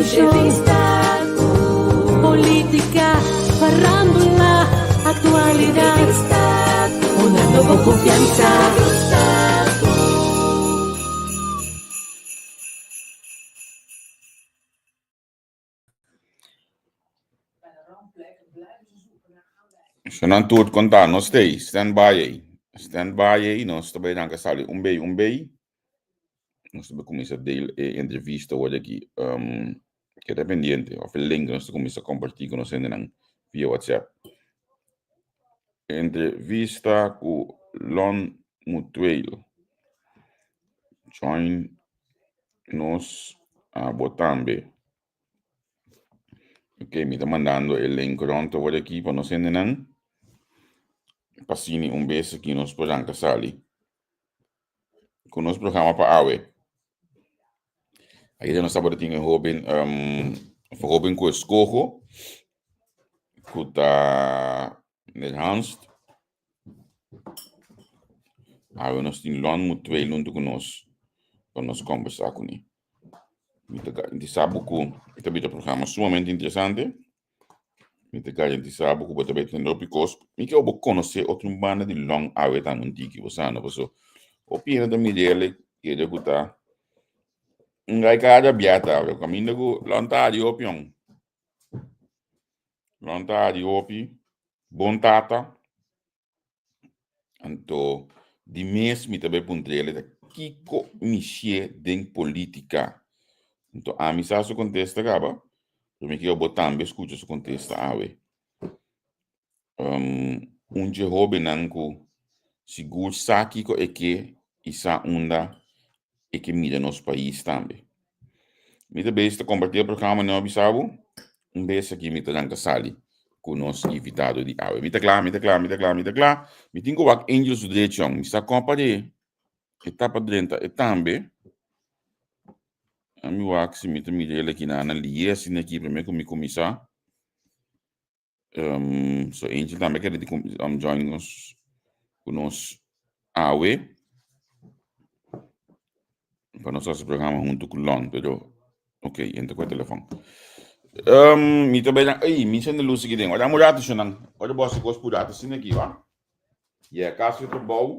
Entrevista Politica, farandula, actualidad. Hunando bo confianza. Shonan tur konta nos stay stand by ei stand by ei nos ta bai ranka sali un bei un bei nos ta bai kuminsa deel e entrevista awor aki keda pendiente of e link nos ta kuminsa komparti ku nos hendenan via whatsapp entrevista ku Lon Mutueel join nos abo tambe. Ok, mi ta mandando e link rond awor aki pa nos hendenan. Pa sini un bes aki nos por ranka sali ku nos programa pa awe. Ayer nos tabata tin e hoben, um, hoben ku eskoho, ku ta meneer Hans. Awe nos tin Lon Mutueel huntu ku nos pa nos kombersá kuné. Mi ta garantisá bo ku e ta bira programa sumamente interesante. Mi ta garantisá bo ku bo ta bai tende hopi kos. Mi ke bo konosé otro un banda di Lon awe tambe un tiki, bo sa no? Paso hopi hende ta mira el i kere ku ta un gai kada bia ta awe. Kaminda ku Lon ta hari hopi yon. Lon ta hari hopi. Bon tata. Anto di mes mi ta bai puntr'el ta kiko mish'é den politica. Anto ami sa su contesta caba, pero mi kier bo tambe scucha su contesta awe. Un dje hobennan cu sigur sa kiko e ke i sa unda e ke mira nos pais tambe. Mi ta bes ta kompartí e programa no a bisa bo. Un bes aki mi ta ranka sali ku nos invitado di awe. Mi ta kla, mi ta kla, mi ta kla, mi ta kla. Mi tin ku wak Angel su drechon. Mi sa kon pa de e ta pa drenta e tambe. Mi wak si mi ta mira el aki na nan lié asina aki promé ku mi kuminsá. Um, so Angel tambe kere di um, join nos ku nos awe pa nos hasi programa huntu ku Lon, pero ok, entra ku e telefon. Um, mi ta bai ei, mi sende luz aki den. Ora un rato shonan. Ora bo hasi kos purá asina aki, wa? Yega kas di trabou,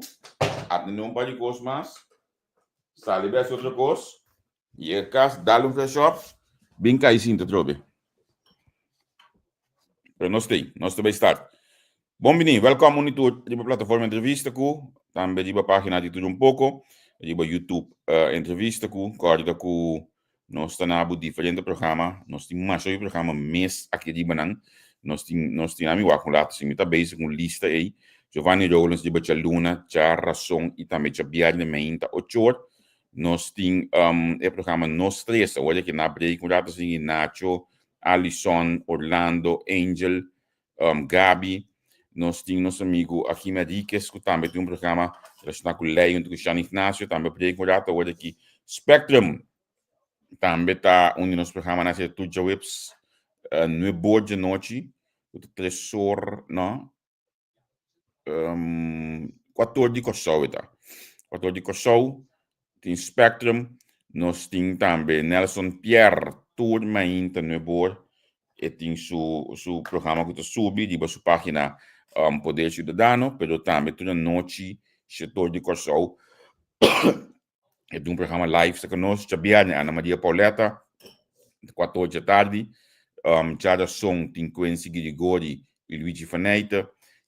atende un par di kos mas. Sali bai hasi otro kos, yega kas, dal un fresh up, bin kai sinta atrobe. Pero nos t'ei, nos ta bai start. Bon bini, welkom un i tur riba plataforma Entrevista Ku, tambe riba pagina di Tur Un Poko, riba YouTube Entrevista Ku, kòrda ku Nos ta na bo diferente programa, nos tin masha hopi programa mes aki riba nan. Nos tin, nos tin, ami wak un rato si mi ta bezig ku un lista ei. Giovanni Rowlands riba djaluna, djarason i tambe djabièrnè meinta ocho or. Nos tin e programa Nos Tres, awor aki na break un rato sigui Nacho, Alison, Orlando, Angel, Gaby. Nos tin nos amigu Achim Henriquez ku tambe tin un programa relashoná ku lei huntu ku Sean Ignacio, tambe break un rato awor aki. Spectrum tambe ta un di nos programanan asina tur djaweps nuebor djanochi ku ta tres or no kuator di Kòrsou e ta. Kuator di Kòrsou tin Spectrum, nos tin tambe Nelson Pierre tur mainta nuebor e tin su su programa ku ta subi riba su página Poder Ciudadano, pero tambe tur anochi Shetor di Kòrsou e tin un programa live saka nos djabièrnè Ana Maria Pauletta kuator djatardi, djarason tin Quincy Girigori i Luigi Faneyte,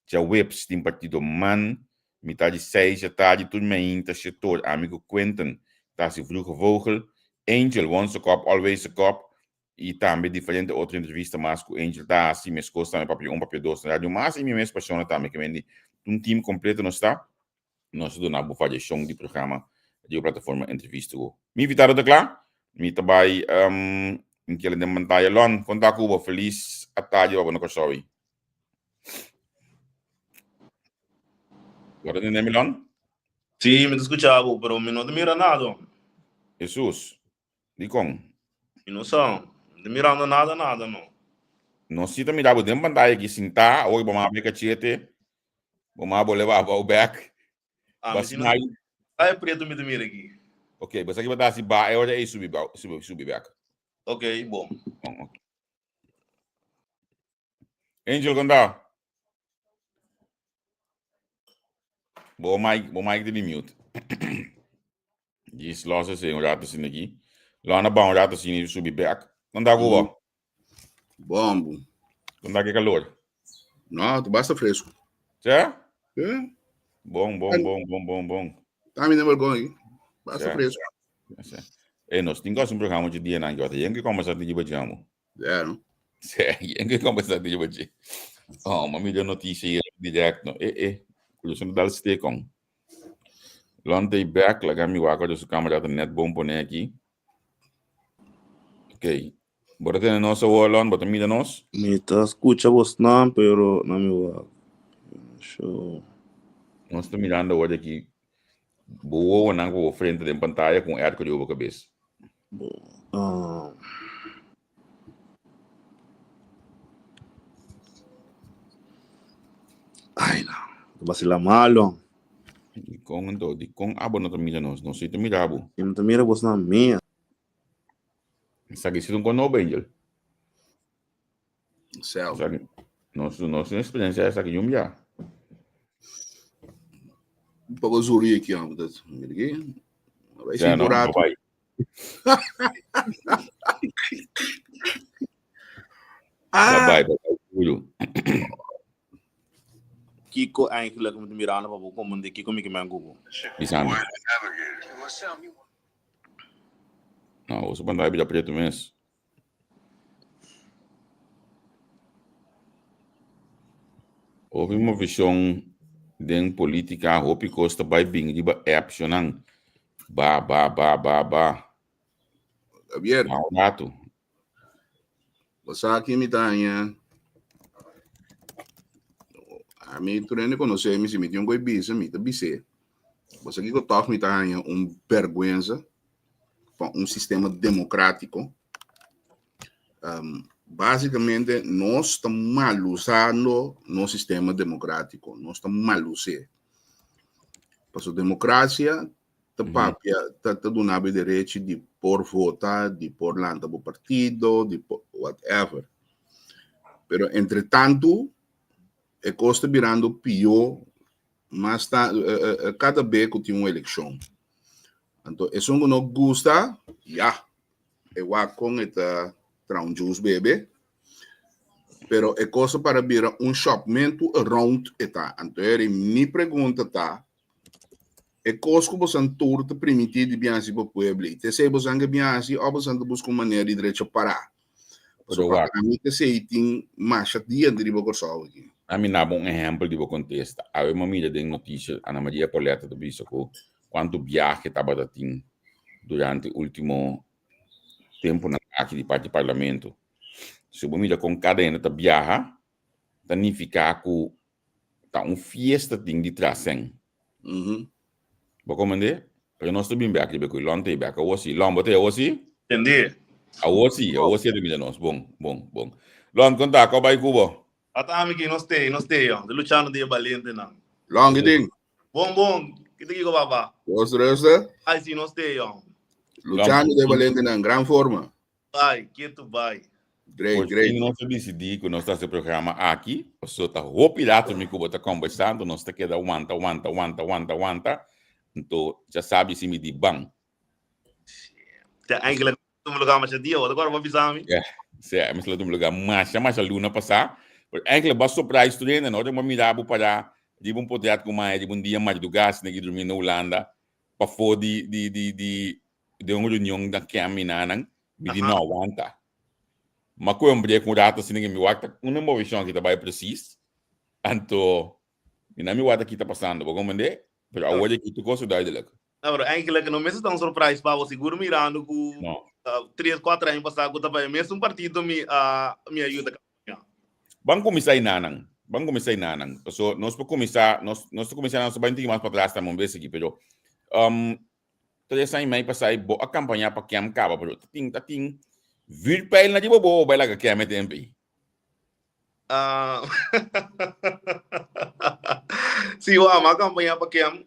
djaweps tin Partido Man Mitad di seis djatardi tur mainta Shetor ami ku Quinton ta hasi Vroege Vogel, Angel, Once a Cop Always a Cop i tambe diferente otro entrevista mas ku Angel ta hasi, meskos tambe Papia Un Papia Dos na Radio Mas i mi mes pashona tambe ke men di un team kompleto nos ta, nos ta duna bo variashon di programa riba plataforma Entrevista ku Mi invitado ta kla, mi ta bai kere den pantaya. Lon, konta ku bo, felis atardi pa bo na Kòrsou. Bo ta tende mi, Lon? Sí, mi ta skucha bo, pero mi no ta mira nada. Hesus, dikon? Mi no sa, mi no ta mirando nada, nada, no. Nos sí ta mira bo den pantaya aki sintá, awor bo maba e kachete, bo maba bo leba abou bek. Ah, mi si no ta e preto mi ta mira aki. Ok, bo sa ki bo ta hasi ba e ora ei subi, subi, subi bek. Ok, bon. Bon, ok. Angel, kon ta? Bo mic, bo mic di mute. Gis los ese un rato sin aquí. Lona ba un rato sin subi back. Kon ta kubo? Bombo. Kon ta ke calor? No, tu basta fresco. Ja? Ja. Bon, bon, bon, bon, bon, bon. Tá me vergonha aí. Basta Ja. fresco. Ja. Eh, nos tin un programa de dia nan, jota. Yen que conversar de jamo. Ja, no? Sim, yen que conversar de jamo. Oh, ma mi notícia hier direct no. Eh, eh. Kulo dal stekon. Lonte back, laga mi wako de su câmera net bom pone aqui. Ok. Bora tene nos awor, Lon, bota mira nos. Mi ta skucha bosnan, pero no mi wak. Show. Nos ta mirando awor aki. Boa nan ku frente den pantaya ku airco di over kabes. Ah, Ai, no. Vacila malo. Di kon anto, di kon abo no ta mira nos, nos si ta mira abo. Mi no ta mira bosnan mia. Esaki si un konobo, Angel. Cel. Esaki, nos, nos experiencia esaki yum ya. Un poco zuri aqui, ó. Dat, mira aqui. Vai Ja, ser no, burato. bye. Ah, Bye, bye, bye, duro. Kiko eigenlijk moet mirando pa bo como de Kiko mi que man gubo. Bisami. No, você pantalla bida preto mes. Hopi movishon den polítika, hopi kos ta bai bin riba app shonan. Ba, ba, ba, ba, ba. Javier, Mau rato. você aqui me tá aí. A mim, tu nem conhece, me se me tem um coi bisa, me tá bise. Você aqui que toque me tá aí um vergüenza para um sistema democrático. Basicamente, nós estamos mal usando nosso sistema democrático. Nós estamos mal usando. Porque a democracia ta papia, ta, ta duna derecho di por vota, di por lanta bo partido, di por whatever. Pero, entre tanto, e kos ta birando pió, mas ta, kada bes ku tin un elekshon. Anto, esun ku no gusta, ya, e wak kon e ta traha un juice bebe. Pero e kos para bira un shopmentu around e ta. Anto, eri mi pregunta ta, e kos ku bosan tur ta permití di biansi pa pueblo. Te sei bosan ke biansi, o bosan ta busca un manera di derecho para. Pero So, wak. pa mi te sei tin masha dia di riba Kòrsou aki. A mi nabo un ehèmpel di bo kontesta. Awe mi mira den notisia, Ana Maria Pauletta ta bisa ku kuantu biahe tabata tin durante último temponan aki di parti parlamento. Si bo mira kon kada hende ta biaha, ta nifiká ku ta un fiesta tin di trasen. Bo komprendé? Pero nos ta bin bek riba ku Lon ta bek awor si. Lon, bo ta awor si? Entendí. Awor si, awor si ta mira nos. Bon, bon, bon. Lon, konta, ko bai ku bo? Ata ami ki nos te, nos te, yo. De luchando de valiente nan. Lon, ki ting? Bon, bon. Ki te kiko, papa? Dos rusten. Ai, si nos te, yo. Luchando de valiente nan, gran forma. Bai, ketu bai. Great, Por great. fin nos a decidí ku nos ta hasi programa aki. So ta hopi rato mi ku bo ta conversando, nos ta keda wanta, wanta, wanta, wanta, wanta. Anto, ya sabi si mi di ban. Ja, eigenlijk toen we elkaar maar dia, wat ik wou bisa mi. Ja, sí, mi sala tum lugar masha, masha luna pasá. Pero eigenlijk bas surprise tu dentro, no? Mo mira bo para di un potret ku mai, di un dia madrugá, sine ki dormi na Hulanda, pa for di di di di di un reunion da caminanan, mi di no aguanta. Ma ku un break un rato sine ki mi wak ta una movishon ki ta bai precies. Anto, mi na mi wak ta kita pasando, bo comprende? Pero awor aki tur kos duidelijk. No, pero eigenlijk no mes ta un surprise pa bo, seguro mirando ku No. 3, 4 aña pasá ku ta bai mes un partido mi mi ayuda campaña. Ban kuminsá inanan. Ban kuminsá inanan. So, nos por kuminsá, nos nos ta kuminsá nos ta bai un tiki mas pa atras tambe un bes aki, pero 3 aña i mei pasá bo a kampañá pa kem kaba, pero ta tin ta tin vuurpijl na riba bo bai laga kem e tempu ei. Ah, sí, wa, m'a kampañá pa kem.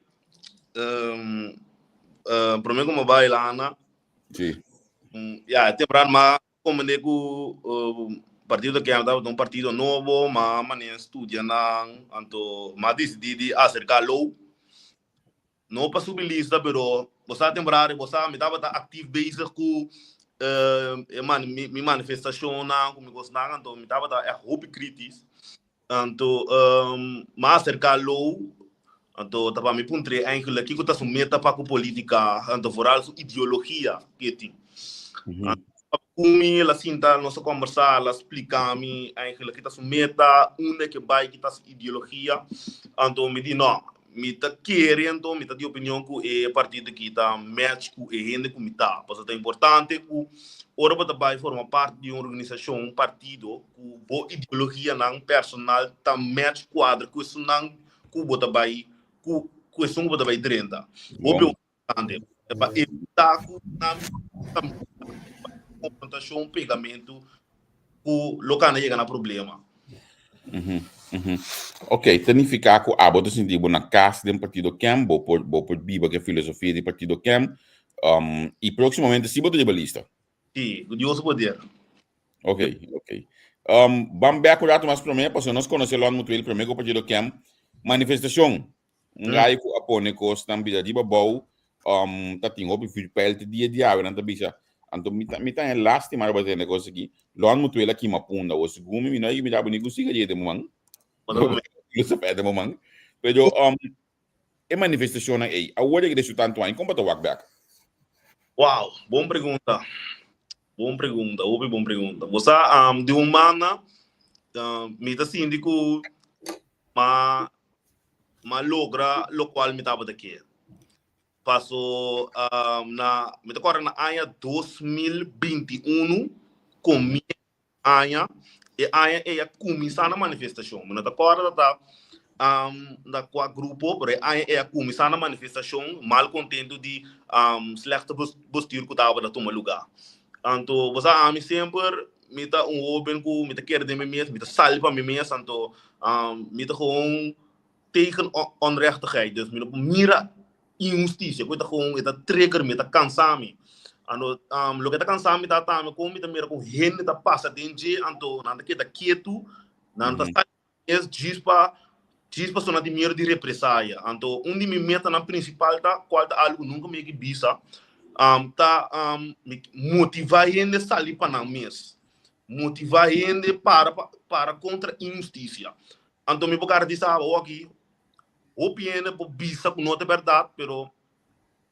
Promé ku mi bai lana. Sí. Ya, temprano m'a. Komende ku partido KEM tabata un partido nobo, m'a manera studia nan, anto m'a disidí di aserká Lou. No pa subi lista, pero bo sa temporada bo sa mi tabata aktif bezig ku e mi manifestashonnan, ku mi kosnan, anto mi tabata ègt hopi kritis. Anto m'a aserká Lou, anto ta pa mi puntr'é eigenlijk kiko ta su meta pa ku politika, anto vooral su ideologia ku e tin. Anto ku mi el a sinta nos a kombersá, el a splika mi eigenlijk ki ta su meta, unda e ke bai, ki ta su ideologia. Anto mi di no, mi ta kere anto mi ta di opinion ku e partido aki ta match ku e hende ku mi ta. Pasobra ta importante ku ora bo ta bai forma parti di un organisashon, un partido, ku bo ideologianan personal ta match kuadra ku esunnan ku bo ta bai ku ku esun ku bo ta bai drenta. Hopi importante pa evitá ku nan ta konfrontashon, pegamentu ku lo kanda yega na problema. Ok, ta nifiká ku abo ta sinti bo na kas den Partido Kem, bo por bo por biba ku e filosofia di Partido Kem, i próksimamente si bo ta riba lista. Si, ku Dios su poder. Ok, ok. Ban bèk un ratu mas promé, pasobra nos konosé Lon Mutueel promé ku Partido Kem. Manifestashon. Un gai ku a pone kosnan bira riba bou, ta tin hopi vuurpijl te dia di awe nan ta bisa. Anto mi ta mi ta haña lastima riba tende kos aki. Lon Mutueel a kima punda. Awor segun mi mi no a mira bo ni ku sigaria den bo man. Lusafè den bo man. Pero e manifestashonnan ei, awor di su tantu aña, kon bo ta wak bèk? Wow, bon pregunta. Bon pregunta, hopi bon pregunta. Bo sa, di un banda, mi ta sinti ku m'a m'a logra lokual mi tabata ke. Paso na, mi ta kòrda na aña 2021, komienso aña, e aña ei a kuminsá na manifestashon. Mi no ta kòrda ta na kua grupo, pero e aña ei a kuminsá na manifestashon malkontentu di slechte bestuur ku tabata tuma lugá. Anto bo sa ami semper mi ta un hóben ku mi ta kere den mi mes, mi ta sali pa mi mes, anto mi ta gewoon tegen onrechtigheid. Dus mi no por mira inhustisia, ku e ta gewoon e ta trigger mi, e ta kansa mi. Anto loke ta kansa mi ta tambe kon mi ta mira ku hende ta pasa den dje, anto nan ta keda ketu, nan ta sali mes djis pa djis pasobra nan tin miedu di represaya. Anto un di mi metanan prinsipal ta, kual ta algu ku nunka mi a bisa, ta motivá hende sali pa nan mes, motivá hende para para kontra inhustisia. Anto mi por garantisa bo aki, hopi hende por bisa ku no ta bèrdat, pero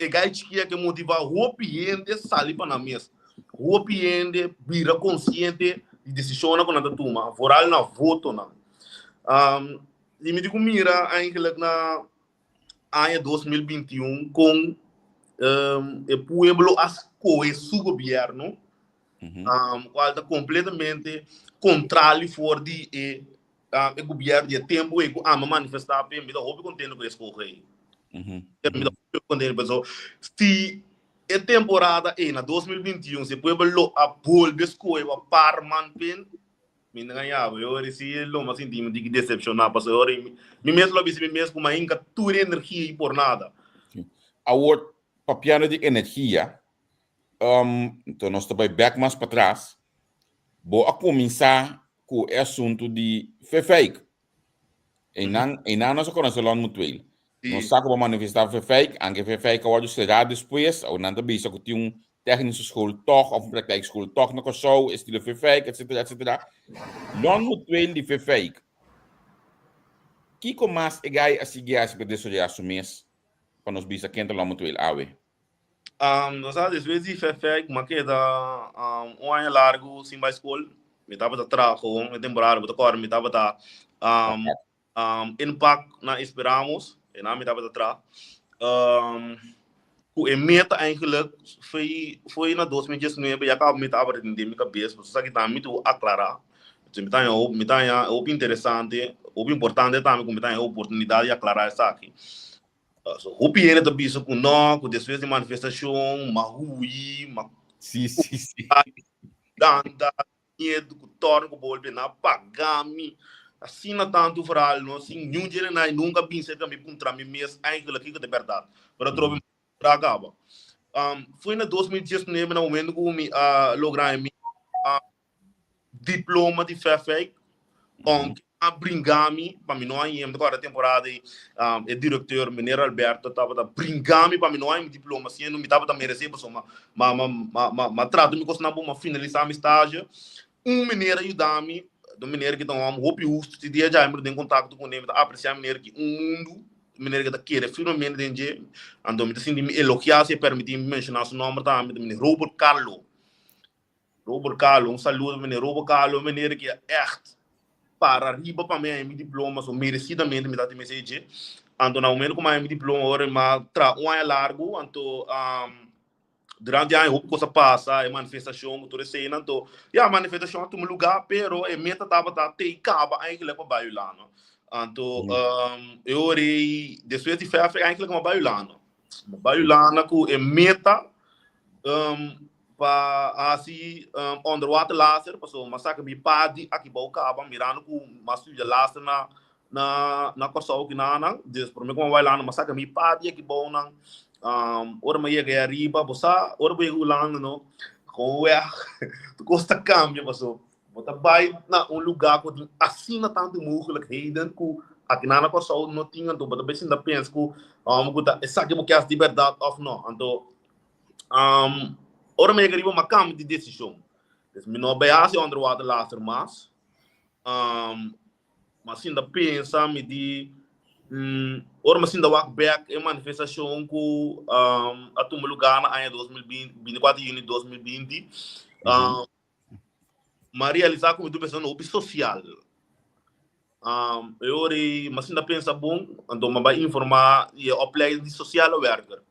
e gai chikí a ke motivá hopi hende sali pa nan mes. Hopi hende bira konsiente di desishonnan ku nan ta tuma, vooral na votonan. I mi di ku mira eigenlijk na aña 2021 kon e pueblo a skohe su gobièrnu, kual ta kompletamente kontrali for di e e gobierno di e tempo ei ku ama manifestá p'e, mi ta hopi kontento ku e skohe ei. Mi ta hopi kontento pasobra si e temporada ei na 2021 si e pueblo lo a bolbe skohe pa par man p'e, mi ta gaña bo. E ora si lo mi a sinti mi tiki desepshoná pasobra e ora ei mi mes lo a bisa mi mes ku mi a hinka tur e energia ei por nada. Awor, papiando di energia, Anto nos ta bai bek mas patras. Bo a kuminsá ku e asuntu di Fefeik. Einan, einan nos a konosé Lon Mutueel. Nos sa ku bo a manifestá Fefeik, anke Fefeik a wòrdu será despues. Awor nan ta bisa ku tin un technische school tòg òf un praktijkschool tòg na Kòrsou, estilo Fefeik, etsetera, etsetera. Lon Mutueel di Fefeik, kiko mas e gai a sigui hasi pa desaroyá su mes pa nos bisa ken ta Lon Mutueel awe? Nos a despues di Fefec m'a keda un aña largu sin bai skol. Mi tabata traha gewoon e temporada bo ta kòrda mi tabata inpak na Esperamos, einan mi tabata traha. Ku e meta eigenlijk foi foi na 2019 ya kaba mi tabata tin den mi kabes pasobra esaki tambe mi tuvo aklará. Mi ta haña mi ta haña hopi interesante, hopi importante tambe ku mi ta haña e oportunidat di aklará esaki. So, hopi hende ta bisa ku no, ku despues di manifestashon, m'a hui, m'a Sí, sí, sí. danda, miedu, ku tòrna ku bolbe na paga mi. Asina tantu verhaal, no? Sin niun dje na nunka bin serka mi puntra mi mes eigenlijk kiko ta bèrdat. Pero atrobe mi a kaba. Foi na 2019 na momento ku mi a logra mi. diploma di FFEC, aunke a bringa mi pa mi no a yem, ta temporada ei e directeur meneer Alberto tabata bringa mi pa mi no a yem diploma, siendo mi tabata merece pasobra ma ma ma ma ma trata mi cosnan bon, m'a finalisa mi stage. Un meneer a yuda mi, un meneer ki ta un hòmber hopi hustu, ti dia djai mi ta den kontakto kuné, mi ta apresiá meneer ki un mundu, meneer ki ta kere firmemente den dje, anto mi ta sinti mi elogiá si e permití mi menshoná su nòmber tambe, ta meneer Robert Carlo. Robert Carlo, un saludo pa meneer Robert Carlo, un meneer ki a ègt para riba pa mi haña mi diploma, so meresidamente mi ta tin mester dje. Anto na momento ku mi haña mi diploma ora mi a traha un aña largu, anto Durante aña hopi kos a pasa, e manifestashon ku tur eseinan anto ya manifestashon a tuma lugá pero e meta tabata te i kaba eigenlijk pa bai Hulanda. Anto e ora ei despues di vijf eigenlijk mi a bai Hulanda. Mi a bai Hulanda ku e meta pa hasi onderwater laser pasobra mi a saka mi padi aki bou kaba mirando ku mi a studia laser na na na Kòrsou kinanan, dus promé ku mi a bai Hulanda mi a saka mi padi aki bou nan, ora mi a yega ei ariba, bo sa ora bo yega Hulanda no, kon wèg tur kos ta kambia paso bo ta bai na un lugá ku tin asina tantu mogelijkheden ku akinan na Kòrsou no tin, anto bo ta bai sinta pensa ku ku ta esaki bo ke hasi di bèrdat òf no, anto ora mi a yega ariba mi a kambia di desishon, dus mi no a bai hasi onderwater laser mas. Ma sinta pensa mi di ora mi sinta wak bek e manifestashon ku a tuma lugá na aña 2020, 24 di yüni 2020, mi a realisá ku mi ta un persona hopi sosial. E ora ei mi a sinta pensa bon, anto mi a bai informá di e opleiding di sosiale werker.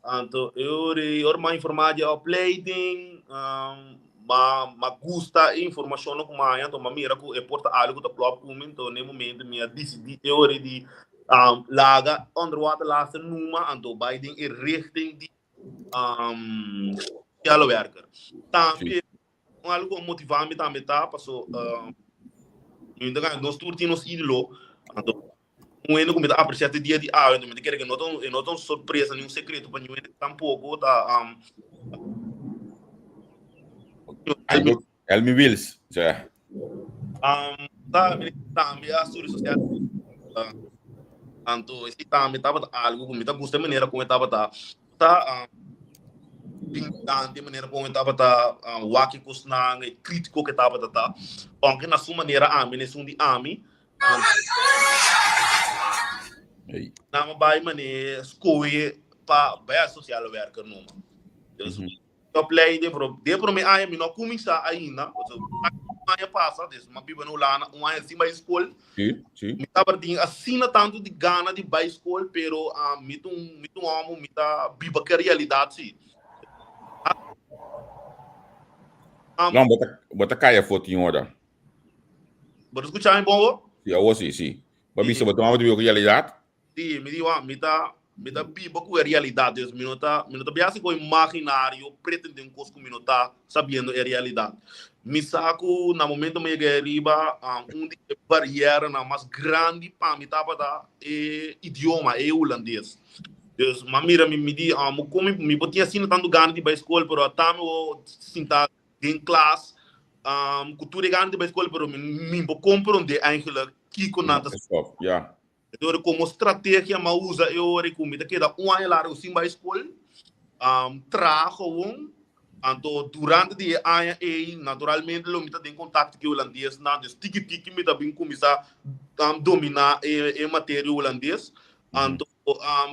Anto e ora ei ora mi a informá di e opleiding, Ma ma gusta e informashonnan ku mi a haña, anto mi a mira ku e por ta algu ku ta klòp ku mi, anto na e momento mi a disidí e ora di laga onderwater laster numa, anto bai den e richting di sociale werker. Tambe un algu ku a motivá mi tambe ta paso mi ta nos tur tin nos ídolo, anto un hende ku mi ta apresiá te dia di awe, anto mi ta kere ku e no ta un e no ta un sorpresa ni un sekreto pa niun hende tampoko ta Elmi Wiels, ja. Ta tambe a studio sosial anto esei tambe tabata algu ku mi ta gusta e manera kon e tabata ta pintante manera kon e tabata wak e kosnan e kritiko ku e tabata ta ounke na su manera ami na esun di ami Nan a bai mane skohe pa bai a sociale werker numa. Dus opleiding, pero den prome aña mi no a kuminsá ainda. Un aña pasa, dus mi a biba na Hulanda un aña sin bai skol. Sí, sí. Mi tabatin asina tantu di gana di bai skol, pero mi ta un, mi ta un hòmber, mi ta biba ku e realidat sí. No, bo ta, bo ta kai afó tin ora. Bo ta skucha mi bon bo? Sí, awor sí, sí. Bo a bisa bo ta mama di biba ku realidat? Sí, mi di wak, mi ta mi ta biba ku e realidat, dus mi no ta mi no ta biba hasi ku imaginario pretende un kos ku mi no ta sabiendo e realidat. Mi sa ku na momento mi yega ariba un di e barieranan mas grandi pa mi tabata e idioma, e hulandes. Dus mi a mira mi mi di komo mi por tin asina tantu gana di bai skol pero ata mi por sinta den klas um, ku tur e gana di bai skol, pero mi, mi por komprondé eigenlijk kiko nan ta Stop, ja. Entonces, komo strategia ma usa e ora ku mi ta keda un aña largo sin bai skol, um, traha gewoon, anto durante di e aña ei, naturalmente lo mi ta den kontakto ku e hulandesnan, dus tiki tiki mi ta bin kuminsá um, dominá e, e materia hulandes, anto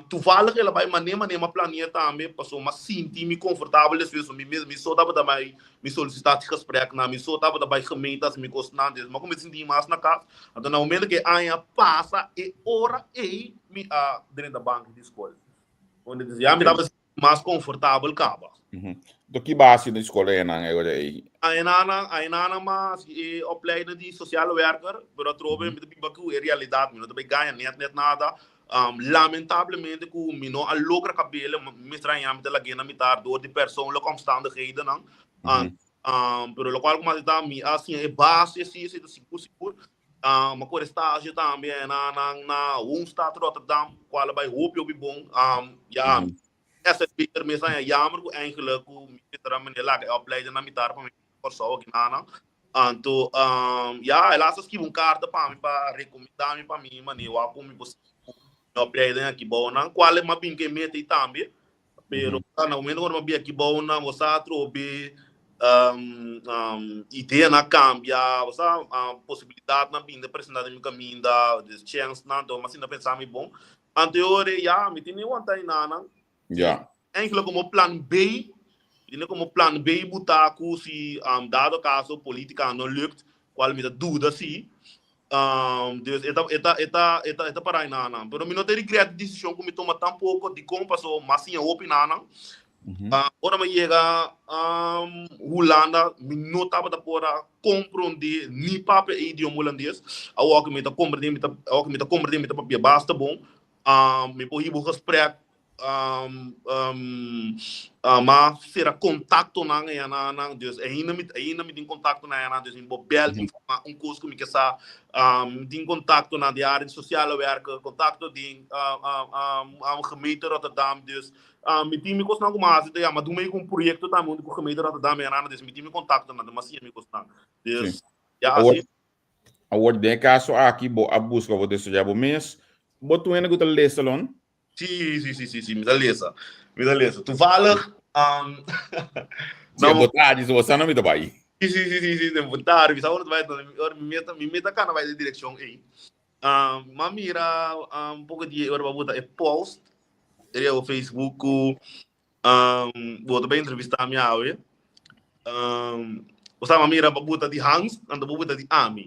Toevallig el a bai mané mané m'a planea tambe pasobra m'a sinti mi konfortabel despues mi mes mi so tabata bai mi sollicitatiegesprek-nan mi so tabata bai gemeente hasi mi kosnan des m'a kuminsá sinti mi mas na kas anto na momento ku e aña pasa e ora ei mi a drenta banki di skol ya mi tabata sinti mas konfortabel kaba. Anto ki base di skol e nan e ora ei? Añanan añanan mas e opleiding di sociale werker pero atrobe mi ta biba ku e realidat mi no ta bai gaña net net nada Lamentablemente ku mi no a logra kabele, mi mester haña mi ta lag'é na mitar dor di persoonlijke omstandighedennan. Pero lokual ku mas ta mi a siña e base si, esei ta sigur sigur. Mi a kore stage tambe na na Woonstad Rotterdam, kual a bai hopi hopi bon. Ya SFB'er mes a haña jammer ku eigenlijk ku mi mester a mende laga e opleiding na mitar pa mi Kòrsou aki na nan. Anto, ya, el a hasta skibi un karta pa mi pa rekomendá mi pa mi manera wak ku mi por sigui ku mi opleiding aki bou nan, kual e m'a bin ku e meta ei tambe. Pero na momento ku mi a bin aki bou nan, bo sa atrobe ideanan a kambia, bo sa posibilidatnan bin ta presentá den mi kaminda, des chènsnan, anto mi a sinta pensa mi bon. Anto e ora ei, ya, mi tin e wanta enanan. Ya. Eigenlijk como plan B, tiene como plan B buta cu si um, dado caso politica no lukt, cual mi ta duda si, um, dus eta, eta, eta, eta, eta para nan. Pero mi no te regret decision cu mi toma tampoco, dicon paso mas siña hopi nanan. Ora mi yega um, Hulanda, mi no tabata por a comprende ni papia e idioma hulandes. Awor cu mi ta comprende, mi ta, awor cu mi ta comprende, mi ta papia basta bon. Um, mi por hiba un gesprek Ma sera kontaktonan eyanan, dus ainda mi ainda mi tin kontaktonan eyanan, dus mi por bel informá un kos ku mi ke sa. Mi tin kontaktonan den área di sosiale werken, kontakto den gemeente Rotterdam, dus mi tin mi kosnan ku mi a hasi ta yama duna mi ku un proyekto tambe huntu ku gemeente Rotterdam eyanan, dus mi tin mi kontaktonan, mi a siña mi kosnan. Dus ya asi. Awor den e kaso aki bo a buska bo desaroyá bo mes, bo tur hende ku ta lesa lon? Sí, sí, sí, sí, sí, mi ta lesa. Mi ta lesa. Toevallig, um, Si e botadi, si bo sa no mi ta bai. Sí, sí, sí, sí, sí, den botadi. Mi sa ora ta bai, ora mi meta, mi meta kana bai den direkshon ei. Um, m'a mira un poko di ora bo bota e post riba bo Facebook ku um, bo ta bai entrevista mi awe. Um, bo sa m'a mira bo bota di Hans, anto bo bota di ami.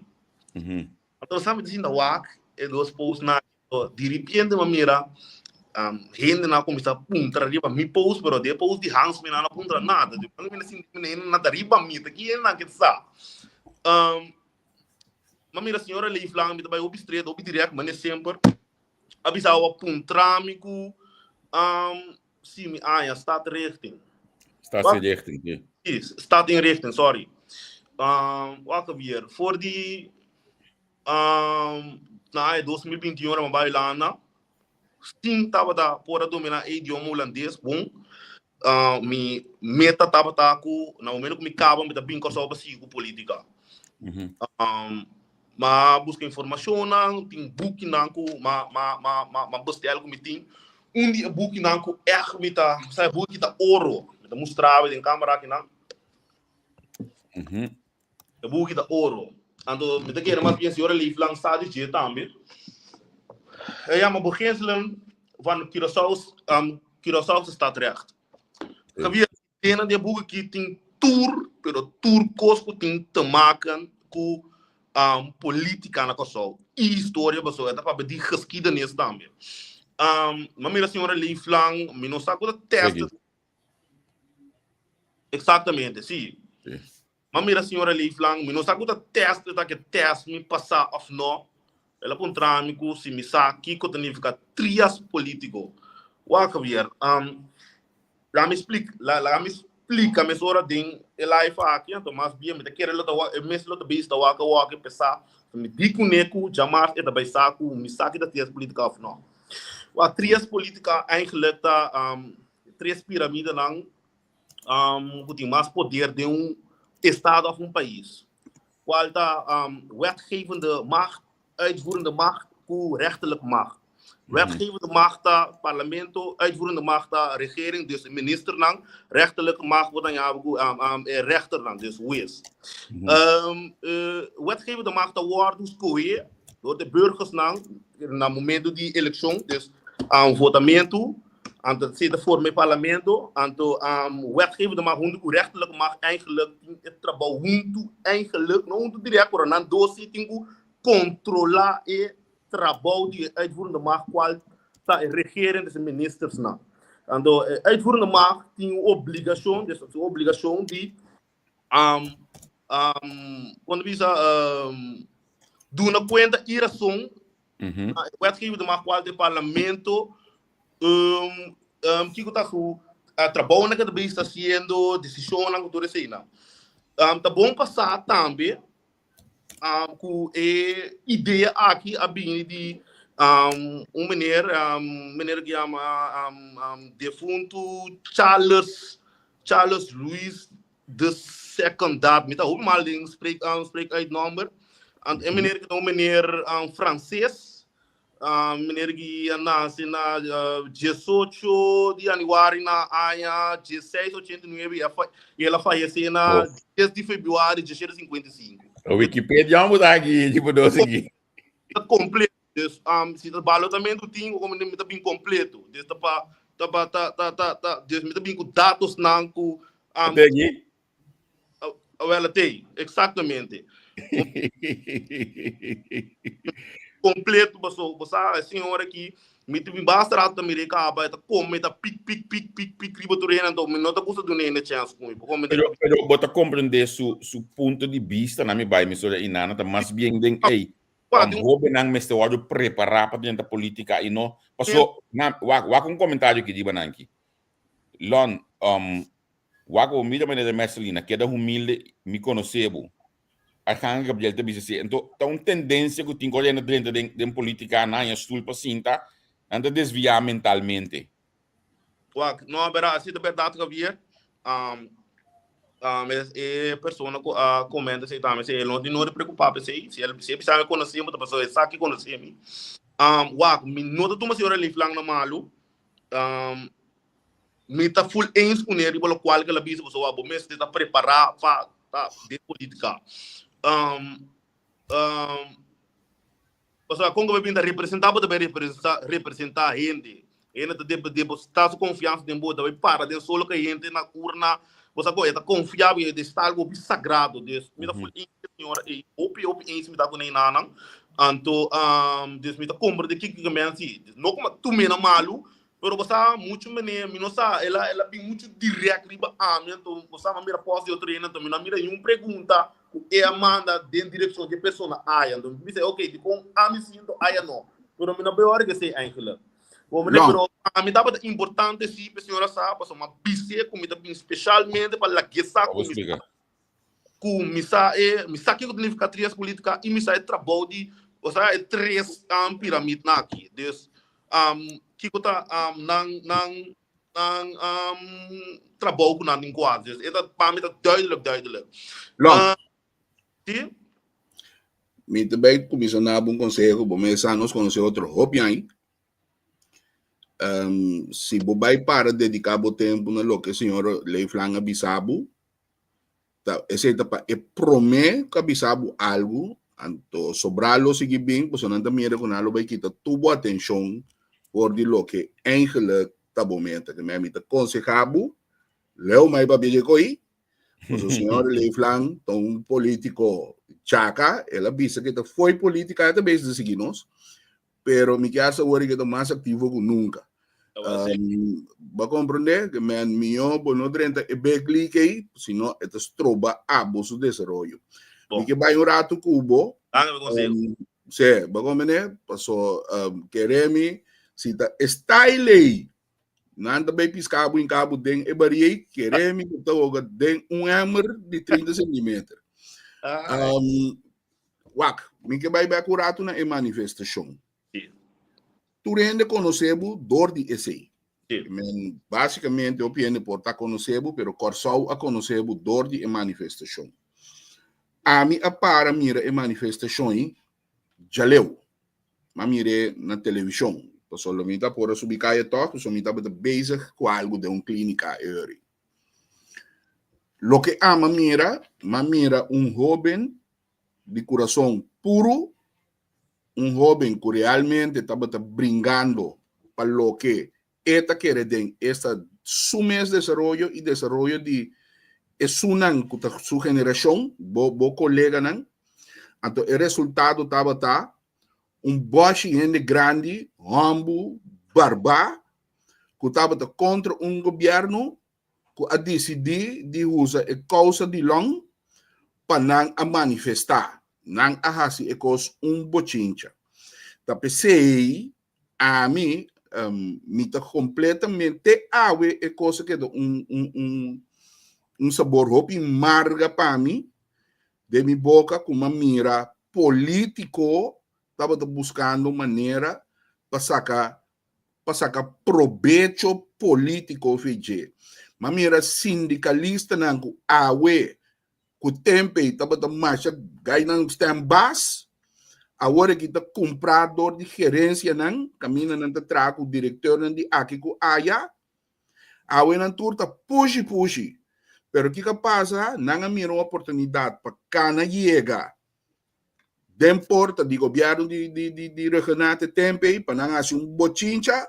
Anto sa mi ta sinta wak e dos post na Di ripiente mi a mira hendenan a kuminsá puntra riba mi post, pero den e post di Hans mi nan a puntra nada. Di mi a sinti mi hendenan ta riba mi, ta ki hendenan ke sa? Mi a mira señora Leeflang, mi ta bai hopi straight, hopi direct, manera semper, a bisa awa puntra mi ku si mi aña stadrichting. Stadsinrichting, si. Si, stadinrichting, sorry. Wak weer, for di Na aña 2021 mi a bai Hulanda sin tabata por a dominá e idioma hulandes bon. Mi meta tabata ku na momento ku mi kaba mi ta bin Kòrsou pa sigui ku polítika. Mi a buska informashonnan, tin bukinan ku mi a bestel ku mi tin. Un di e bukinan ku ègt mi ta sa e buki ta oro, mi ta mustra bo den kamera akinan. E buki ta oro. Anto mi ta kere mas bien si ora Leeflang sa di dje tambe. E yama Beginselen van Curaçao's, um, Curaçaose Stadrecht. Javier, dena di e buki aki tin tur, pero tur kos ku tin te maken ku um, politika na Kòrsou i historia pasobra e ta papia di geschiedenis tambe. Um, mi a mira señora Leeflang, mi no sa ku ta tèst. Exactamente, sí. Sí. Ma mira señora Leeflang, mi no sa ku ta test ta ke test mi pasá of no. El a puntra mi ku si mi sa kiko ta nifiká trias polítiko. Wak Javier, um, laga mi splik, la, laga mi splika mesora den e live aki, anto mas bien mi ta kere lo ta wak, e mes lo ta bezig ta wak awor ke pesá. Mi di kuné ku djamars e ta bai sa ku mi sa ki ta trias polítika of no. Wak, trias polítika eigenlijk ta um, tres piramidenan um, ku tin mas poder den un estado of un pais. Kual ta um, wetgevende macht, uitvoerende macht ku rechterlijke macht. Wetgevende macht ta parlamento, uitvoerende macht ta regering, dus ministernan. Rechterlijke macht bo ta yama ku um, um, e rechternan, dus hues. Um, eh, wetgevende macht ta wòrdu skohé door de burgersnan na momento di elekshon, dus um, votamentu. Anto si ta forma e parlamento, anto um, wetgevende macht huntu ku rechterlijke macht eigenlijk tin e trabou huntu eigenlijk, no huntu direct, pero nan dos si tin ku kontrolá e trabou di e uitvoerende macht kual ta e regering, dus e ministersnan. Anto e uitvoerende macht tin un obligashon, dus su obligashon di um, um, kon ta bisa, um, duna kuenta i rason na e wetgevende macht kual ta e parlamento, um, um, kiko ta su uh, trabounan ku ta bezig ta hasiendo, desishonnan ku tur eseinan. Um, ta bon pa sa tambe um, ku e idea aki a bini di um, un meneer, um, meneer ku yama um, um, defuntu Charles, Charles Louis. De second dat, mi ta hopi mal den spreek, spreek uit nomber. Ant e meneer ki ta un meneer Franses, meneer ki a nase na 18 di januari na aña 1689 y a fa, y el a fayece na Oh. 10 di februari 1755. Wikipedia mo ta aki, tipo dos aki. Ta completo. Dus si ta balotamentu tin ku mi ta bin kompleto. Dus ta pa ta pa ta ta ta ta dus mi ta bin ku datosnan ku Tegi? Wel te, eksaktamente. Kompleto paso bo sa e señor aki mi ta bin basta rato ta mira e kaba e ta kome e ta pik pik pik pik pik riba tur hende anto mi no ta gusta duna hende chèns ku mi por mi ta Pero pero bo ta komprende su su punto di bista na mi bai mi sora inana ta mas bien den ey Hobennan mester wòrdu prepará pa drenta polítika i no paso nan wak wak un komentario ki riba nan aki. Lon, wak bo mira manera Mercelina keda humilde mi konosé bo. Arcángel Gabriel ta bisa si anto ta un tendensia ku tin ku ora drenta den den polítika nan haña stul pa sinta nan ta desviá mentalmente. Wak, no, bera, así ta berdad, Javier. E persona ku a komenta esei tambe, si el no tin nodi preokupá pa esei, si el si e bisa mi konosé mi, ta pasobra e sa ke konosé mi. Wak, mi no ta tuma señora Leeflang na malu. Mi ta full eens kuné riba lokual ke el a bisa, pasobra bo mester ta prepará pa ta den polítika. Pasobra kon ku bo bin ta representá, bo ta bin representá, representá hende. Hende ta depositá su konfiansa den bo, ta bai para den solo kayente na urna. Bo sa kon e ta konfiá bo, e ta algu hopi sagrado. Dus mi ta ful eens ku e señora ei, hopi hopi eens mi ta ku neinanan. Anto dus mi ta komprende kiko ku e men si. No ku mi a tum'é na malu, pero bo sa muchu mene, mi no sa, el a el a bin muchu dirèkt riba ami, anto bo sa mi a mira pòst di otro hende, anto mi no a mira niun pregunta ku e a manda den direkshon di e persona aya. Anto mi bisa, ok, dikon ami si anto aya no? Pero mi no bay ora esei eigenlijk. Bo mende, Long. pero ami tabata importante si pa e señora sa, pasobra mi a bis'é ku mi ta bin speshalmente pa lag'é sa Bo ku mi splika. ku mi sa e mi sa kiko ta nifiká trias polítika i mi sa e trabou di osea e tres piramidnan aki. Dus kiko ta nan nan nan trabou ku nan tin ku hasi. Dus e ta pa mi ta duidelijk duidelijk. Long. Si? Mi ta bai kuminsá na bo un konseho, bo mes sa nos konosé otro hopi aña. Si bo bai para dediká bo tempu na loke señor Leeflang a bisa bo, ta esei ta pa e promé ku a bisa bo algu, anto sobrá lo sigui bin, pasobra nan ta mira ku nan lo bai kita tur bo atenshon for di loke eigenlijk ta bo meta. Ke mi ta konsehá bo, leu mai papia dje ko'i, pasobra señor Leeflang ta un polítiko chaka, el a bisa ku e ta fo'i polítika, e ta bezig ta sigui nos, Pero mi kier sa wori ke ta mas aktivo ku nunka. Bo a komprendé? Ke men mihó bo no drenta e big league ei, sino e ta stroba abo su desaroyo. Mi ke bai un ratu ku bo. Sí, bo a komprendé? Paso kere mi si ta e style ei, nan ta bai piska bo hinka bo den e baria ei, kere mi ku ta hoga den un emmer di 30 centimeter. Wak, mi ke bai bek un ratu na e manifestashon. Sí. Tur hende konosé bo dor di esei. Sí. Men, básikamente hopi hende por ta konosé bo, pero Kòrsou a konosé bo dor di e manifestashon. Ami a para mira e manifestashon ei djaleu. Mi a mir'é na televishon. Pasobra mi ta por a subi kaya tòg, pasobra mi tabata bezig ku algu den un klínika e ora ei. Loke ami a mira, mi a mira un hóben di kurason puru, un hóben ku realmente tabata bringando pa loke e ta kere den esta su mes desaroyo i desaroyo di esunnan ku ta su generashon, bo bo koleganan. Anto e resultado tabata un bòshi hende grandi, hòmbu, barbá, ku tabata kontra un gobièrnu ku a disidí di usa e kousa di Long pa nan a manifestá. Nan a hasi e kos un bochincha. Ta p'esei ami mi ta kompletamente te awe e kos a keda un un un un sabor hopi marga pa mi den mi boka ku mi a mira polítiko tabata buskando manera pa saka pa saka probecho polítiko fi dje. M'a mira sindikalistanan ku awe ku tempe tabata masha gai nan stem bas, awor aki ta kumprá dor di gerensianan, kaminda nan ta traha ku direktornan di aki ku aya. Awe nan tur ta pushi pushi. Pero kiko a pasa? Nan a mira un oportunidat pa kana yega den porta di gobièrnu di di di di Rhuggenaath e tempu ei pa nan hasi un bochincha.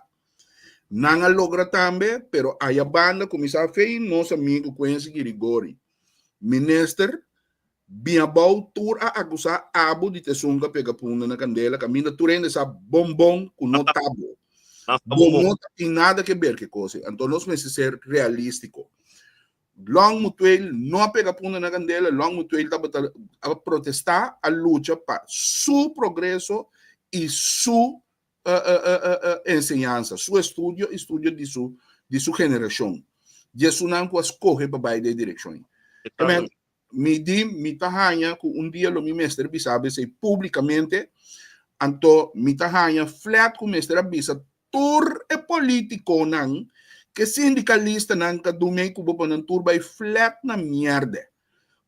Nan a logra tambe, pero aya banda kuminsá fei nos amigu Quincy Girigorie, minister, bin abou tur a akusá abo di t'esun ku a pega punda na kandela kaminda tur hende sa bon bon ku no ta bo. Bo no ta tin nada ke ber ku e kos ei. Anto nos mester ser realístiko. Long Mutueel no a pega punda na candela, Long Mutueel tabata a protesta, a lucha pa su progreso y su enseñansa, su estudio y estudio di su di su generacion. Di esunnan cu a scoge pa bay den e direccion ey. Amen. Mi di mi ta haña cu un dia lo mi mester bisa esey publicamente, anto mi ta haña flat cu mester a bisa Tur e politiconan ke sindicalistanan ka dumey cu bo pa nan tur bay flat na mierde.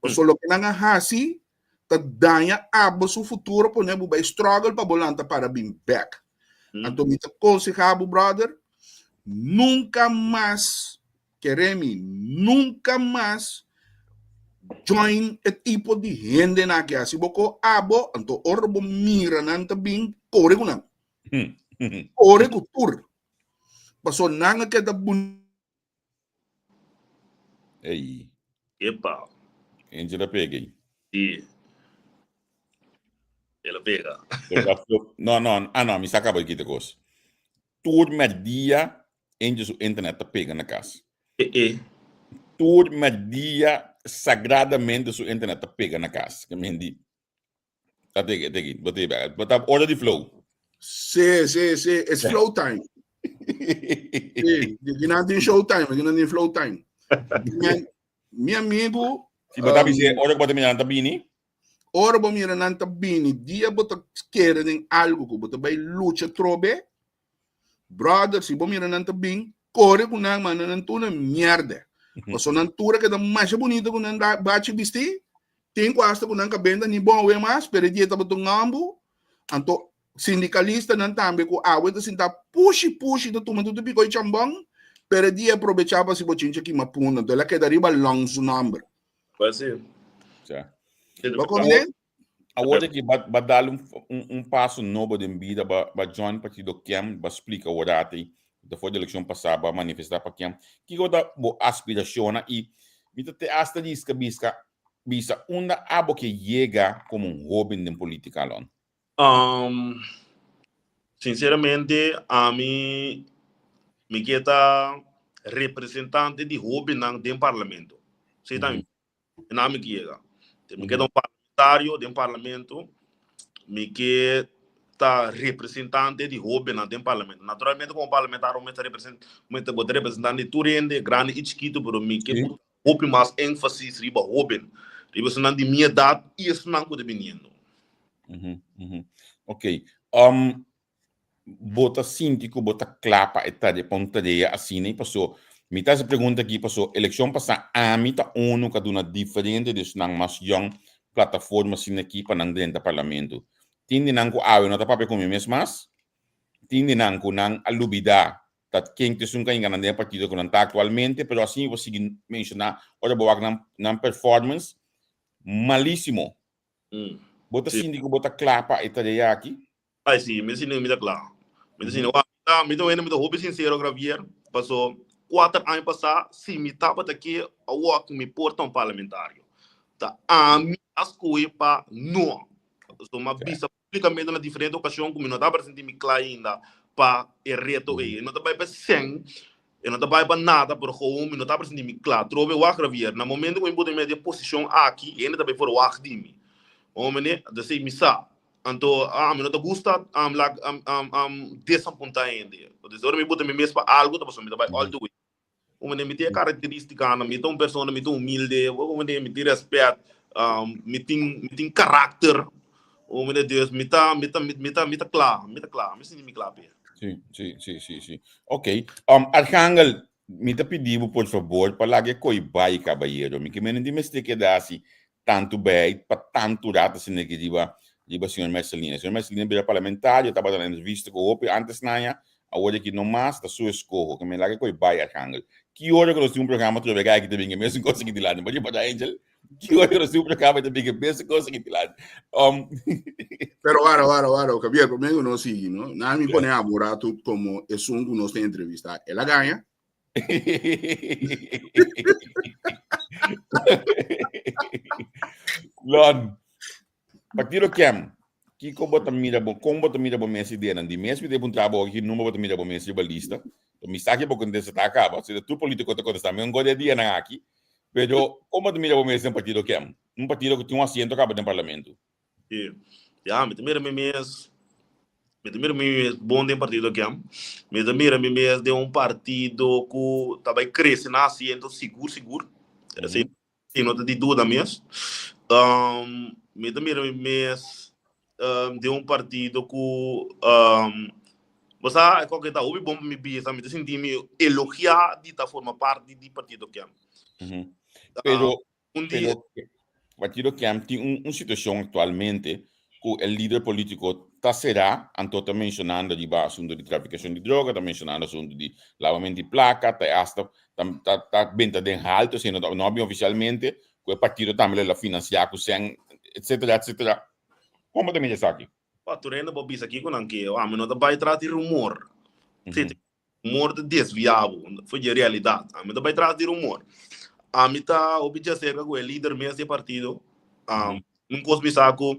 Paso loke nan a haci ta daña abo su futuro pone bo bay struggle pa bo lanta para bin bek. Anto mi ta conseha bo brother, nunca mas, kere mi, nunca mas join e tipo di hendenan aki. Haci bo ko abo, anto ora bo mira nan ta bin, core cu nan. Ore ku tur. Paso nan a keda bun. Ey. Epa. Eentje a pega ei. Sí. El a pega. No, no, ah no, mi sa kaba di kita kos. Tur merdia eentje su internet ta pega na kas. Eh eh. Tur merdia sagradamente su internet ta pega na kas. Ke men di. Ta tegi, tegi, bo tegi bek. Bo ta ora di flow. Sí, sí, sí. It's flow time. Sí, di nan tin show time, di nan tin flow time. Mi, mi amigo. Si bo ta bise, ora ku bo ta mira nan ta bini. Ora bo mira nan ta bini, dia bo ta kere den algo ku bo ta bai lucha trobe. Brother, si bo mira nan ta bin, kore ku nan, manda nan tur na mierde. Paso nan tur a keda masha bunito ku nan bachi bisti, Tin ku asta ku nan ka benta ni bon awe mas, pero e dia tabata un ambu. Anto sindikalistanan tambe ku awe ta sinta pushi pushi ta tuma tutu piko i chambon, pero e dia aprobecha pa hasi bochincha kima punda. Anto el a keda riba Long su nomber. Pues si. Sa. Bo komprende? Awor aki ba ba dal un un paso nobo den bida, ba ba join partido Kem, ba splika awor ati, ta for di elekshon pasá ba manifestá pa Kem. Kiko ta bo aspirashonnan i mi ta te asta riska biska Bisa unda abo ke yega komo un hoben den politika Alon? Sinceramente ami mi ke ta representante di hobennan den parlamento. Esei ta mi na mi ke yega. Mi ke ta un parlamentario den parlamento, mi ke ta representante di hobennan den parlamento. Naturalmente komo parlamentario bo mester bo ta representante di tur hende, grandi i chikitu, pero mi ke Hopi mas énfasis riba hóben, riba esnan di mi edat i esnan ku ta biniendo. Ok. Bo ta sinti ku bo ta kla pa e tarea, pa un tarea asina? I paso, mi ta hasi e pregunta aki paso elekshon pasá ami ta unu ku a duna diferente di esnan mas yòn plataforma asina aki pa nan drenta parlamento. Tin di nan ku awe no ta papia ku mi mes mas, tin di nan ku nan a lubidá ta ken ta esun kainga nan den e partido ku nan ta aktualmente, pero asin bo sigui menshoná ora bo wak nan nan performance malísimo. Bo ta sinti ku bo ta kla pa e tarea aki? Ai si, mi ta sinti ku mi ta kla. Mi ta sinti, wak, mi ta mi ta un hende mi ta hopi sinsero Gravier, paso kuater aña pasá si mi tabata ke awor ku mi por ta un parlamentario, ta ami a skohe pa no. So mi a bisa Públicamente na diferente ocasion cu mi no tabata sinti mi cla ainda pa e reto ey. E no ta bay pa cen, e no ta bay pa nada, pero gewoon mi no tabata sinti mi cla. Trobe wak Javier, na momento cu mi pone mi den e posicion aki, hende ta bay verwacht di mi. Bo mende? Entonces ey mi sa. Anto, ami no ta gusta lag desapunta hende. Entonces ora mi pone mi mes pa algo ta pasobra mi ta bay all the way. Como mi tin e caracteristicanan, mi ta un persona, mi ta humilde, como mi tin respet, mi tin, mi tin karakter. Como dus mi ta, mi ta, mi ta, mi ta kla, mi ta kla, mi sinti mi kla p'e. Sí, sí, sí, sí, sí. Ok. Arcangel, Mi ta pidi bo por fabor pa laga e koi bai, kabayero. Mi ke menen di mester keda asi tantu bei pa tantu rato asina aki riba riba señor Mercelina. Señor Mercelina bira parlamentario, tabata na entrevista ku hopi antes naña, awor aki no mas, ta su eskoho. Ke men laga e koi bai, Arcangel. Ki ora ku nos tin un programa trobe gai aki ta bin e mesun kos aki dilanti. Bo riba ta, Angel? Ki ora ku nos tin un programa ta bin e mesun kos aki dilanti. Um, Pero wara, wara, wara, Javier, promé ku nos sigui, no? Na mi pone abo un ratu komo esun ku nos ta entrevistá. El a gaña? Lon, partido Kem, kiko bo ta mira bo, kon bo ta mira bo mes ideanan? Di mes mi ta puntra bo ki number bo ta mira bo mes riba lista. Mi sa ki bo kontesta ta kaba, si tur politiko ta kontesta mi un gode dianan aki. Pero kon bo ta mira bo mes den partido Kem? Un partido ku tin un asiento kaba den parlamento. Sí. Ya, mi ta mira mi mes, mi ta mira mi mes bon den partido Kem. Mi ta mira mi mes den un partido ku ta bai krese na asiento sigur sigur. Esei esei no ta di duda mes. Um, mi ta mira mi mes um, den un partido ku um, bo sa, e koke ta hopi bon pa mi bisa, mi ta sinti mi elogiá di ta forma parti di partido Kem. Pero Un dia. Pero Partido Kem tin un, un situacion actualmente cu e lider politico ta cera, anto ta mencionando riba asunto di traficacion di droga, ta mencionando asunto di lavamento di placa, ta hasta ta, ta, ta benta den halto, si no, no bin oficialmente, cu e partido tambe lo la financia cu sen, etcetera, etcetera. Como ta mira esaki? Pa tur hende por bisa kiko nan ke, ami no ta bai tras di rumor. Sí, Rumor ta desviá bo for di e realidat. Ami ta bai tras di rumor. Ami ta hopi djaserka ku e lider mes di e partido. Un kos mi sa ku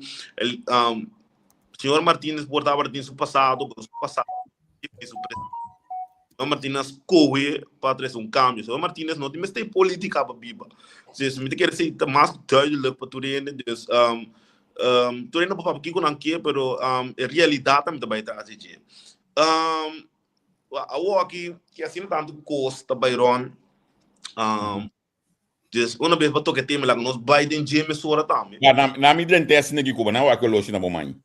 señor Martínez por tabata tin su pasado, pero su pasado i su presente. Señor Martínez a skohe pa trese un kambio. Señor Martínez no tin mester polítika pa biba. Dus mi ta kere esei ta mas duidelijk pa tur hende. Dus tur hende por papia kiko nan ke, pero e realidat ami ta bai tras di dje. Awor aki ki asina tantu kos ta bai rond. Dus una bes bo toka e tema laga nos bai den dje mesora tambe. Na, na, na mi drenta asina ki Cuba, na wak oloshi na bo man.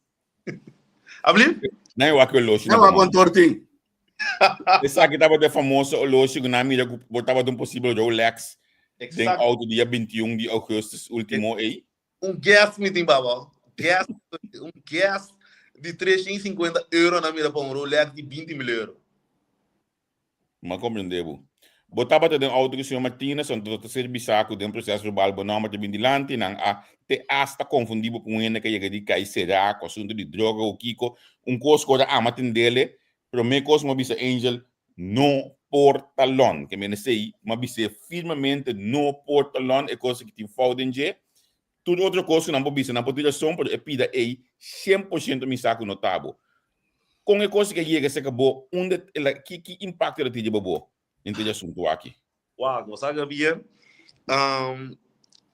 Abli? Na wak oloshi na Na bo wak man. un tortin. Esaki tabata e famoso oloshi ku nan mira ku por tabata un posibel Rolex den Exacto. auto dia 21 di augustus ultimo ei. Un guest mi tin baba. Guest, un guest di 350 euro na mira pa un Rolex di 20 mil euro. Ma comprende bo. Bo tabata den auto ku señor Martinez, anto ta ser bisa ku den proceso verbal bo nomber ta bin dilanti, nan a te hasta confundi bo ku un hende ku a yega di kai será ku asunto di droga o kiko, un kos ku ora ama tendele, prome kos mi a bisa Angel, no por talon, ke mene esei, mi a bis'é firmemente no por talon, e kos aki tin fout den dje, tur otro kos ku nan por bisa nan por tin rason, pero e pida ei 100% mi sa ku no ta bo. Kon e kos aki a yega serka bo, unda el a, ki ki impakto el a tin riba bo den tur e asuntu aki? Wak, bo sa Gabriel,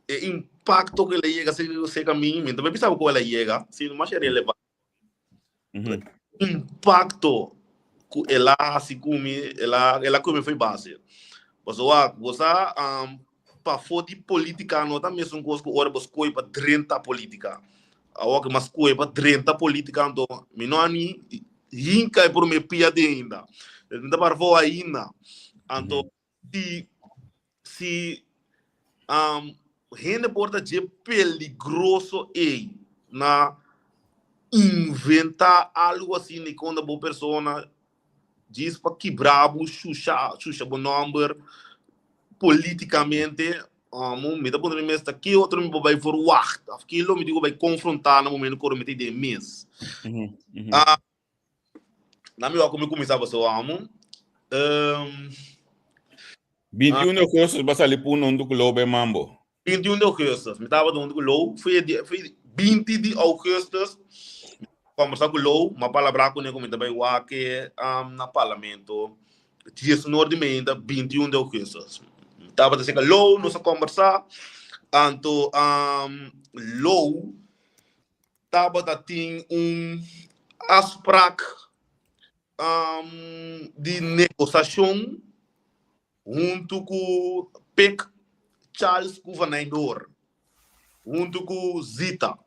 e impakto ku el a yega serka mi, mi no ta bisa bo ku el a yega, sino masha relevante. Impakto ku el a hasi ku mi, el a el a kome fo'i base. Pasobra wak, bo sa pafó di polítika no ta mesun kos ku ora bo skohe pa drenta polítika. Awor ku mi a skohe pa drenta polítika anto mi no a ni hinka e promé pia aden ainda. Mi ta para afó ainda. Anto si si um, hende por ta dje peligroso ei na inventa algo asina kontra bo persona djis pa kibra bo, shusha, shusha bo nomber politikamente, um, mi ta puntra mi mes ta ki otro mi por bai verwacht of ki lo mi tin ku bai konfronta na momento ku ora mi ta den mes. Ah, Na mi wak mi kuminsá paso amo. Um, 21 de augustus ba sali puna huntu ku Lou bay mambo. 21 de augustus, mi tabata huntu ku Lou, fui, fui 20 di augustus, kombersá ku Lou, m'a palabrá kuné ku mi ta bai wak um, na parlamento 19 di meinta, 21 di augustus. Mi tabata serka Lou, nos a kombersá, anto um, Lou Tabata tin un afsprak di negosashon huntu ku Pik Charles Gouvernador, huntu ku Zita.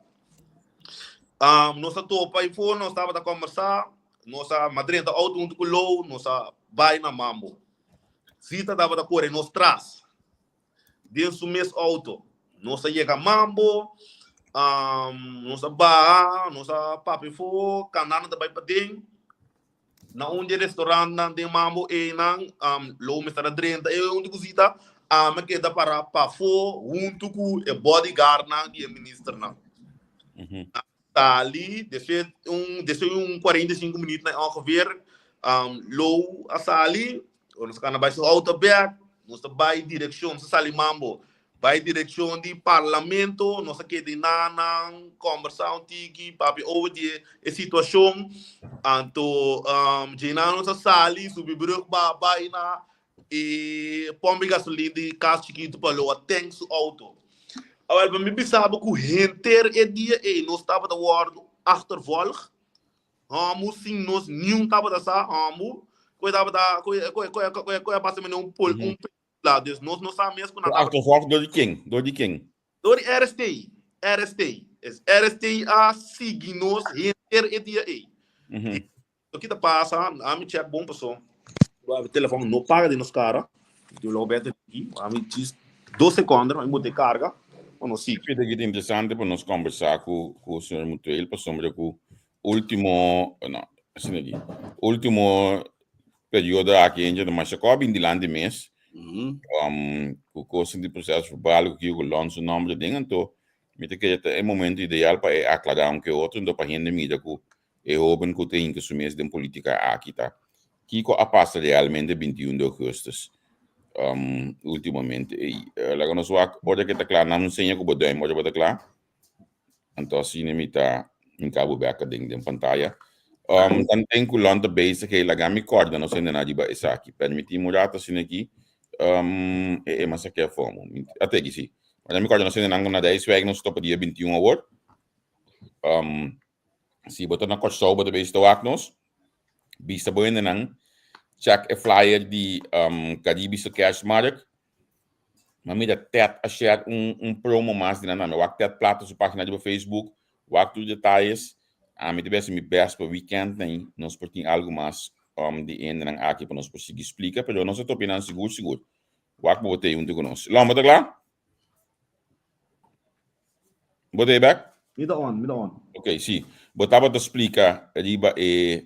Nos a topa ei for, nos tabata kombersá, nos a drenta outo huntu ku Lou, nos a bai na Mambo. Zita tabata kore nos tras den su mes outo. Nos a yega Mambo, nos a baha, nos a papia afó, kanando ta bai paden. Na un di e restaurantnan den Mambo einan, lo mester a drenta e un di ku Zita, ami a keda para pafó huntu ku e bodyguardnan di e ministernan. Sali, despues un despues un 45 minuut ongeveer, Lou a sali, nos a bai su auto bek, nos ta bai direccion, nos a sali Mambo, bai direccion di Parlamento, nos a keda nan, combersa un tiki, papia over di e situacion, anto djeinan nos a sali, subi brug ba bai na e pomp di gasolin di Cas Chiquito pa lo a tank su auto. Awel, pa mi bisa bo ku henter e dia ei nos tabata wòrdu achtervolg, homo sin nos niun tabata sa, homo ku e tabata ku e ku e ku e ku e a pasa mene un pol un película, dus nos no sa mes ku nan tabata. Achtervolg dor di ken? Dor di ken? Dor di RST, RST. Es RST a sigui nos henter e dia ei. Loke ta pasa, ami check bon paso e telefon no paga den nos kara. Tin logo bete aki, ami djis dos seconde, ami bota e karga pa nos sigui. Fita ki ta interesante pa nos kombersá ku ku señor Mutuel pasobra ku último, no, asina aki, último periodo aki hende ta masha kò bin dilanti mes ku kosnan di proseso verbal ku kiko ku lòn su nòmber aden, anto mi ta kere ta e momento ideal pa e aklará un ke otro, anto pa hende mira ku E hoben ku ta hinka su mes den politika aki ta kiko a pasa realmente 21 di augustus ultimamente ei. Laga nos wak ora ke ta kla nan un seña ku bo duim ora bo ta kla. Anto asina mi ta hinka bo bek aden den pantaya. Tanten ku Lon ta bezig ei laga mi kòrda nos hende nan riba esaki. Permití mi un rato asina aki e e mas a ke afó. Ate aki si. Laga mi kòrda nos hende nan ku na Dijswijk nos topa dia 21 awor. Si bo ta na Kòrsou bo ta bezig ta wak nos, bisa bo hendenan check e flyer di Caribische Kerstmarkt. Ma mira Ted a share un un promo mas di nan tambe. Wak Ted Plata su pagina riba Facebook, wak tur detayes. Ami ta bes mi best pa weekend nan nos por tin algu mas di e hendenan aki pa nos por sigui splika, pero nos a topi nan sigur sigur. Wak bo bo ta huntu ku nos. Lon, bo ta kla? Bo ta bek? Mi ta on, mi ta on. Ok, si. Bo tabata splika riba e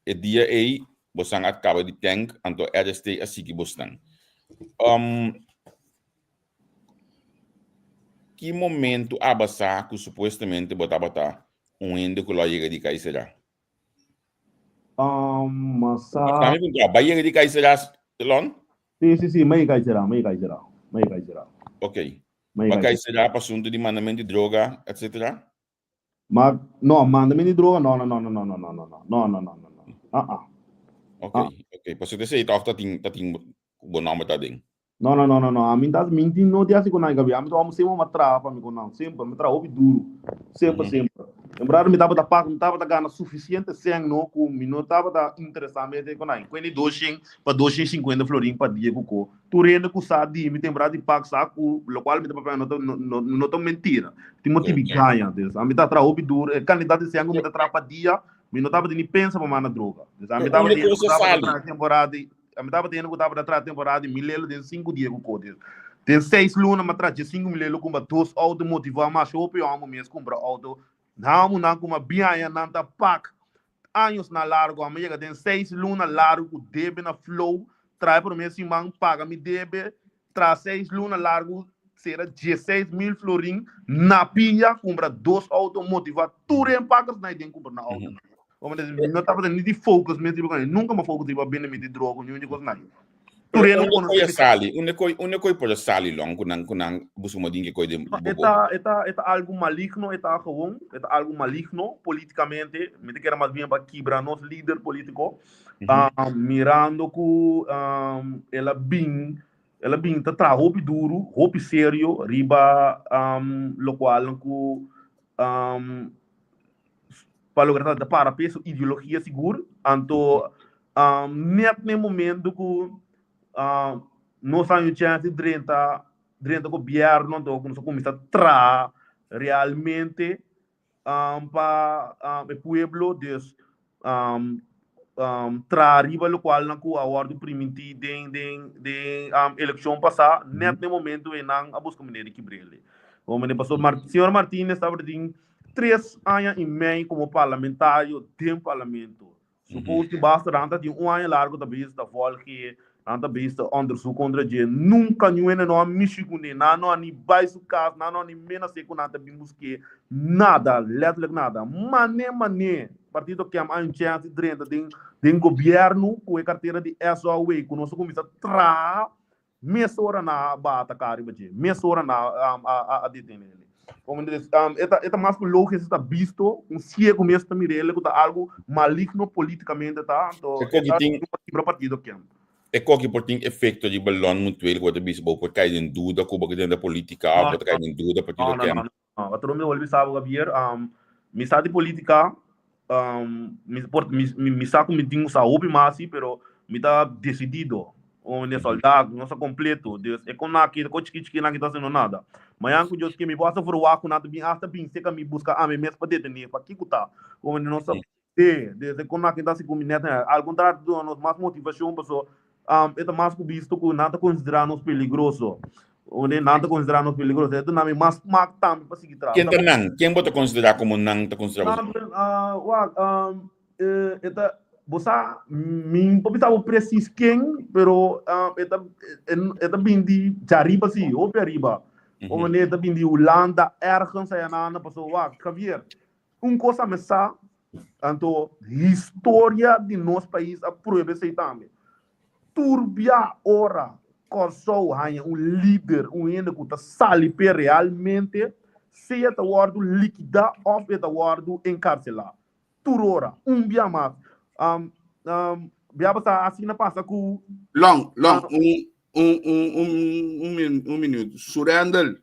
e dia ei, bosan a kaba di tank, anto RST a sigui bosnan. Um, ki momento aba sa ku supuestamente bo tabata un hende ku lo a yega di kai será? Um, masa... Dame puntra, ba yega di kai será, Lon? Si, si, si, ma yega kai será, ma yega kai será, ma yega kai será. Ok. Ma kai será pa asunto di mandamento di droga, etcetera? Ma, no, mandamento di droga, no, no, no, no, no, no, no, no, no, no, no, no, no, ah, ah. Ok, ok. Pasobra esei tòg ta tin, ta tin bo nòmber ta den. No, no, no, no, no. Ami ta minti no di hasi ku nan, Gabi. Ami ta amo semper ma traha pa mi ku nan. Semper. Mi traha hopi duru. Semper, semper. En berdad mi tabata pak, mi tabata gana sufisiente sèn no ku mi no tabata interesá mete ku nan. Kuende 200 pa 250 florin pa dia ku ko. Tur hende ku sa di mi temporada di pak sa ku lokual mi ta papia no ta no no no ta mentira. Tin motibu di gaña. Dus ami ta traha hopi duru. E kantidat di sèn ku mi ta traha pa dia, mi no tabata ni pensa pa manda droga. Dus ami tabata Unda hende ku ku tabata sali? traha temporada di Mi tabata hende ku tabata traha temporada di mil elo den sinku dia ku kote. Den seis luna mi a traha diesinku mil elo kumpra dos outo motivá masha hopi hòmber mes kumpra outo. Hamu nan kuma biaña nan ta pak años na largu. Mi a yega den seis luna largu ku debe na flow traha e promé siman paga mi debe traha seis luna largu sera 16.000 florin na pia kumpra dos outo motivá tur e empakers na den kumpra na outo. Mi no tabata ni di focus mes riba kos, nunka mi focus riba bende mi di droga ni un di kos nai. Tur hende Unda koy a sali? Unda koy unda koy por a sali long ku nan ku nan buska modin ke koy den E bobo? ta e ta e ta algu maligno e ta gewoon e ta algu maligno politikamente mi ta kere mas bien pa kibra nos lider politiko mirando ku el a bin el a bin ta traha hopi duru hopi serio riba lokual ku pa loke ta para p'e su ideologia sigur anto net na e momento ku nos a haña chèns di drenta drenta gobièrnu anto ku nos a kuminsá traha realmente pa e pueblo dus. Traha riba lokualnan ku a wòrdu primintí den den den elekshon pasá, nèt na e momentu ei nan a buska manera di kibr'el. Homene paso señor Martines tabata tin tres aña i mei komo parlamentario den parlamento. Suppose di basta nan ta tin un aña largu ta bezig ta volg'e, nan ta bezig ta onderzoek kontra dje. Nunka niun hende no a mishi kuné, nan no a ni bai su kas, nan no a ni menas'é ku nan ta bin busk'é, nada, letterlijk nada. Mané mané Partido KEM a un chèns di drenta den den gobièrnu ku e kartera di SOAW ku nos a kuminsá traha mesora nan a baha ataká riba dje, mesora nan a a detené el. Komo e ta e ta mas ku lógis ta bisto, un siegu mes ta mira el ku ta algu maligno polítikamente ta, anto E koki e ta tin kibra Partido KEM. E koki por tin efekto riba Lon Mutueel ku bo ta bisa bo por kai den duda ku bo ke drenta polítika òf bo ta kai den duda Partido No, no, KEM. no, no. Otro mi bolbe sa bo Javier, mi sa di politica, mi por mi mi sa ku mi tin ku sa hopi mas si, pero mi ta decidido. Un hende soldado, no sa completo. Dus e kon aki, e kon chiki chiki nan aki ta haciendo nada. Mañan ku Dios ke mi por hasta verwagt ku nan ta bin hasta bin seka mi buska ami mes pa detene. Pakiko ta? Un hende no sa. Sí, desde kon aki ta siku mi net al kontrario ta duna nos mas motivashon paso e ta mas ku bisto ku nan ta konsiderá nos peligroso. Oye, nan ta konsiderá nos peligroso. E duna mi mas smak tambe pa sigui traha. Ken ta nan? Ken bo ta konsiderá komo nan ta konsiderá boso? Nan, wak, e ta, bo sa, mi no por bisa bo presis ken, pero e ta, e ta bin di djariba si, hopi ariba. Oye, e ta bin di Hulanda, ergens ayanan, paso wak, Javier, Un kos a mi sa, anto historia di nos pais a prueba esei tambe. Tur bia ora Kòrsou haña un lider, un hende ku ta sali p'e realmente, sea ta wòrdu likidá òf e ta wòrdu enkarselá. Tur ora, un bia mas. Bia pasá asina pasa ku. Long, long, un, un, un, un, un, un minuut. Surendel,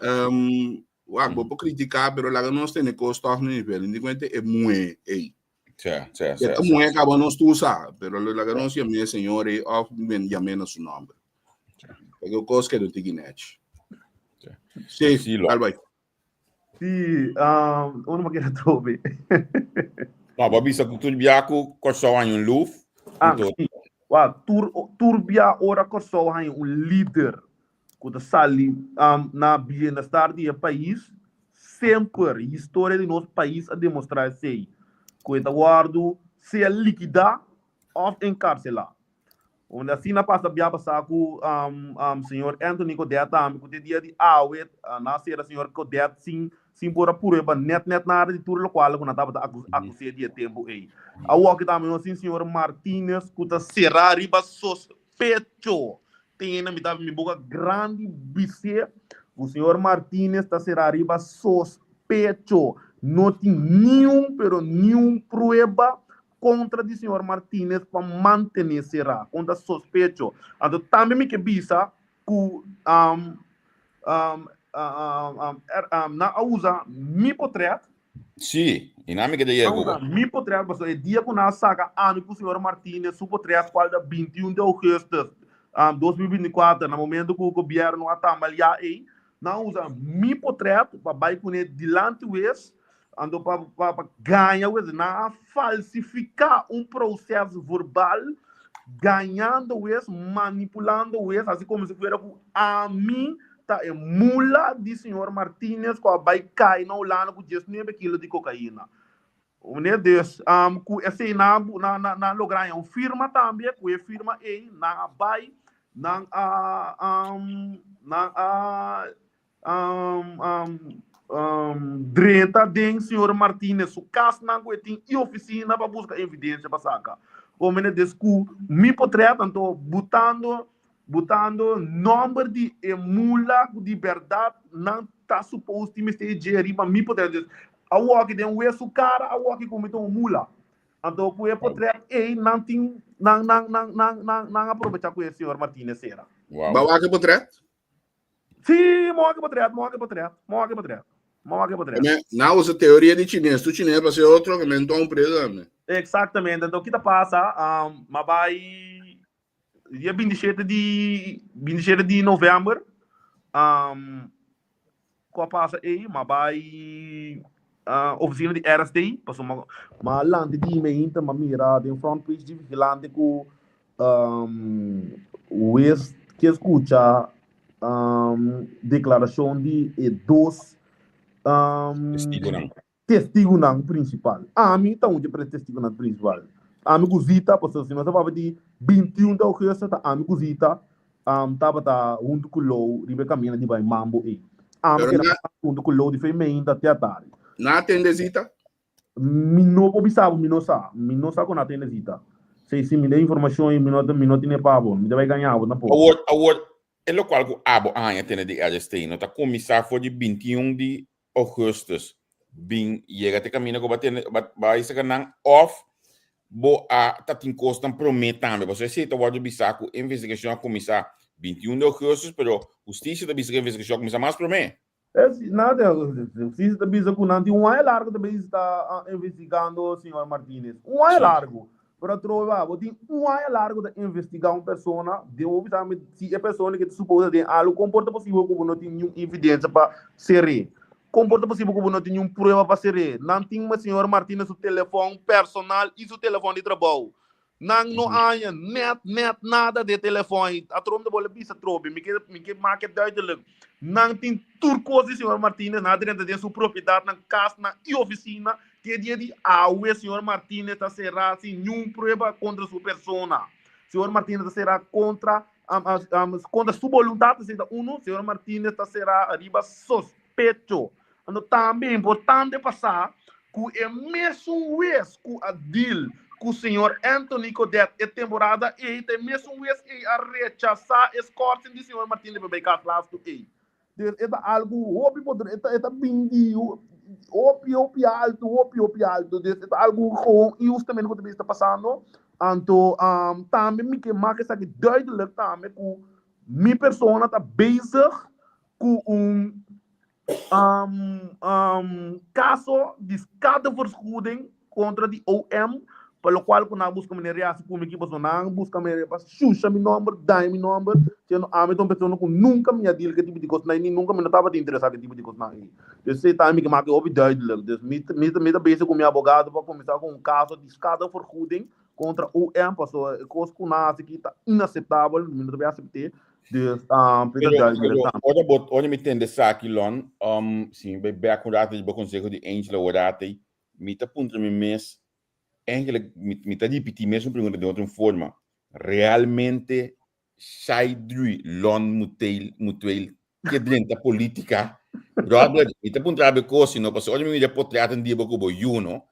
um, Wak, bo por kritiká, pero laga nos tene kos tòg na nivel. Hindi kuente e muhé ei. Sí, sí, sí. E muhé kaba nos tur sa, pero laga nos yam'é señor ei òf yam'é na su nòmber. Pasobra kos keda un tiki nèchi. Sí, Sí, lo. dal bai. Sí, um, uno me quiere trobe. No, bo a bisa ku tur bia ku Kòrsou haña un luf, Ah, anto sí. Wak, tur, tur bia ora Kòrsou haña un lider ku ta sali na bienestar di e pais, semper historia di nos pais a demostrá esei, ku e ta wòrdu sea likidá òf enkarselá. Unda asina pasa bia pasá ku señor Anthony Godett tambe, ku te dia di awe nan a sera señor Godett sin sin por a prueba nèt nèt nada di tur lokual ku nan tabata akus'é di e tempu ei. Awoki tambe nos tin señor Martinez ku ta será riba sospecho Tene mi ta mi boca grandi bis'é cu señor Martinez ta cera riba sospecho. No tin niun pero niun prueba contra di señor Martinez pa mantene cera, contra sospecho. Anto tambe mi ke bisa cu nan a usa mi potret. Sí, i nan mi keda yega ku bo. Mi potret, pasobra e dia ku nan a saka ami ku señor Martinez su potret kual ta 21 di augustus 2024, na momento ku gobièrnu a tambaliá ei, nan a usa mi potret pa bai kuné dilanti wes, anto pa pa gaña wes. Nan a falsifiká un proses verbal, gañando wes, manipulando wes, hasi komo si fuera ku ami Ta e mula di señor Martinez cu a bay cay na Hulanda cu diesnuebe kilo di cocaina. Meneer, dus cu esey nan a nan a logra haña un firma tambe, cu e firma ey nan a bay, nan a nan a drenta den señor Martinez su casnan cu e tin y oficina pa busca evidencia pa saca. Como meneer, dus cu mi potret anto butando Butando nomber di e mula ku di bèrdat nan ta supos tin mester e dje riba mi potrèt. Dus awoki den wesu kara awoki ku mi ta un mula. Anto ku e potrèt ei nan tin nan nan nan nan nan nan a probecha ku e señor Martinez sera. Wow. Ba wak e potrèt? Sí, mi wak e potrèt, mi wak e potrèt, mi wak e potrèt, mi wak e potrèt. Me, nan usa teoria di chines, tu chines pa ser otro ke men ta un preso tambe. Exactamente. Anto ki ta pasa? Um, ma bai Dia 27 di 27 di november, um, ku a pasa ei, ma bai Ofisina di RST, pasobra m'a lanta di mi ainda m'a mira den front page di Vigilante ku wes ke skucha deklarashon di e dos Testigunan. Testigunan prinsipal. Ami ta un dje pre testigunan prinsipal. Ami ku Zita, pasobra si nos a papia di 21 di augustus ta ami ku Zita tabata huntu ku Lou riba e kaminda di bai Mambo ei. Ami Pero keda na pasando huntu ku Lou di fe meinta te atardi. Na atende Zita? Mi no por bisa bo, mi no sa. Mi no sa ku na atende Zita. Si si mi den informashon ei mi no mi no tene pa bo. Mi ta bai gaña bo tampoko. Awor, awor, e lokual ku abo a haña tene di RST no ta kuminsá for di 21 di Augustus bin yega te kaminda ku bo a tene bo a saka nan òf bo a ta tin kosnan promé tambe pasobra esei ta wòrdu bisá ku e investigashon a kuminsá 21 di augustus pero hustisia ta bisa ku e investigashon a kuminsá mas promé. Nada, hustisia ta bisa ku nan tin un aña largu ta bezig ta investigando señor Martinez. Un aña largu. Pero atrobe bo tin un aña largu ta investigá un persona, den hopi sa si e persona ke ta suposa den algu, kon por ta posibel ku bo no tin niun evidensia pa ser'é? Kon por ta posibel ku bo no tin niun prueba pa ser'é? Nan tin señor Martinez su telefòn personal i su telefòn di trabou. Nan no haña nèt nèt nada den e telefòn ei. Atrobe mi ta bolbe bisa atrobe, mi ke mi ke make duidelijk. Nan tin tur kos di señor Martinez, nan a drenta den su propiedatnan, kasnan i ofisina. Te dia di awe señor Martinez ta será sin niun prueba kontra su persona. Señor Martinez ta será kontra kontra su boluntat, esei ta unu. Señor Martinez ta será riba sospecho. Anto tambe importante pa sa ku e mesun wes ku a deal ku señor Anthony Godett e temporada ei ta e mesun wes ei a rechasá e skorsing di señor Martinez pa bai kas lastu ei. Dus e ta algu hopi poder, e ta e ta bin di hopi hopi altu, hopi hopi altu. Dus e ta algu gewoon inhustamente ku ta ta pasando. Anto tambe mi ke mak esaki duidelijk tambe ku mi persona ta bezig ku un kaso di schadevergoeding kontra di OM, pa lokual ku nan a buska manera di hasi ku mi ki pasobra nan a buska manera pa shusha mi nòmber, daña mi nòmber, siendo ami ta un persona ku nunka mi a deal ku e tipo di kosnan ei, ni nunka mi no tabata interesá ku e tipo di kosnan ei. Dus esei tambe mi ke maka hopi duidelijk. Dus mi mi mi ta bezig ku mi abogado pa kuminsá ku un kaso di schadevergoeding kontra OM, pasobra e kos ku nan a hasi aki ta inaseptabel, mi no ta bay asept'é. Dus Pero, pero ora bo ora mi tende esaki Lon, si mi bay bek un rato riba konseho di Angela Orate, Mi ta puntra mi mes, eigenlijk mi, mi ta ripití mesun pregunta den otro forma. Realmente Shai Drui Lon Muteil, Mutueel ke drenta polítika? Robert, mi ta puntra bo e kos, sino pasobra ora mi mira potretan di bo ku bo yu, no?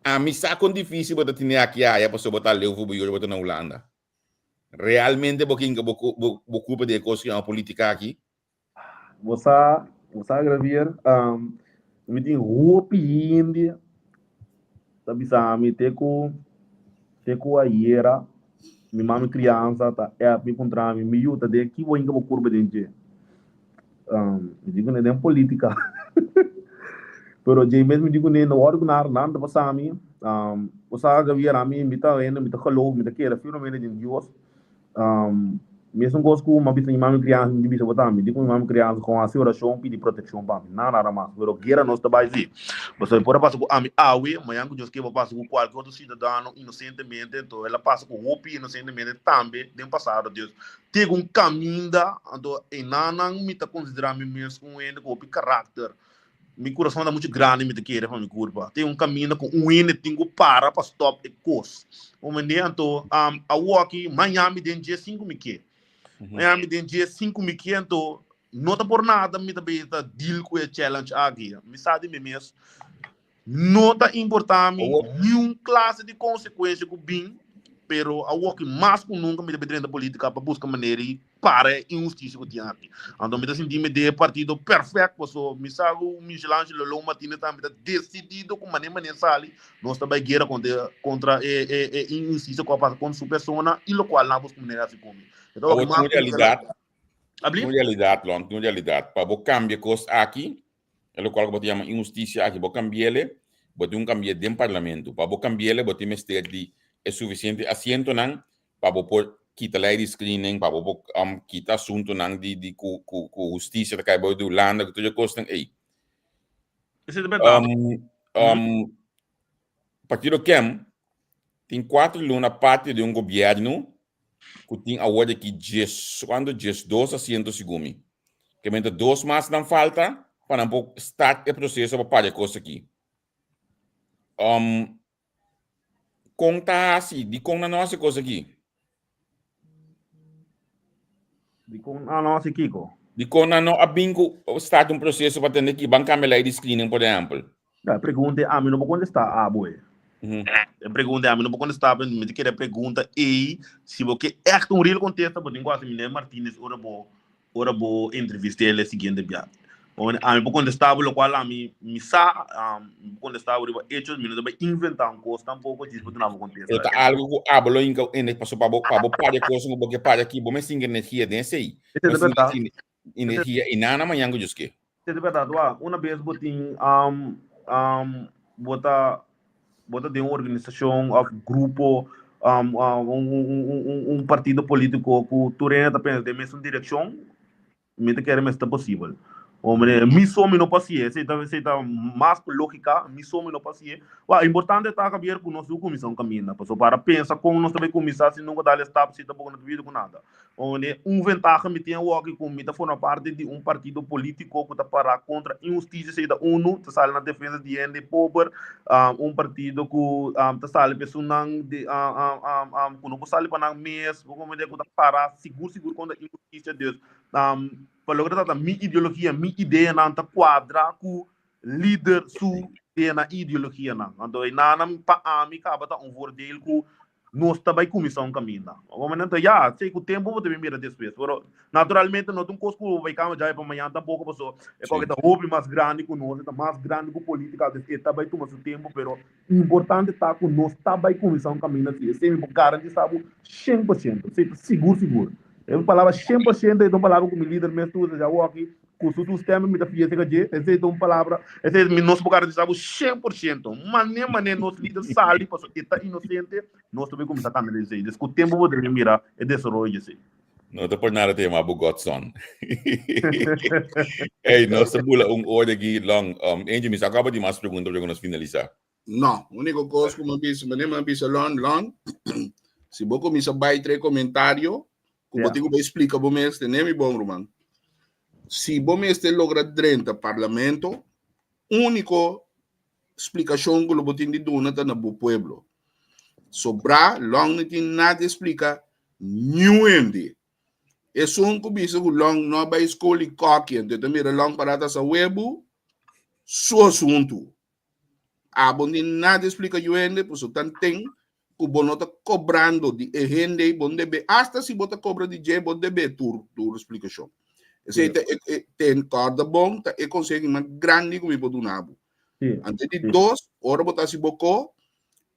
Ami sa kon difísil bo ta tene aki aya pasobra bo ta leu for bo yu ora bo ta na Hulanda. Realmente bo kinka bo, bo, bo kulpa di e kos ku yama polítika aki? Bo sa, bo sa Gravier, mi tin hopi hende ta bisa mi te ku te ku ayera mi mami kriansa ta app mi puntra mi, mi yu ta den ki bo hinka bo kurpa den dje? Mi di kuné den politika. Pero dje mes mi di kuné no wòrdu ku nada, nada ta pasa mi. Bo sa Gravier, ami mi ta hende, mi ta geloof, mi ta kere firmemente den Dios. Mesun kos ku mi a bisa mi mami kriansa, mi di bisa bo tambe. Di ku mi mami kriansa kon hasi orashon pidi protekshon pa mi. Nada nada mas. Pero guera nos ta bai si. Pasobra e por a pasa ku ami awe, mañan ku Dios ke por pasa ku kualke otro siudadano inosentemente, anto el a pasa ku hopi inosentemente tambe den pasado. Dus tin un kaminda, anto enanan mi ta konsiderá mi mes un hende ku hopi karakter. Mi kurason ta muchu grandi mi ta kere pa mi kurpa. Tin un kaminda ku un hende tin ku para pa stòp e kos. Bo mende? Anto awoki mañan mi den dje sin ku mi ke. Mañan mi den dje sin ku mi ke anto no ta por nada mi ta bay ta deal ku e challenge aki. Mi sa di mi mes no ta importa mi niun klase di konsekuensia ku bin pero awoki mas ku nunka mi ta bay drenta politika pa buska manera di para e inhustisia ku tin aki. Anto mi ta sinti mi den e partido perfect paso mi sa ku Michelangelo Lou Martinez tambe ta decidido ku mane mane sali nos ta bai guera kontra kontra e e e inhustisia ku a pasa kontra su persona i lokual nan a buska manera hasi ku mi. E ta Awor tin un realidat, tin un realidat Lon, tin un realidat. Pa bo kambia e kos aki, E lokual ku bo ta yama inhustisia aki, bo kambi'ele, bo tin un kambi'é den parlamento. Pa bo kambi'ele, bo tin mester di e sufisiente asientonan pa bo por kita lei di screening, pa bo por kita asuntonan di di ku ku ku hustisia ta kai bou di Hulanda, ku tur e kosnan ei. Esei ta bèrdat. Um, um, Partido KEM tin 4 luna parti di un gobièrnu ku tin awor di aki djes, kuantu 12 asiento segun mi. Ke men ta dos mas nan falta pa nan por start e proseso pa para e kos aki. Um, kon ta hasi? Dikon nan no hasi e kos aki? Dikon nan no hasi kiko? Dikon nan no a bin ku start un proseso pa tende ki ban kambia lei di screening por ehèmpel? E pregunta ei ami no por kontestá abo e. E pregunta ei ami no por kontestá abo, mi ta kere pregunta ei si bo ke ègt un real kontesta bo tin ku hasi Meneer Martinez ora bo ora bo entrevist'é el e siguiente bia. Ami por kontestá bo lokual ami mi sa, mi por kontestá bo riba hechos, mi no ta bai inventá un kos tampoko djis pa duna bo kontesta. Pero ta algu ku abo lo hinka pasobra pa bo pa bo papia kos ku bo ke papia aki bo mester hinka energia den esei. Esei ta bèrdat. Energia i nana mañan ku Dios ke. Esei ta bèrdat. Wak, una bes bo tin bo ta bo ta den un organisashon òf grupo un partido polítiko ku tur hende ta pensa den mesun direkshon, Mi ta kere mester ta posibel. Hombre, mi so mi no por hacié. Esei ta, esei ta mas ku lógika. Mi so mi no por hacié. Wak, importante ta, Javier, ku nos debe kuminsá un kaminda. Pasobra para pensa kon nos ta bai kuminsá si nunka dal e stap, si tampoko no ta bida ku nada. Hombre, un ventaha mi tin awoki ku mi ta forma parti di un partido polítiko ku ta pará kontra inhustisia, esei ta unu, ta sali na defensa di hende pober, un partido ku ta sali pa esunnan di ku no por sali pa nan mes, bo comprende, ku ta pará sigur sigur kontra inhustisia. Dus, pa loke ta trata mi ideologia, mi ideanan ta kuadra ku lider su ideanan i ideologianan. Anto enanan pa ami kaba ta un voordeel ku nos ta bai kuminsá un kaminda. Anto ya, si ku tempu bo ta bin mira despues. Pero naturalmente no ta un kos ku bo bai kamba djawe pa mañana tampoko paso e kos ta hopi mas grandi ku nos, e ta mas grandi ku politika, dus e ta bai tuma su tempu pero Importante ta ku nos ta bai kuminsá un kaminda así. Esei mi por garantisá bo 100%. Esei ta sigur sigur. E palabra 100% ei ta un palabra ku mi lider mes ta usa dja awoki ku su toestemming mi ta fia serka dje. Esei ta un palabra, esei mi nos por garantisá bo 100%. Mané mané nos lider sali pasobra e ta inosente, nos ta bai kuminsá kambia den esei. Des ku tempu bo debe mira e desaroyo dje esei. No ta por nada te yama bo Godson. Hey, nos ta bula un ora aquí long. Angel, mi sa acaba di mas pregunta para nos finalizar. No, único cosa ku mi bisa, meneer mi bisa lon, lon, si bo kuminsa bai trae komentario, ku bo tin ku bai splika bo mes, tene mi bon ruman. Si bo mester logra drenta parlamento, úniko splikashon ku lo bo tin di duna ta na bo pueblo. Sobrá Long no tin nada di splika niun hende. Esun ku bisa ku Long no a bai skol i kòki anto e ta mira Long pará ta sa webu, su asuntu. Abo no tin nada di splika yu hende pasobra tanten ku bo no ta kobrando di e hende ei bo no debe, asta si bo ta kobra di dje bo debe tur tur splikashon. Esei ta e e ten kòrda bon ta e konseho mas grandi ku mi por duna bo. Anto di dos, ora bo ta hasi bo ko,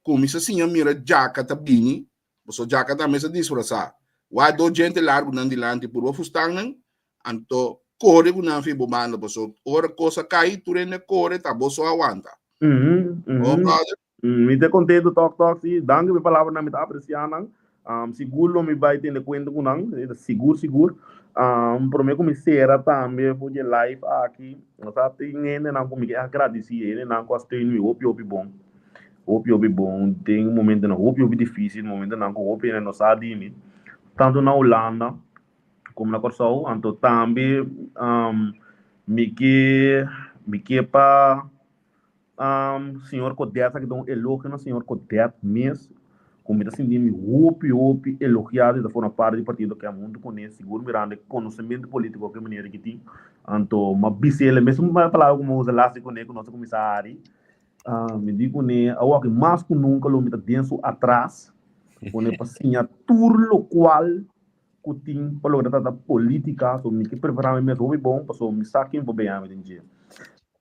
kuminsá siña mira djaka ta bini, pasobra djaka tambe sa disfrasá. Wak dos djente largu nan dilanti purba fustan nan, anto kore ku nan fi bo banda, pasobra ora kos a kai tur hende a kore ta bo so a wanta. Oh brother. Mi ta contento tok tok si. Danki pa e palabranan mi ta aprecia nan. Sigur lo mi bai tene cuenta cu nan, sigur sigur. Prome cu mi cera tambe for dje live aki, nos a tin hendenan cu mi ke agradeci, hendenan cu a steun mi hopi hopi bon, hopi hopi bon den momentonan hopi hopi dificil, momentonan cu hopi hende no sa di mi, tanto na Hulanda como na Corsou. Anto tambe mi ke mi ke pa Señor Codet aki ta un elogio na señor Codet mes ku mi ta sinti mi hopi hopi elogiado di ta forma parti di partido KEM huntu kuné sigur mirando e konosementu politiko ku e meneer aki tin anto m'a bisa el e mesun palabra ku mi a usa las di kuné ku nos a kuminsá hari mi di kuné awoki mas ku nunka lo mi ta den su atras kuné pa siña tur lokual ku tin pa loke ta trata politika so mi ke prepara mi mes hopi bon pasobra mi sa ken por beha mi den dje.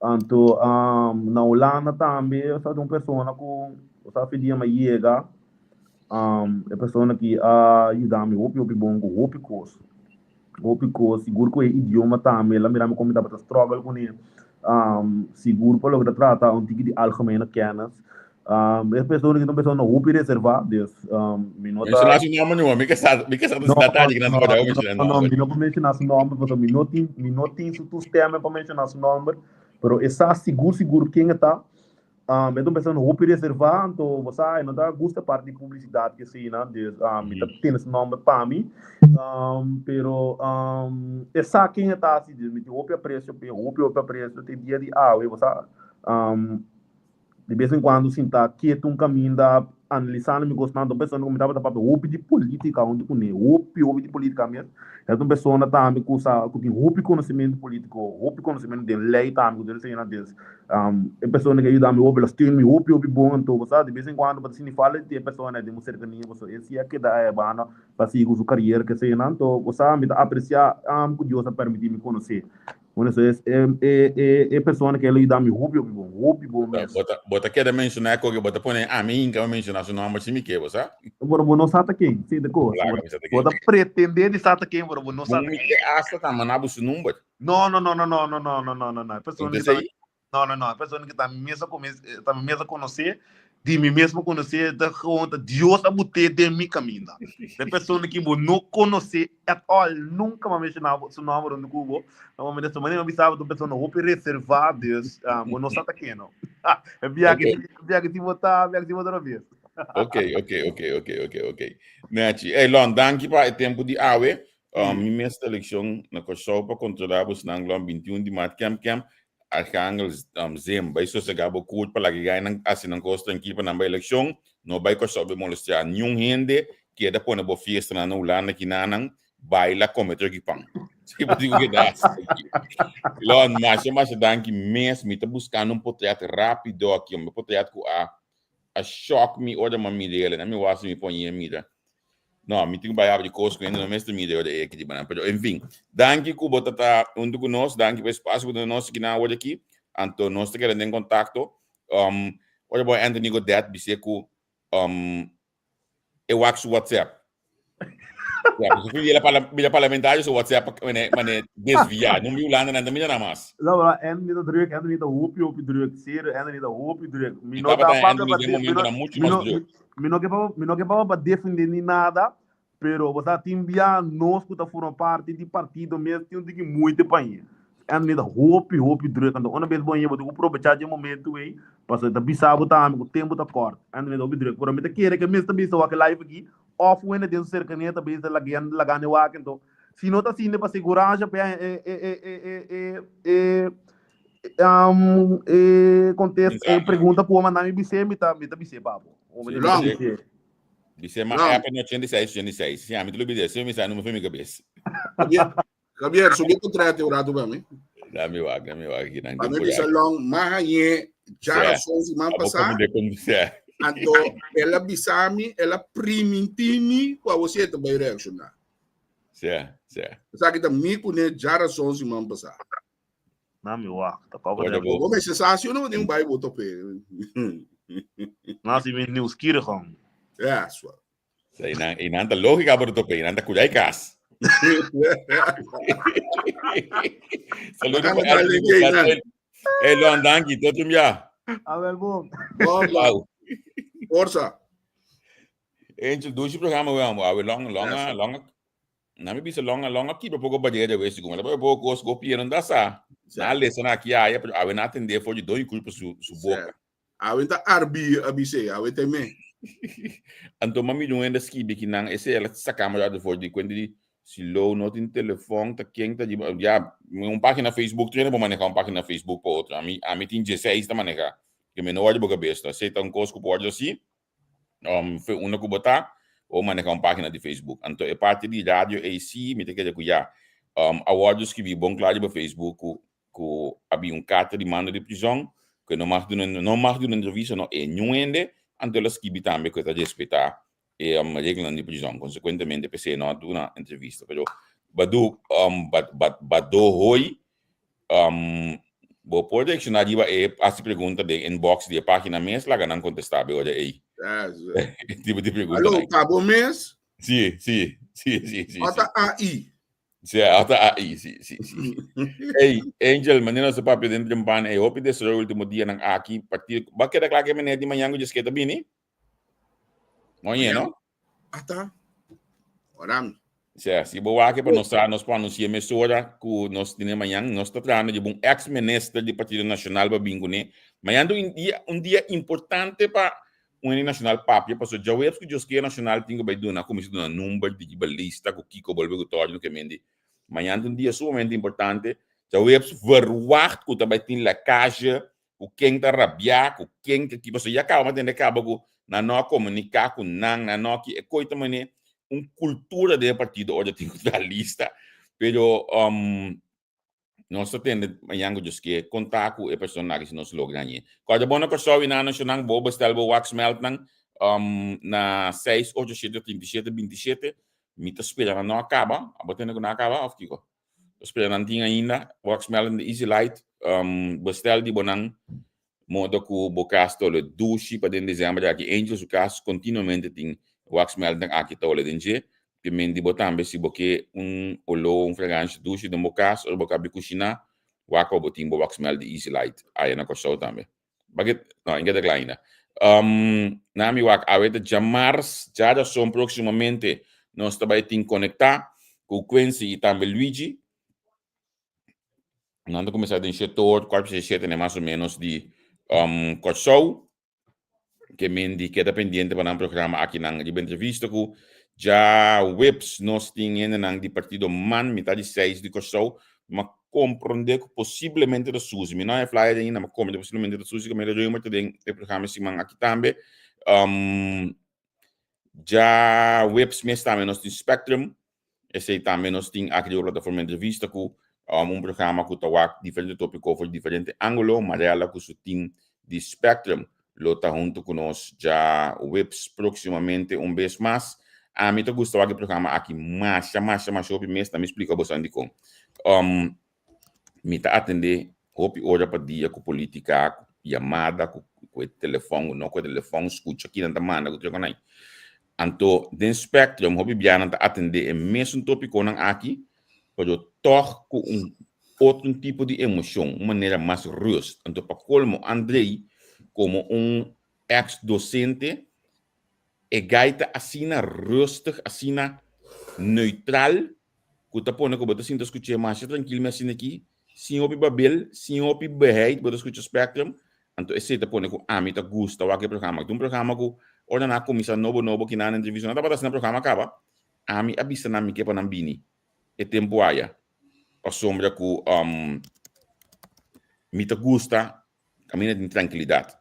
Anto na Hulanda tambe sa tin un persona ku sa fin dia mi a yega e persona ki a yuda mi hopi hopi bon ku hopi kos hopi kos sigur ku e idioma tambe el a mira mi kon mi tabata struggle kuné sigur pa loke ta trata un tiki di algemene kennis e persona ki ta un persona hopi reserva dus mi no ta Menshoná su nòmber numa mi ke sa mi ke sa No, ta tardi ki nan no, ta menshoná no, no, nòmber. mi no por menshoná su nòmber pasobra mi no tin mi no tin su toestemming pa menshoná su nòmber. Pero e sa sigur sigur ken e ta. Um, e ta un persona hopi reservá, anto bo sa, e no ta gusta parti di publisidat ke asina, dus um, mi ta tene su nòmber pa mi. Um, pero um, e sa ken e ta si, dus mi tin hopi apresio p'e, hopi hopi apresio te dia di awe, bo sa. Um, Di bes en kuando sinta ketu un kaminda analisando mi kosnan, ta un persona ku mi tabata papia hopi di politika huntu kuné, hopi hopi di politika mes. E ta un persona tambe ku sa ku tin hopi konosementu politiko, hopi konosementu den lei tambe ku den eseinan des. E persona ke a yuda mi hopi, el a steun mi hopi hopi bon anto bo sa di bes en kuando bo ta sinti falta di e persona den bo serkania pasobra e si a keda e banda pa sigui ku su kariera ke eseinan. Anto bo sa mi ta apresia ku Dios a permiti mi konosé. Bueno, eso es e, e, e, e persona que él ayuda mi hopi, hopi bon, hopi bon mes. Bota, bota queda mencionar ko que bota pone a mim inca mencionar su nombre si mi que, sa? Pero bo no sa ta ken, sí, de ko. Claro, mi sa ta ken. Bota pretender di sa ta ken, pero bo no sa ta Mi ken. que hasta ta manabu su number. No, no, no, no, no, no, no, no, no, no, no. Persona que Entonces ta No, no, no. E persona que ta mi mes a come, ta mi mes a conoce, di mi mesmo conoce, ta gewoon ta Dios a bute den mi caminda. E persona que bo no conoce at all, nunca m'a menciona su nomber rond cu bo. Na momento su manera mi bisa ta un persona hopi reserva, dus ah, bo no sa ta ken no. E bia que bia que si bo ta, bia que si bo ta robes. Ok. Nechi, hey Lon, danki pa e tempo di awe. Mi mes elekshon na Kòrsou pa kontrolá bosnan Lon 21 di maart kem kem Archangel um, Zim bai sosegá bo kurt pa laga e gainan hasi nan kos trankil pa nan bai elekshon. No bai Kòrsou bai molestiá niun hende. Keda pone bo fiestanan na Hulanda kinanan baila kome tròki pan. Si bo tin ku keda hasi trankil. Lon, masha masha danki mes. Mi ta buskando un potret rápido aki, un potret ku a a shock mi ora mi a mira el. Na mi wak mi pon yen mira. No, mi tin ku bai abri kos ku hende no mester mira ora e aki riba nan. Pero en fin, danki ku bo ta ta huntu ku nos, danki pa e spasio ku duna nos aki na awor aki. Anto nos ta keda den kontakto. Um, ora bo Anthony Godet bis'é ku um, e wak su WhatsApp. Ja, pues fui bira parla bira parlamentario su WhatsApp mane mane desviá. No mi Hulanda nan ta mira nada mas. No, pero Anthony ta druk, Anthony ta hopi hopi druk. Serio, Anthony ta hopi druk. Mi Mi no ta tabata papia Anthony pa den de, mi momento no na mucho mi mas no druk. mi no ke pa mi no ke pa pa defende ni nada, pero bo sa tin bia nos ku ta forma parti di partido mes tin un tiki moeite pa hia. Anthony ta hopi hopi druk, anto una bes bo hia bo tin ku probecha dje momento ei, pasobra e ta bisa bo tambe ku tempo ta kort. Anthony ta hopi druk, pero mi ta kere ke mes ta bisa wak e live aki Of un hende den su serkania ta bisa lagu'e lagando e wak enton. Si no ta asina pa seguransha pa e e e e e e e e kontesta e pregunta ku bo manda mi bis'é mi ta mi ta bis'é pa bo. Sí, Mi ta Long. bis'é. Bis'é ma Long. app no 86 86. Sí, ami ta lo bid'é. Si mi sa numero for mi kabes. Javier, Javier, subi kontrate un rato pa mi. Dami wak, dami wak aki nan. Pa mi bisa long, ma hañé djarason siman Abo pasá. komo de kom sí. Anto el a bisa mi, el a primintí mi ku awor sí e ta bai reakshoná. Sí, sí. Esaki ta mi kuné djarason siman pasá. Nami wak, ta kobo Ora de. bo Bo mester sa si uno tin un bai bo topé. Na si mi nieuwsgierig om. Ja, swa. Sa inan, inan ta lógica por tope, inan ta cuidai cas. Saludo Bacana pa dale, Anthony Jay, Gutierrez. nan. Hey, Lon, danki. Tot un bia. A ver, bom. Bom, bom. Au. Forza. Angel, dushi programa we amo. Awe long, long, Yes. long. Na mi bisa long, long a kibra poco barrera we sigun. La poco kos go piero nda sa. Na lesa na aki aya, pero awe na atende for di doy culpa su su boca. Awe ta arbi a bis'é, awe ta me. Anto mami dun hende skibi ki nan ese el a saka mi rato for di kuenta di si lo no tin telefon ta ken ta riba ya un pagina Facebook tur hende por maneha un pagina Facebook pa otro ami ami tin dieseis ta maneha ke mi no wòrdu bo kabes ta esei ta un kos ku por wòrdu hasi fe unda ku bo ta o maneha un pagina di Facebook anto e parti di radio ei si mi ta kere ku ya a wòrdu skibi bon kla riba Facebook ku ku a bin un karta di mando di prizòn ku e no mag duna no mag duna entrevista no e niun hende, anto el a skibi tambe ku e ta respetá e reglanan di prizòn, konsekuentemente p'esei e no a duna entrevista. Pero Badu Bado Hoy bo por reakshoná riba e hasi pregunta den inbox di e página mes laga nan kontestá be ora ei. E tipo di pregunta Alo, nan. ta bo mes? Sí, sí, sí, sí, sí. Ota AI. Sí, hasta AI, sí, sí, sí. Hey, Angel, manera nos papia dentro de un pan, hey, hopi desaroyo último dia nan aki, partir, ba queda klaar que meneer di mañana ku dje bini? Oye, no? Ata. Oram. Sea, si bo wak pa nos sa, nos por anuncia mesora ku nos tiene mañan. Nos ta trahando di un ex-minister di Partido Nacional pa bin kuné. Mañan ta un dia importante pa Union Nacional papia, paso djaweps ku Dios kier Nacional tin ku bai duna, kuminsá duna number di riba lista ku kiko bolbe ku tòrdi no ke mendi. Mañan ta un dia sumamente importante. Djaweps verwacht ku ta bai tin lekage ku ken ta rabiá, ku ken ta ki, pasobra ya kaba mi a tende kaba ku nan no a komuniká ku nan, nan no a ki, e koi ta manera un kultura den e partido ora tin ku traha lista, pero nos ta tende mañan ku Dios ke konta ku e persona aki si nos logra hañ'é. Kòrda bo na Kòrsou i na Nashonal bo bestel bo wax melt nan na seis ocho shete 37 27, mi ta spera nan no a kaba, abo tende ku nan a kaba òf kiko? Spera nan tin ainda wax melon di Easy Light. Bestel di bo nan modo ku bo kas ta ole dushi pa den december aki. Angel su kas continuamente tin wax melon aki ta ole den dje. Te men di bo tambe si bo ke un olo, un fragansha dushi den bo kas ora bo kabi kushiná, wak pa bo tin bo wax mel di Easy Light aya na Kòrsou tambe. Bakit, no, in keda kla ainda. Nami wak, awe ta djamars, djarason próximamente nos ta bai tin konektá ku Quincy i tambe Luigi. Nan ta kuminsá den shetor, kuart pa shete ne mas o menos di Kòrsou. Ke men di keda pendiente pa nan programa aki nan riba entrevista ku djaweps nos tin hendenan di partido man mitad di seis di Kòrsou. Ma komprondé ku posiblemente ta Suzy. Mi no haña flyer ainda, ma komprondé posiblemente ta Suzy Camila Römer ta den e programa e siman aki tambe. Djaweps mes tambe nos tin Spectrum. Esei tambe nos tin aki riba plataforma entrevista ku un programa ku ta wak diferente topiko for diferente angulo. Mariela ku su team di Spectrum lo ta huntu ku nos djaweps próksimamente un bes mas. Ami ta gusta wak e programa aki masha masha masha hopi mes, ta mi splika boso dikon. Mi ta atendé hopi ora pa dia ku polítika, ku yamada, ku ku e telefòn, ku no ku e telefòn, skucha kinan ta manda ku tur e konai. Anto den Spectrum hopi bianan ta atendé e mesun tópikonan aki, pero tòg ku un otro tipo di emoshon, un manera mas rust. Anto pa kolmo Andrei komo un eks dosente e gai ta asina rustig, asina neutral ku ta pone ku bo ta sinta skuch'é masha trankil mi asina aki, sin hopi babel, sin hopi beheit bo ta skucha Spectrum, anto esei ta pone ku ami ta gusta wak e programa. Ta un programa ku ora nan a kuminsá nobo nobo kinan na entrevista nan tabata asina programa kaba, ami a bisa nan mi ke pa nan bini e tempu aya pasobra ku mi ta gusta kaminda tin trankilidat.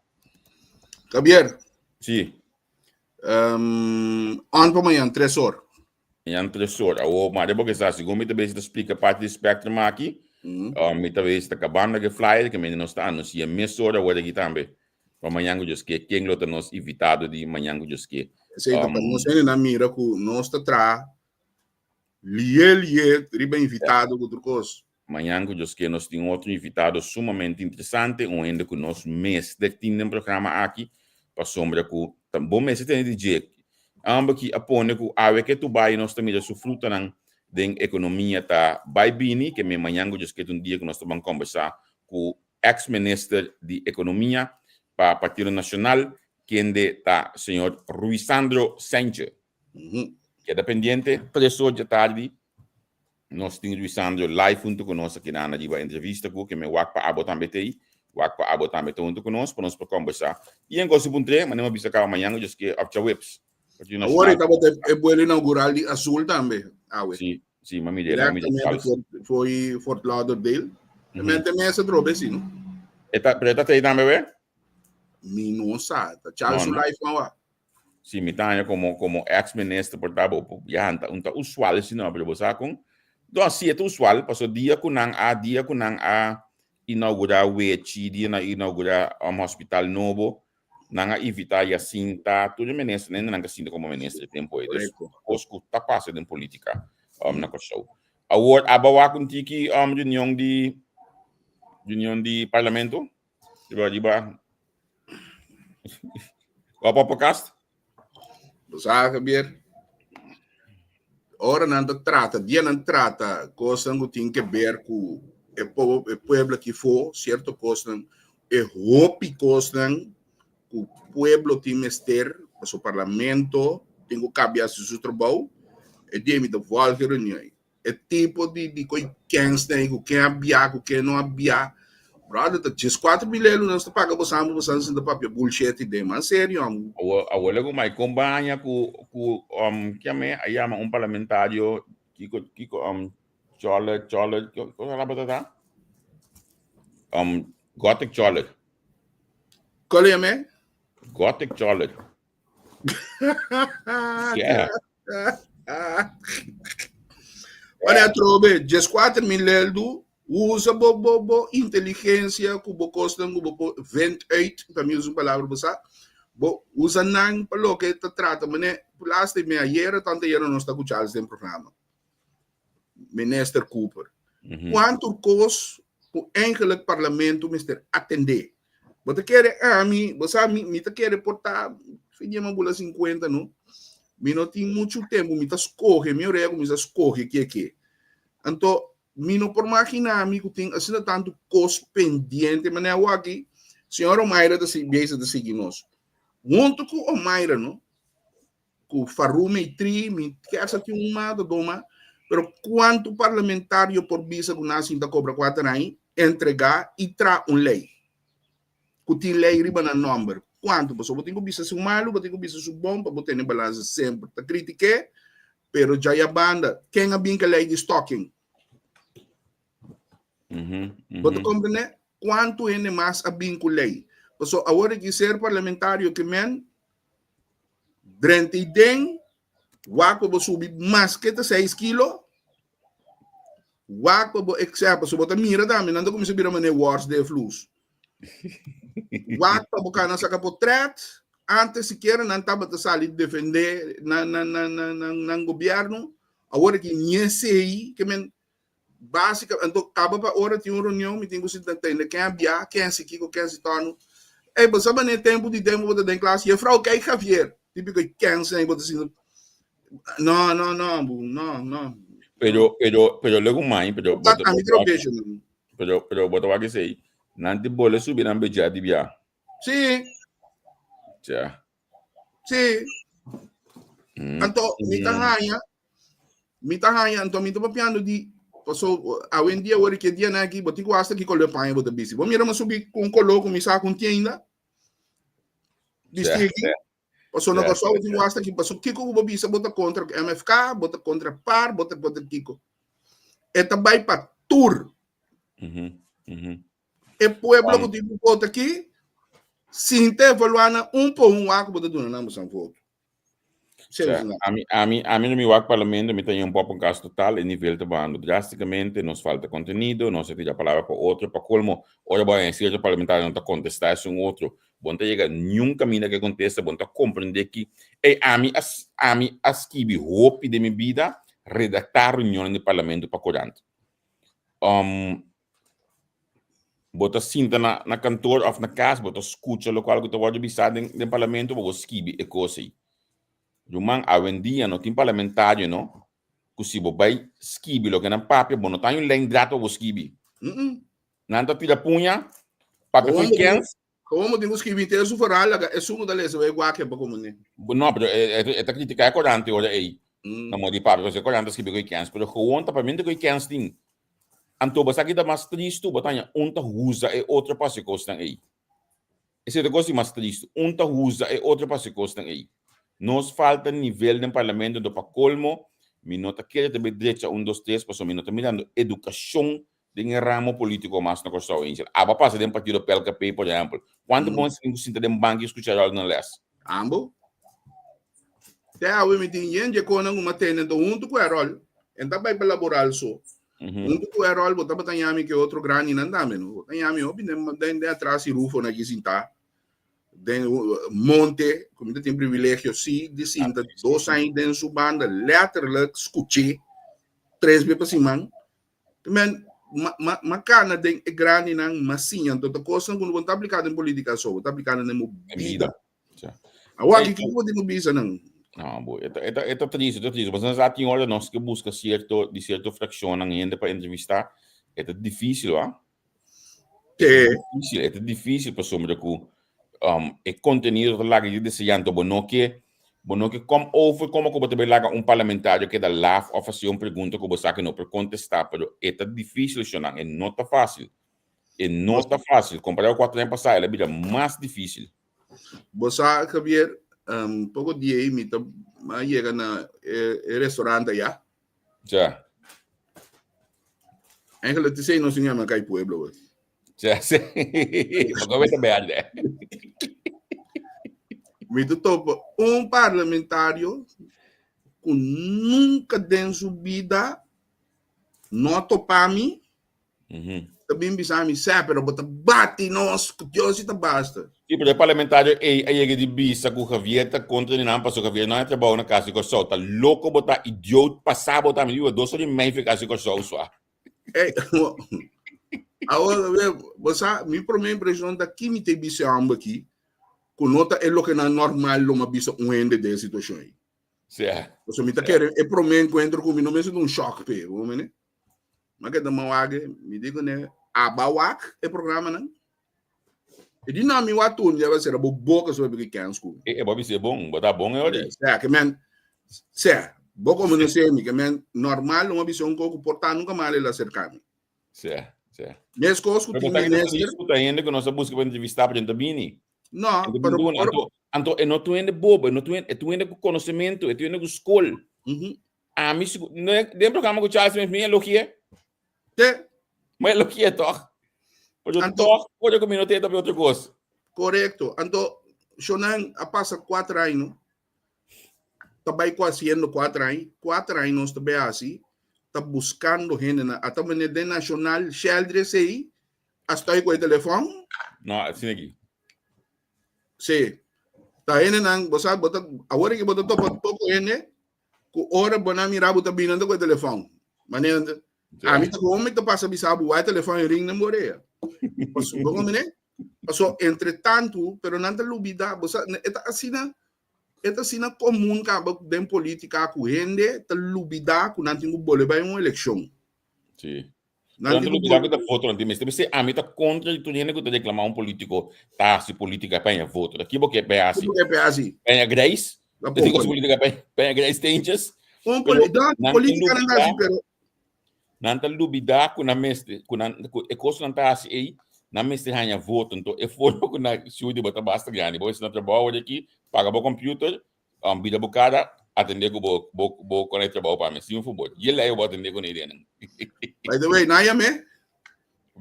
Javier. Si. On pa mañan tres or. Mañan tres or. Awo, mare bo ke sa, segun mi ta besi ta splika parti di Spectrum aki, mi ta besi ta kabando ke flyer ke mende nos ta anuncia mesora awor aki tambe. Pa mañan ku Dios ke, ken lo ta nos invitado di mañan ku Dios ke. Esei ta pa nos hendenan mira ku nos ta traha Lié lié riba invitado ku tur kos. Mañan ku Dios ke nos tin otro invitado sumamente interesante, un hende ku nos mester tin den programa aki, pasobra ku ta bo mester tene di dje. Amba ki a pone ku awe ke tu bai nos ta mira su frutanan den ekonomia ta bai bini, ke men mañan ku Dios ke ta un dia ku nos ta ban kombersá ku ex minister di ekonomia pa Partido Nacional, kende ta señor Ruisandro Sanchez. Keda pendiente, 3 or djatardi nos tin Ruisandro live hunto ku nos aki na riba entrevista ku ke men wak pa abo tambe t'ei, wak pa abo tambe ta hunto ku nos pa nos por kombersá. I en gosi puntr'é, manera mi a bisa kaba mañan ku dje òf djaweps. Partido Awor e tabata e buelo inaugural di Azul tambe, awe. Si, si, m'a mir'é, m'a mir'é. Directamente for Fort Lauderdale. Mente mes a trobe si, no? E ta, pero e ta t'ei tambe, we? Mi no sa, ta Charles su life man wak. Si mi ta haña komo komo ex minister por ta bo ya ta un ta usual si no pero bo sa kon do si e ta usual paso dia ku nan a dia ku nan a inaugura wechi dia nan a inaugura un hospital nobo nan a invita Jacinta tur e minister nan nan ka sinta komo minister e tempo ei dus kos ku ta pasa den politika na Kòrsou awor aba wak un tiki reunion di reunion di parlamento riba riba Op op podcast? Bo sa, Javier, ora nan ta trata, dia nan trata kosnan ku tin ke ber ku e po e pueblo aki fo, sierto kosnan, e hopi kosnan ku pueblo tin mester, paso parlamento tin ku kabia hasi su trabou. E dia mi ta volg e reunion ei. E tipo di di koi kens nei ku ken a bia ku ken no a bia. Brother ta 14 mil elu nos ta paga bosan pa bosan sinta papia bullshit i den. Man serio amo. Awor awor lego mai kon baña ku ku um kiame a yama un parlamentario kiko kiko um Choller Choller kiko kiko tabata ta? Um Gothic Choller. Kol yame? Gothic Choller. Yeah. Olha, atrobe, 14 mil eldo, usa bo, bo, bo inteligencia ku bo kosnan ku bo po vent uit, pa mi usa un palabra bo sa, bo usa nan pa loke ta trata, mane, laatste me ayera, tanto ayera nos ta ku Charles den programa. Minister Cooper. Mm -hmm. Kuantu kos ku eigenlijk parlamento mester atendé. Bo ta kere ami, bo sa mi, mi ta kere por ta, fin ma bula 50 no. Mi no tin mucho tempo, mi ta scoge, mi orea kuminsa scoge ke ke. Anto, mi no por imagina mi ku tin asina tantu kos pendiente, manera awaki, señor Omaira ta si, bezig ta sigui nos. Hunto ku Omaira no, ku Farume i Tri, mi kier sa tin un mas, dos mas, pero kuantu parlamentario por bisa ku nan sinta kobra kuater aña, entregá i traha un lei ku tin lei riba nan nòmber? Kuantu? Pasobra bo tin ku bisa su malu, bo tin ku bisa su bon pa bo tene balansa semper. Ta kritik'é, pero djaya banda, ken a bin ku e lei di stocking? Bo ta komprendé? Kuantu hende mas a bin ku lei? Pasobra awor aki ser parlamentario ke men Drenta i den, wak pa bo subi maske ta seis kilo, wak pa bo excel, pasobra bo ta mira tambe, nan ta kuminsá bira manera wòrs den e flus. Wak pa bo kana saka potret, antes sikiera nan tabata sali defendé nan nan nan nan nan gobièrnu, awor aki ni esei, ke men Básica, anto kaba pa ora tin un reunion, mi tin ku sinta tende ken a bia, ken si kiko, ken si tònu. Ey, bo sa manera tempu di tempu bo ta den klas, Juffrouw, kijk Javier. Típiko e kens ei bo ta sinta, no, no, no, bu, no, no. Pero, pero, pero luego mai, pero bo ta mi tropecio nan. Pero, pero bo ta wak esei, nan ti bole subi nan beja di bia. Sí. Tja. Sí. Anto, mi ta haña, Mi ta haña, anto mi ta papiando di, paso awendia ora ki e dianan aki, bo tin ku hasta ki koló paña bo ta bisti. Bo mira mi subi ku un koló ku mi sa ku un tienda, bisti aki. Paso na Kòrsou bo tin ku hasta ki, paso kiko ku bo bisa bo ta kontra MFK, bo ta kontra par, bo ta kontra kiko. E ta bai pa tur. E pueblo ku tin ku vota aki, sinta evaluá nan un pa un wak ku bo ta duna nan boso voto. Sea, ami, ami, ami no mi wak parlamento, mi ta un poco caso total, e nivel ta bajando drásticamente, nos falta contenido, nos ta tira palabra pa otro, pa colmo, ora bo haña cierto parlamentario no ta contesta esun otro, bo no ta yega niun caminda ke contesta, bo no ta comprende ki, ey, ami a, ami a skibi hopi den mi bida, redacta reunionnan di parlamento pa corant. Um, Bo ta sinta na na kantoor òf na kas, bo ta skucha lokual ku ta wòrdu bisá den den parlamento, bo por skibi e kos ei. Ruman, awendia no tin parlamentario no ku si bo bai skibi loke nan papia, bo no ta haña un lèn drat pa bo skibi. Nan ta tira puña, papia fo'i kens. Komo bo tin ku skibi henter su foral laga esun ku ta lesa wei wak pa komo ne. No, pero e ta kritiká e korant e ora ei. Na modo di papia, pasobra e korant ta skibi ku e kens, pero gewoon ta pamiento ku e kens tin. Anto bo sa ki ta mas tristu, bo ta haña un ta usa e otro pa hasi e kosnan ei. Esei ta e kos di mas tristu, un ta usa e otro pa hasi e kosnan ei. Nos falta nivel den parlamento, anto pa kolmo mi no ta kere ta bai drecha un dos tres pasobra mi no ta mirando edukashon den e ramo politico mas na Kòrsou, Angel. Abo a pasa den partido PLKP, por ehèmpel. Kuantu bon esei ku sinta den banki i skucha Harold nan lès? Ambo. Te awe mi tin yen dje konan ku mi a tene anto huntu ku Harold, en ta bai pa laboral so. Huntu ku Harold bo tabata yami ke otro grandinan tambe no. Bo ta yami hopi den den den atras di Rufo na ki sintá den monte ku mi ta tin privilegio si di sinta dos aña den su banda letterlijk skuch'é tres be pa siman. Men, ma, ma, ma kana den e grandinan, ma siña. Anto ta kosnan ku no bo ta apliká den polítika so, bo ta apliká den bo bida. Awor, Ei, kiko bo tin ku bisa nan? No, bo, e ta, e ta, e ta triste, e ta triste. Pasobra sa tin ora nos ke buska sierto, di sierto frakshonnan hende pa entrevistá, e ta difísil, wa. E ta difísil, e ta difísil pasobra ku um, e kontenido ta laga di deseá, anto bo no ke. Bo no ke kom over komo ku bo ta bai laga un parlamentario keda laf òf hasi un pregunta ku bo sa ku no por kontestá, pero e ta difísil shonnan, e no ta fásil. E no ta fásil. Kompará ku kuater aña pasá el a bira mas difísil. Bo sa, Javier, um, poko dia ei mi ta a yega na e, e restaurante allá. Ja. Eigenlijk te sei no sin llama kai pueblo, we. Ja, sí. Poko beta berde. Mi ta topa un parlamentario ku nunca den su vida no a topa mi Ta bin bisa mi, Sè, pero bo ta bati nos, ku Dios i ta basta. Sí, pero e parlamentario ei a yega di bisa ku Javier ta kontra di nan pasobra Javier no a trabou na Kas di Kòrsou. Ta loko bo ta, idioot, pasá bo ta. Mi di bo dos ora i mei fi Kas di Kòrsou sua. Ey, awor, Javier, bo sa, mi promé impreshon ta ki mi ta bisa e hòmber aki, ku no ta e lokenan normal lo mi a bisa un hende den e situashon ei. Sí. Pasobra mi ta kere e promé enkuentro ku mi no mester ta un shòk p'e, bo mene? Ma keda ma wak, mi di kuné, aba wak e programanan. E di no, mi wak tur, mi debe sera bo boka so e kens ku. E, e bo bisa e bon, bo ta bon e ori. Sea, ke men, sea, bo komo no se mi, ke men normal un bisa un koko por ta nunca mal el acerca mi. Sea, sea. Meskos ku Pero tin bo ta kita minister. feliz ku ta hende ku nos a buska pa entrevista pa djenta bini. No, Ente pero binduna, ora anto, anto e no tu hende bobo, e no tu hende, e tu hende ku konosementu, e tu hende ku skol. Mhm. Ami sigur, no e, den programa ku Charles mes mi elogié. Te. Mi elogié toch. Pero Anto, toch, ora ku mi no tenta otro kos. Korekto. Anto, Shonan a pasa kuater aña, no? Ta bai ku hasiendo kuater aña. Kuater aña nos ta bai hasi, ta buskando hendenan. Ata meneer den Nacional, Sheldry esei, a stoi ku e telefòn. No, asina aki. Sí. Ta hendenan, bo sa, bo ta, awor aki bo ta topa poko hende, ku ora bo nan mira bo ta bini nan ta ku e telefòn. Manera nan ta, ami ta kon mi ta pasa bisa bo, wak e telefòn e ring nan bo orea. Paso, bo komprende? Paso, entre tantu, pero nan ta lubida, bo sa, e ta asina, e ta asina komun kaba den politika ku hende ta lubida ku nan tin ku bolbe bai un elekshon. Sí. Nan Nan tin ta ku lubida ku bolbe. ta voto nan tin mester. P'esei ami ta kontra di tur hende ku ta reklamá un polítiko ta hasi polítika pa haña voto. Ta ki bo ke pa e Ki hasi? bo ke pa e hasi? Pa haña greis? Ta Ta tin poko. kos polítika pa pa haña greis teentjes? Un Pero poli dan nan ta polítika nan ta lubidá hasi pero nan ta lubidá ku nan mester ku nan ku e kos ku nan ta hasi ei nan mester haña voto. Nto e forma ku nan siu di bo ta basta grandi. Bo mester na trabou awor aki, paga bo computer, Um, bida bo cara, atende ku bo, bo, bo con e trabajo pa mi. Sin fútbol. Je lei bo atende con idea. By the way, na yame?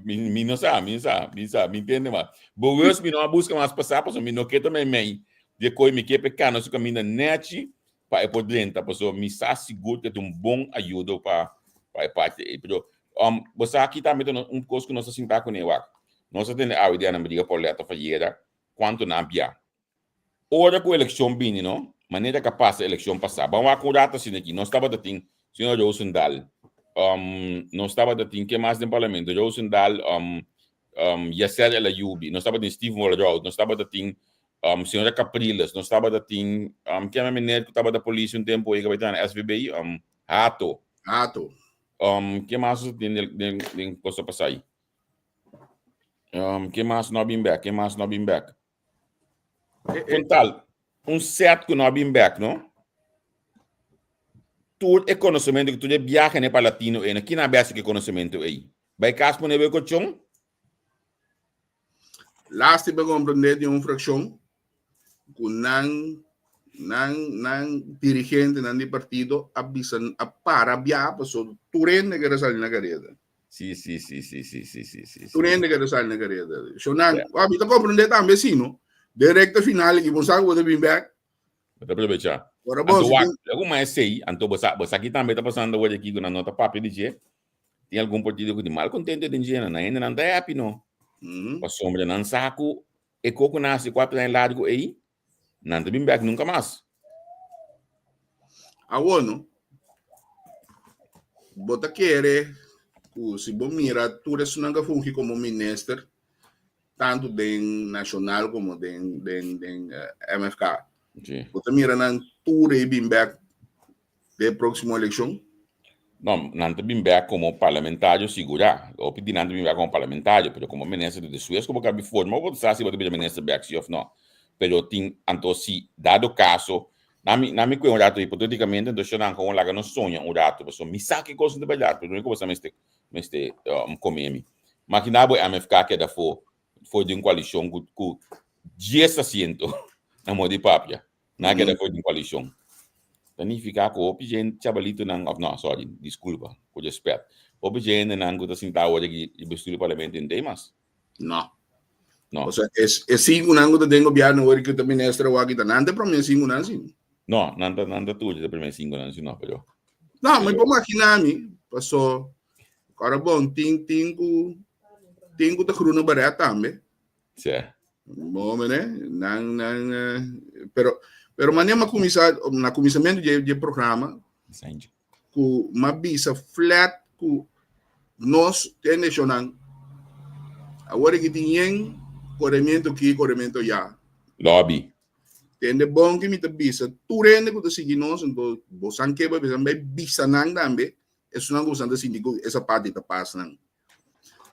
Mi, mi no sa, mi sa, mi sa, mi entiende ma. Bewust mi no a busca mas pasá, paso mi no ke ta mei mei. De koi mi ke pe kano su kaminda nechi pa e por drenta, paso mi sa sigur ke ta un bon ayudo pa pa e parti ei. Pero um, bo sa aki tambe ta un kos ku nos a sinta kuné wak. Nos a tende awe dia na Maria Pauletta Fayera kuantu nan a bia. Ora ku elekshon bini no, manera ku a pasa elekshon pasá. Ban wak un rato asina aki. Nos tabata tin señor Roosendaal, nos tabata tin ke mas den parlamento? Roosendaal, Yasser El Ayoubi, nos tabata tin Steve Molerout, nos tabata tin señora Capriles, nos tabata tin ken e meneer ku tabata polis un tempu ei ku a bai traha na SVB? Hato. Hato. Ke mas nos a tin den cosa pasá ei? Ke mas no a bin bek? Ke mas no a bin bek? Kon tal, un set ku no a bin bek, no? Tur e konosementu ku tur e biahe ne pa latino ei, no? Kina a besi ku e konosementu ei? Bai kas pone bo e kochon? Lástima komprendé di un frakshon ku nan nan nan dirigentenan di partido a bisa a para bia pasobra tur hende kere sali na kareda. Sí, sí, sí, sí, sí, sí, sí, sí. Tur hende kere sali na kareda. Shonan, yeah. Mi ta komprendé tambe si, no? Den rekta final aki, bo sa ku bo ta bin bek. Bo ta aprovechá. Ora bo, Anto si wak, tin- algun mas esei, anto bo sa, bo sa ki tambe ta pasando awor aki ku nan no ta papia di dje. Tin algun partido ku tin mal kontento den dje, nan hende nan ta happy no. Pasobra nan sa ku e koko nan hasi kuater aña largu ei, Nan ta bin bek nunca mas. Awor no, bo ta kere ku si bo mira tur esunnan ku a fungi komo minister, tantu den nashonal komo den den den MFK, Sí. bo ta mira nan tur ei bin bek den e próksimo elekshon? No, nan ta bin bek komo parlamentario sigurá. Hopi di nan ta bin bek komo parlamentario, pero komo minister despues ku bo kabi forma bo ta sa si bo ta bira minister bek si òf no. Pero tin, anto si dado kaso Nami, nami kue un rato hipotéticamente, entonces shonan gewoon laga nos soña un rato, paso mi sa ki kos ta berdad, pero no ku mester mester um, come mi. Imagina bo MFK keda for for di un koalishon ku ku 10 asiento na modo di papia. Na keda for di un koalishon. Ta nifiká ku hopi gente chabalitonan, of no, sorry, disculpa, ku respet. Hopi gentenan ku ta sintá awor aki di bestuur di parlamento in mas. No. No. O sea, es, e cinco nan ku ta den gobierno awor ku ta minister awor ta nan te promé cinco nan si. No, nan ta nan ta tur de promé cinco nan si no, pero No, mi por imaginá mi, paso ora bon tin tin ku tin ku ta groene beret tambe. Sí. Bon, né? Nan nan eh, pero pero manera m'a kuminsá na kuminsamentu di di programa Sancho. ku m'a bisa flat ku nos tende shonan awor ki tin yen koremiento ki koremiento ya. Lobby. Tende bon ki mi ta bisa tur hende ku ta sigui nos anto bosan ke bai bosan bai bisa nan tambe esunnan ku bosan ta sinti ku esa parti ta pas nan.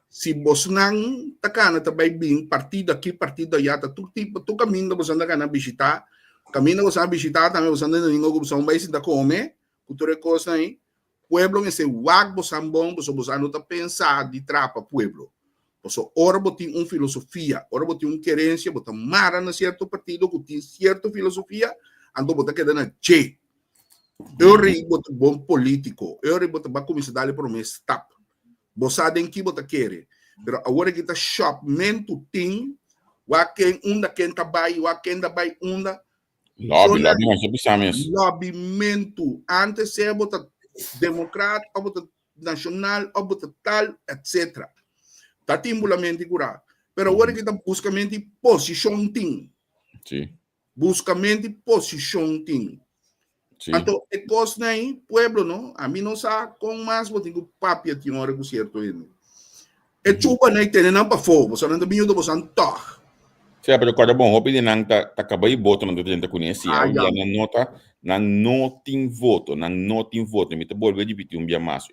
Si bosnan ta kana ta bai bin partido aki partido aya ta tur tipo tur kaminda bosan ta kana bishita kaminda bosan a bishita tambe bosan ta ningo ku bosan bai sinta kome ku tur e kosnan ei pueblo mester wak bosan bon pasobra bosan no ta pensa di trapa pueblo pasobra ora bo tin un filosofia ora bo tin un kerensia bo ta mara na sierto partido ku tin sierto filosofia anto bo ta keda na dje ora ei bo ta bon politico ora ei bo ta bai kuminsa dal e prome stap. Bo sa den ki bo ta kere. Pero awor aki ta shopmentu tin, wak ken unda ken ta bai, wak ken ta bai unda. Lobby, lobby masha pisá mes. Lobbymentu. Antes sea bo ta demokrat of bo ta nashonal of bo ta tal, etc. Ta tin bulamenti kurá. Pero awor aki ta buskamenti posishon tin. Sí. Buskamenti posishon tin. Sí. Anto e kosnan ei, pueblo no, ami no sa kon mas bo tin ku papia tin ora ku sierto hende. E chupa nei tene nan pafó, boso nan ta bin yuda boso tòg. Sí, pero kòrda bon, hopi di nan ta ta kaba i boto nan ta drenta kuné sí. Ah, Un ya. bia nan no ta, nan no tin voto, nan no tin voto. Mi ta bolbe ripití un bia mas.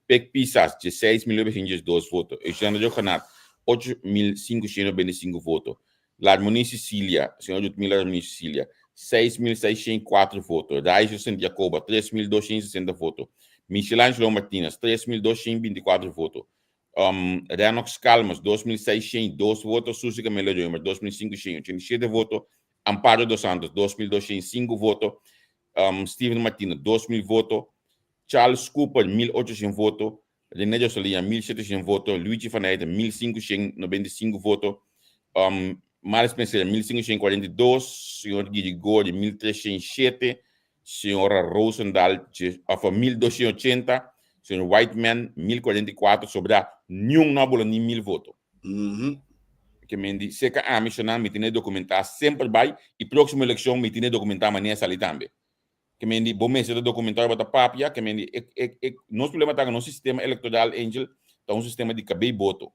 Pek Pisas, 16.902 voto. Eugène Rhuggenaath, 8.525 voto. Larmonie Cecilia, señor Ludmila Larmonie Cecilia, 6.604 voto. Raizo Sint Jacoba, 3.260 voto. Michelangelo Martinez, 3.224 voto. Um, Renox Calmes, 2.602 voto. Suzy Camilo Römer, 2.587 voto. Amparo dos Santos, 2.205 voto. Um, Steven Martina, 2.000 voto. Charles Cooper, 1.800 voto. René Joselina, 1.700 voto. Luigi van Heijden, 1.595 voto. Um, Maris Spencer, 1.542. Señor Girigori, 1.307. Señora Roosendaal, of 1.280. Señor Whiteman, 1.044. Sobra niun no a bula ni 1.000 voto. Ke men di, seka ami, shonan, mi tene dokumentá semper bai i próksimo elekshon mi tene dokumentá manera sali tambe. Ke men di, bo mester ta dokumentá bo ta papia, ke men di, e, e, e, nos problema ta ku nos sistema elektoral, Angel, ta un sistema di kabei boto.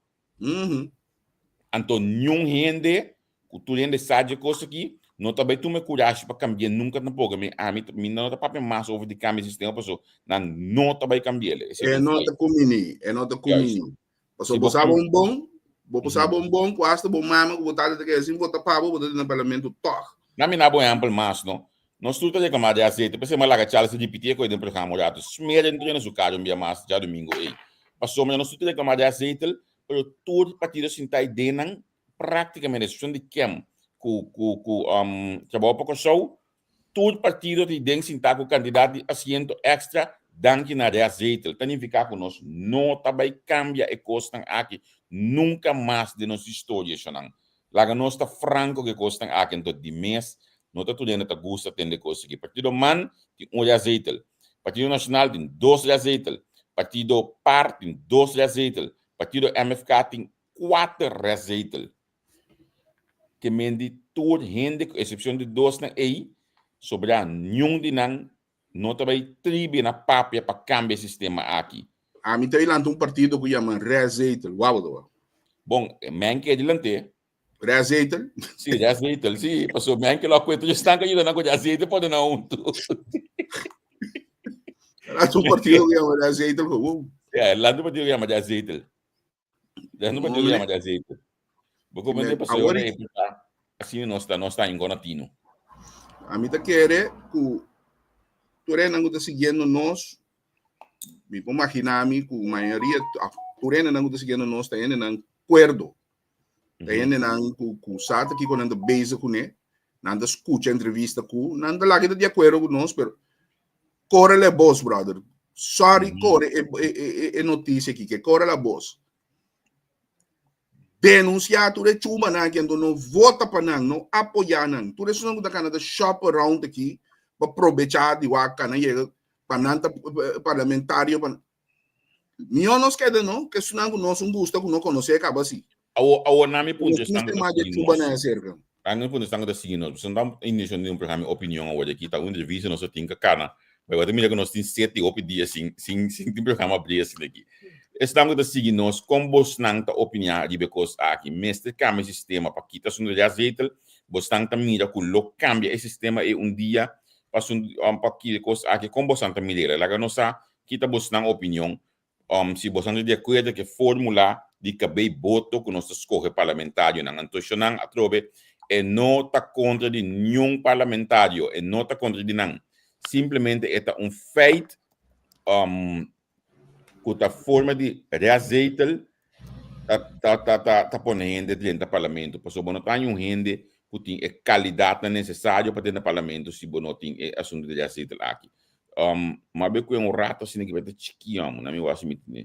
Anto niun hende, ku tur hende sa dje kos aki, no ta bai tuma e kurashi pa kambi'é nunka tampoko. Mi, ami, mi no ta papia mas over di kambia e sistema paso nan no ta bai kambi'é. Esei E ta no fai. ta kumini, e no ta Juist. kumini. Paso Si bo bo sa bon bon, bo por sa Mhm. bon bon ku hasta bo mama ku bo tata ta kere sin vota pa bo, bo ta den parlamento tòg. Na mi na bo ehempel mas no. Nos tur ta reclama di aceite, p'esei mi a laga Charles ripiti e koe den programa un rato. Smer dentro na su kar un bia mas djadumingo ei. Pasobra nos tur ta reclama di aceite, pero tur partido sinta ei den nan practicamente, excepcion di Kem ku ku ku um, Trabou pa Kòrsou, tur partido ta den sinta ku kantidat di asiento extra danki na restzetel. Ta nifiká ku nos no ta bai kambia e kosnan aki nunka mas den nos historia, shonnan. Laga nos ta franko ku e kosnan aki, anto di mes no ta tur hende ta gusta tende e kos aki. Partido man tin un restzetel, Partido Nashonal tin dos restzetel, Partido par tin dos restzetel, Partido MFK tin kuater restzetel. Ke men di tur hende ku eksepshon di dosnan ei, sobrá niun di nan no ta bai tribi na papia pa kambia e sistema aki. Ami ta lanta un partido ku yama Restzetel. Wou bo ta? Bon, men ke dilant'é. Restzetel? Sí, Restzetel, sí. Pasobra men ke lo a kue tur esnan ku a yuda nan ku e azeite pone nan huntu. Lanta un partido ku yama Restzetel, wou. Ja, lanta un partido ku yama Restzetel. Ya no partido llama de aceite. Bo comprende Men, pasobra awor e ta asina nos ta, nos ta ingona tino. Ami ta kere ku tur hendenan ku ta siguiendo nos, mi por imaginá mi ku mayoria, tur hendenan ku ta siguiendo nos ta hendenan kuerdo. Ta hendenan ku ku sa ta kiko nan ta bezig kuné, nan ta skucha entrevista ku, nan ta laga ta di akuerdo ku nos, pero kore la e bos, brother. Sorry, kore e e e notisia aki, ke kore la bos. Denuncia tur e chumanan aki anto no vota pa nan, no apoya nan. Tur esunnan ku ta kana ta shop around aki pa probecha di wak kana yega pa nan ta parlamentario pa Mihó nos keda no ke esunnan ku nos un gusta ku no konosé kaba si. Awor awor nan mi puntra Nos esnan ku tin ta mas de sigui chuba nos. nan aserka. Nan mi puntra esnan ku ta sigui nos. Pasobra no ta intenshon di un programa mi opinion awor di aki ta un entrevista nos a tin ka kana. Pero bo ta mira ku nos tin seti hopi dia sin sin sin tin programa abri asina aki. Esnan ku ta sigui nos, kon bosnan ta opiná riba e kos aki? Mester kambia e sistema pa kita asuntu di restzetel? Bosnan ta mira ku lo kambia e sistema ei un dia pa asuntu pa kita e kos aki? Kon bosnan ta mir'el? Laga nos sa kita bosnan opinion. Si bosnan ta di akuerdo ku e fórmula di kabei boto ku nos ta skohe parlamentarionan. Anto eshonan atrobe e no ta kontra di niun parlamentario, e no ta kontra di nan. Simplemente e ta un feit ku ta forma di restzetel ta ta ta ta ta pone hende drenta parlamento pasobra bo no ta haña un hende ku tin e kalidatnan nesesario pa drenta parlamento si bo no tin e asuntu di restzetel aki. Um, ma be ku un rato asina ki ta chiki amo, na mi wasi mi tine.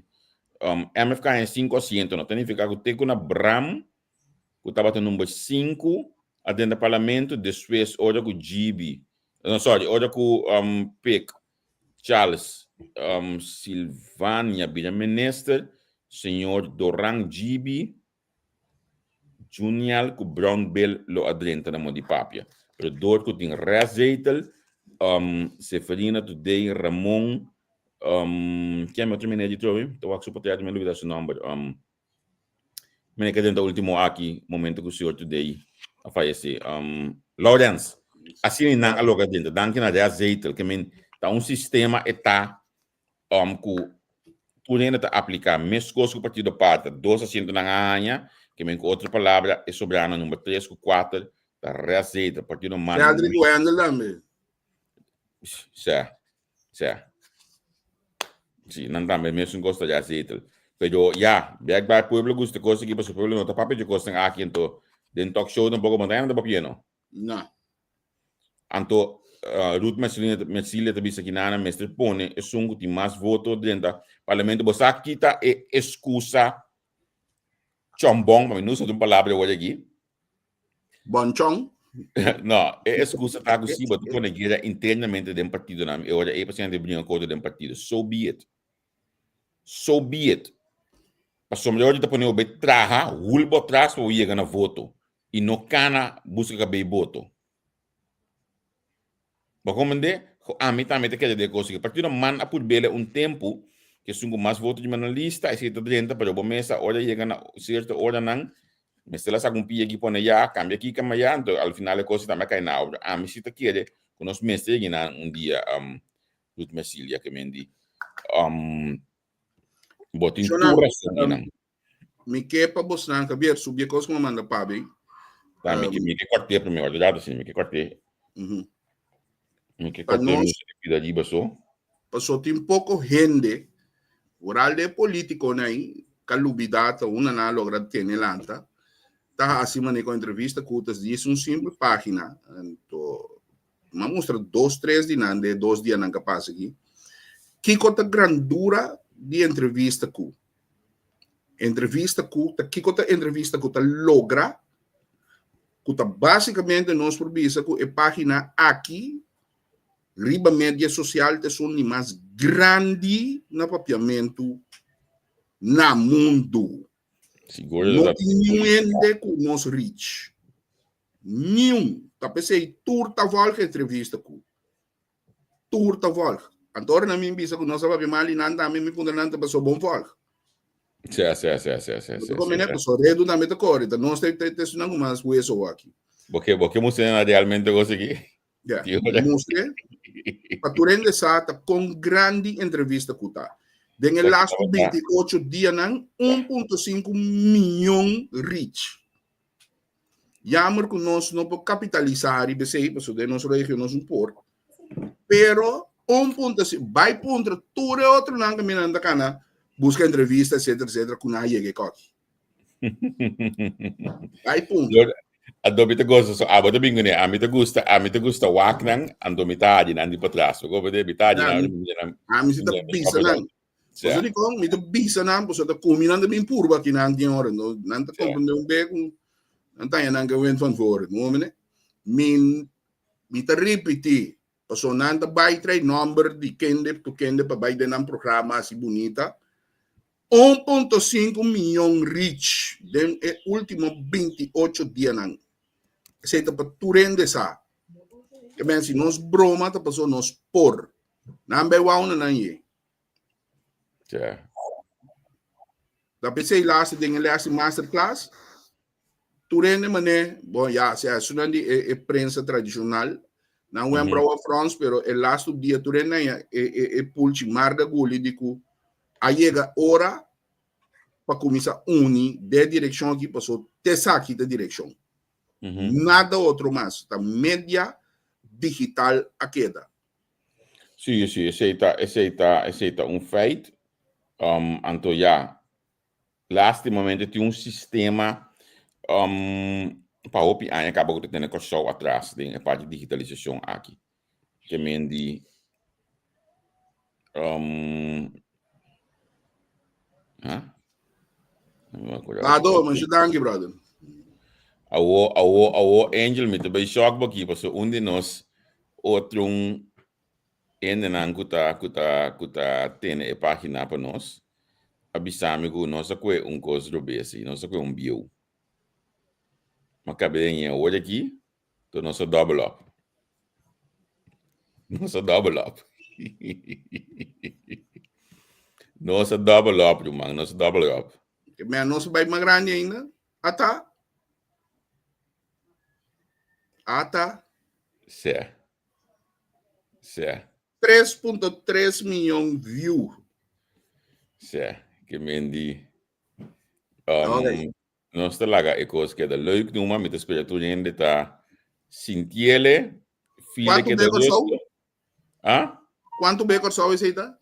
Um, MFK haña 5 asiento, no ta nifiká ku te ku na Bram ku tabata number 5 a drenta parlamento despues ora ku GB, no sorry, ora ku um, Pik Charles um, Silvania bira minister, señor Doran Gibi Junial ku Brown Bill lo a drenta na Modi Papia. Pero door ku tin restzetel, um, Seferina Today, Ramon, um, ken mi otro meneer di trobe? Ta wak su portret, mi a lubida su nomber. Um, Meneer ke drenta ultimo aki, momento ku señor Today a fayece. Um, Lawrence, asina nan a logra drenta. Danki na restzetel, ke men ta un sistema e ta um, ku tur hende ta apliká meskos ku partido par ta dos asientonan a haña, ke men ku otro palabra e sobrano number tres ku kuater ta restzetel, partido man. Cedric Wendel tambe. Sè, sè. Si, nan tambe mesun kos ta restzetel. Pero ya, blijkbaar pueblo gusta kos aki pasobra pueblo no ta papia dje kosnan aki anto den talk show tampoco bo no ta hende ta papia no. No. Anto Ruth Mercilia ta bisa kinana mester pone esun ku tin mas voto drenta parlamento. Bo sa kita e excusa chombon, pa mi no usa un palabra awor aki. Bonchon? No, e excusa ta ku si bo ta pone guera internamente den partidonan, e ora ei pasobra nan ta bringa kontra den partido. So be it. So be it. Pasobra ora ta pone bo bai traha, hul bo atras pa bo yega na voto i no kana buska kabei boto. Bo komprende? Ku ami tambe ta kere den e kos aki. Partido man a purbele un tempu ku esun ku mas voto djima na lista, esei ta drenta, pero bo mesa ora yega na sierto oranan mester a saka un pia aki pone ya, kambia aki kambia ya, anto al final e kos tambe a kai na obra. Ami si ta kere ku nos mester yega na un dia Ruth Mercilia ke men di. Um, bo tin tur rason um, nan. Mi ke pa bosnan, Javier, subi e kos ku mi manda pa bi. Ta, mi ke, mi ke kòrt'é promé, wak, si, mi ke kòrt'é. Mi ke Pa kòrt'é nos, mi pida riba so. Paso tin poko hende, vooral de politikonan ei, ka lubidá ta unda nan a logra tene lanta, ta hasi manera ku entrevista ku ta djis un simpel página, anto M'a mustra dos tres di nan den e dos dianan ka pasa aki. Kiko ta grandura di entrevista ku? Entrevista ku ta kiko ta entrevista ku ta logra ku ta basikamente nos por bisa ku e pagina aki riba media sosial ta esun di mas grandi na papiamentu na mundu. Sigur No tin niun hende ku nos reach. Niun. Ta p'esei tur ta volg entrevista ku. Tur ta volg. Anto ora nan mi bisa ku nos a papia mal di nan tambe mi puntra nan ta paso bon volg. Sia, sia, sia, sia, sia, Bo sia, ta komprende? sia. Paso redu tambe ta kore. Ta nos ta ta esunnan ku mas hueso aki. Bo ke, bo ke mustra nan realmente kos aki? Ya, Ti ora. mustra pa tur hende sa ta kon grandi entrevista ku ta. Den e Sa ki lastu tabata. 28 dianan, 1.5 miyon reach. Jammer ku nos no por kapitalisá riba esei, pasobra den nos regio nos no por. Pero un punto si, bai puntra tur e otronan ku mi nan ta kana buska entrevista etcetera etcetera ku nan a yega e koki. Bai puntra. Anto mi ta goza so abo ta bin kuné, ami ta gusta, ami ta gusta wak nan, anto mi ta hadi nan di patras. Bo kope mi ta hadi nan, mi nan. Ami si ta bisa nan. Pasobra dikon mi ta bisa nan, pasobra ta kumi nan ta bin purba aki nan tin ora. No, nan ta komprende un be ku nan ta haña nan ke wend van voren. No mene? Mi mi ta ripití, pasobra nan ta bai trae nòmber di kende ku kende pa bai den nan programa hasi bunita. 1.5 miyon reach den e último 28 dianan. Esei ta pa tur hende sa. Ke men si nos broma ta pasobra nos por. Nan bai wou na nan ye. Ja. Da p'esei laatste den e les di masterclass, tur hende mané, bon ya, sea esunnan di e, e prensa tradicional, nan wen brouwer frons, pero e laatste dia tur hende ya e, e, e pulchi marga guli di ku a yega ora pa kuminsá uni den direkshon aki paso t'esaki ta direkshon. Nada otro mas, ta media digital a keda. Sí, sí, esei ta, esei ta, esei ta un feit. Um, anto ya, lastimamente tin un sistema um, pa hopi aña kaba ku ta tene Kòrsou atras den e parti digitalisashon aki. Ke men di um, ha? Ado, masha danki, brother. Awo, awo, awo, Angel, mi ta bay shock bo aki, paso un di nos otro un hendenan ku ta, ku ta, ku ta tene e pagina pa nos, a bisa mi ku nos a kue un kos robes, nos a kue un bieu. Ma kabe den e ora aki, to nos a double up. Nos a double up. Nos a double up, ruman. Nos a double up. Men nos bai mas grande ainda. Ata. Ata. Sè. Sè. 3.3 miljoen view. Sè. Ke men di. Um, okay. Nos ta laga e kos keda leuk numa, mi ta spera tur hende ta sintiele, file Kuantu keda be Kòrsou? rustig. Ah? Kuantu be Kòrsou esei ta?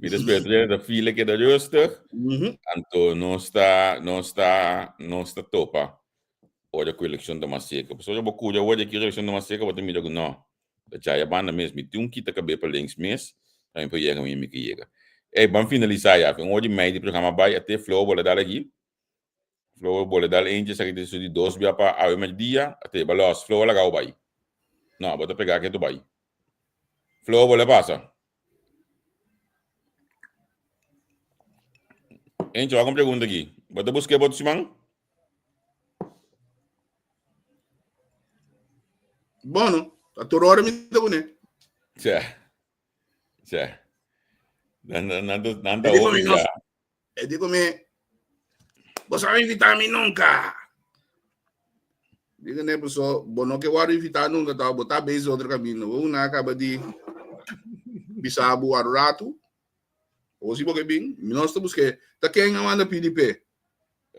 Mi ta spera tur hende ta file keda rustig. Mhm. Anto nos ta, nos ta, nos ta topa ora ku elekshon ta mas serka. Pasobra bo kura ora ki elekshon ta mas serka bo ta mira ku no, Ta chaya banda mes, mi tin un kita kabe pa links mes, pa mi por yega mi mi ke yega. Ey, ban finalisa ya, un ora y mei di programa bai, ate Flow bola dal aki. Flow bola dal eentje, esaki ta su di dos bia pa awe merdia, ate ba los, Flow a laga bo bai. No, bo ta pega ketu bai. Flow bola pasa. Eentje, wak un pregunta aki. Bo ta buske bo otro siman? Bono, a tur ora mi ta kuné. Tja. Tja. Nan nan nan nan ta E di ku hopi mi no, ja. e di ku mi, bo sa invitá mi nunka. Di ku ne, so bo no ke wòrdu invitá nunka, ta bo ta bezig otro kaminda. Bo una kaba di bisa bo wòrdu ratu. Bo si bo ke bin, mi nos ta busk'é. Ta ken a manda pidi p'e?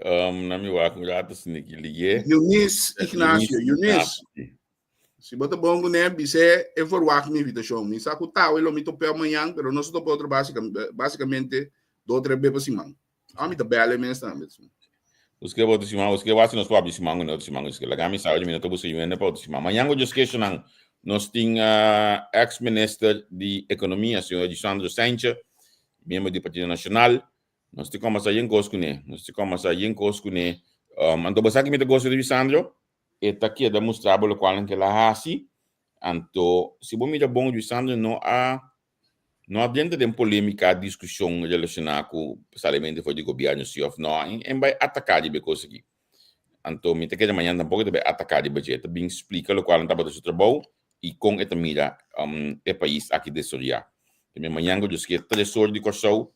Um, na mi wak un rato si niki liye. Eunice Ignacio, Eunice. Si bo ta bon kuné, bis'é e verwagt mi invitashon. Mi sa ku tawe lo mi top'é mañan, pero nos ta topa otro básika, básikamente dos o tres be pa siman. Ah, mi ta bèl e mes tambe. Buske pa otro siman, buske wak si nos por habri siman ku otro siman. Buske laga mi sa, mi no ta buska yu hende pa otro siman. Mañan ku djoskeshonan nos tin ex minister di ekonomia, señor Gisandro Saintje, miembro di Partido Nacional. Nos tin kombersa yen kos kuné. Nos tin kombersa yen kos kuné. Um, anto bo sa ki mi ta gosta di Lisandro? E ta keda mustra bo lokual nan ke la hasi. Anto, si bo mira bon, Lisandro no a no a drenta den polémika, diskushon relashoná ku salimentu for di gobièrnu si òf no. En en bai ataká riba e kos aki. Anto mi ta kere mañana tampoko e ta bai ataká riba dje. E ta bin splika lokual nan tabata su trabou i kon e ta mira um, e pais aki desaroyá. Tambe mañana ku Dios ke tres or di Kòrsou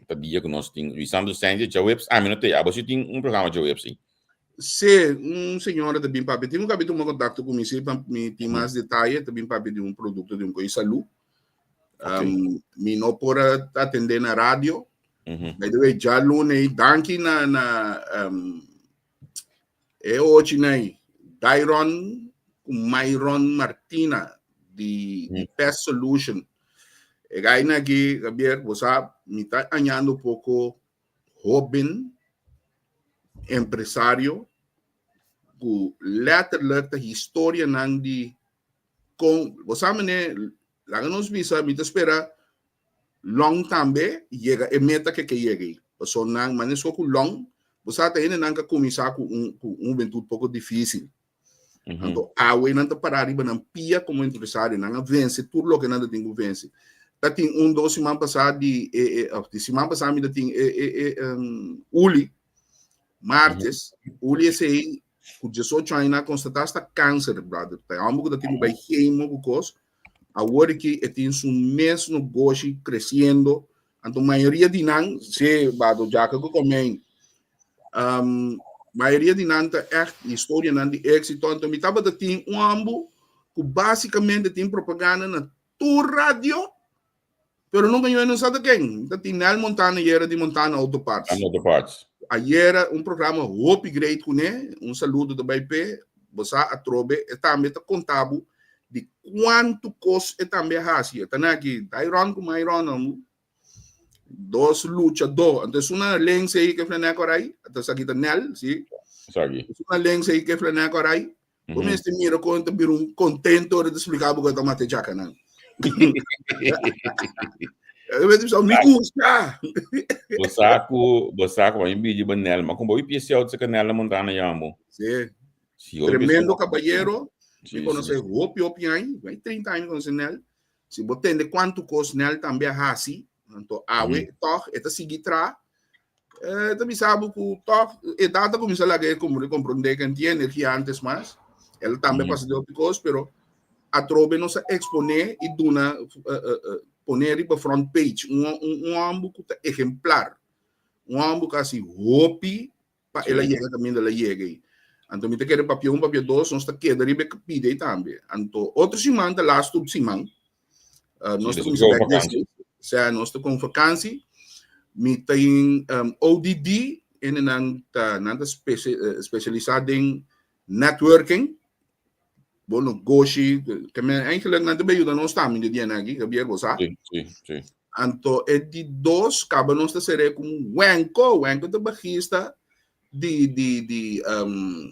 Ta dia ku nos tin Luisandro Sanchez djaweps. Ah, mi no te. Abo si tin un programa djaweps si. Sí, un señora ta bin papia. Tin un kabi tuma kontakto ku mi, sí, pa mi tin mas detaye. Ta bin papia di un produkto di un koi salú. Okay. Um, mi no por a atendé na radio. Mhm. By the way, djaluna ei, danki na, na um, E ochi nei, Dairon ku Myron Martina di, di Pest Solution. E gaina aki, Javier, bo sa, mi ta añando poko hoben empresario ku letterlijk ta historianan di kon, bo sa mene, laga nos bisa, mi ta spera Long tambe yega e meta ke ke yega ei. Paso nan manesko ku Long, bo sa ta hendenan ka kuminsá ku un ku un hubentut poko difísil. Anto awe nan ta pará riba nan pia komo empresario, nan a vense tur loke nan ta tin ku vense. Ta tin un dos siman pasá di e e òf di siman pasá mi ta tin e e e Uli martes, Uli esei ku diesocho aña nan a konstatá sta kanser brother. Ta e hòmber ku ta tin ku bai chemo ku kos. Awor aki e tin su mes negoshi creciendo. Anto mayoria di nan, si, bado djaka ku komei. Mayoria di nan ta echt historianan di éxito. Anto mi tabata tin un ambu ku básicamente tin propaganda na tur radio, pero nunca yo no sa ta ken. Ta tin Nel Montana yera di Montana Auto Parts. Auto Parts. Ayera un programa hopi great kuné. Un saludo ta bai p'e. Bo sa atrobe e tambe ta konta bo di kuantu kos e tambe a hasi. E ta na aki Dairon ku Myron amu. Dos luchadó. Anto esun na lense ei ke flané korai. Anto esaki ta Nel, si. Esaki. Esun na lense ei ke flané korai. Bo mester mira kon ta bira un contento ora ta explica bo ku ta mata e chakanan. Eu vou dizer, mi gusta. Bo sa ku, bo sa ku mi bidi ba Nel, ma kon bo pie sel tse Nel na Montana yambo. Sí. Si hopi Tremendo caballero. Sí, Mi conoce sí. hopi hopi aña, vai 30 aña conoce Nel. Si bo tende cuanto cos Nel tambe a hasi, anto awe toch e ta sigui tra. Eh, ta bisa bo ku toch edad ta kuminsá laga e komprondé ku e tin energia antes mas. El tambe pasa di hopi kos, pero atrobe nos a eksponé i duna pone riba front page un un hòmber ku ta ehemplar, un hòmber ku a hasi hopi pa el a yega kaminda el a yega ei. Anto mi ta kere papia un, papia dos, nos ta keda riba e pida ei tambe. Anto otro siman ta lastu siman. Nos ta kuminsá bèk dies, sea nos ta kon vakansi. Mi ta in ODD, hendenan ta nan ta spesialisá den networking. Bo negoshi, ke men eigenlijk nan ta bin yuda nos tambe di dianan aki, Gabriel, bo sa. Sí, sí, sí. Anto e di dos kaba nos ta ser'é ku Wenko, Wenko ta bajista di di di um,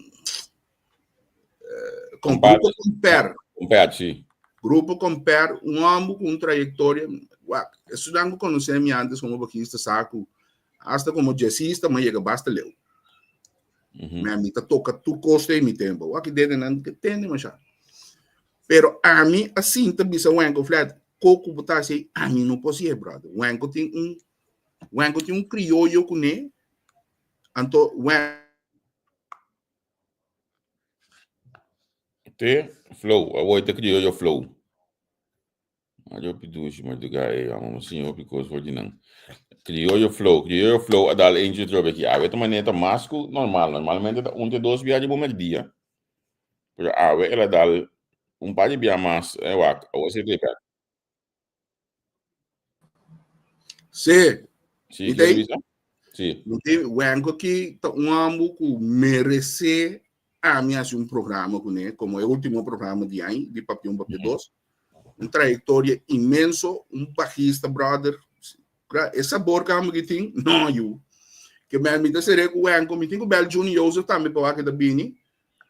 con Grupo Comper. Comper, sí. Grupo Comper, un hombre con un trayectoria, wak, estudiante que conoce mi antes como bajista, sa ku hasta como jazzista, ma llega basta leu. Me mi ta toca tur cos den mi tempo. Wak dede nan que tende masha. Pero ami a sinta bisa Wenko Flat, koko bo ta hasi, ami no por hasié, brother. Wenko tin un Wenko tin un crioyo kuné, anto Wen Te flow, awor te crioyo flow. Ayo pidushi marduga e amo sin hopi kos for di nan. Criollo Flow, Criollo Flow a dal eentje trobe aki. Awe ta manera ta mas ku normal. Normalmente ta un te dos bia riba un merdia. Pero awe el a dal un par di bia mas. Eh, wak, awe si te bek. Sí. Sí, Mi quiere te- bisa? Sí. Mi te wenko ki ta un ambu ku merece ami hasi un programa kuné, komo e último programa di aña, di Papia Un Papia Dos. Un trayektoria inmenso, un bajista, brother. E sabor ku ami ki tin, no yu. Ke men mi ta seré ku wenko, mi tin ku bel Juni Joseph tambe pa wak e ta bini,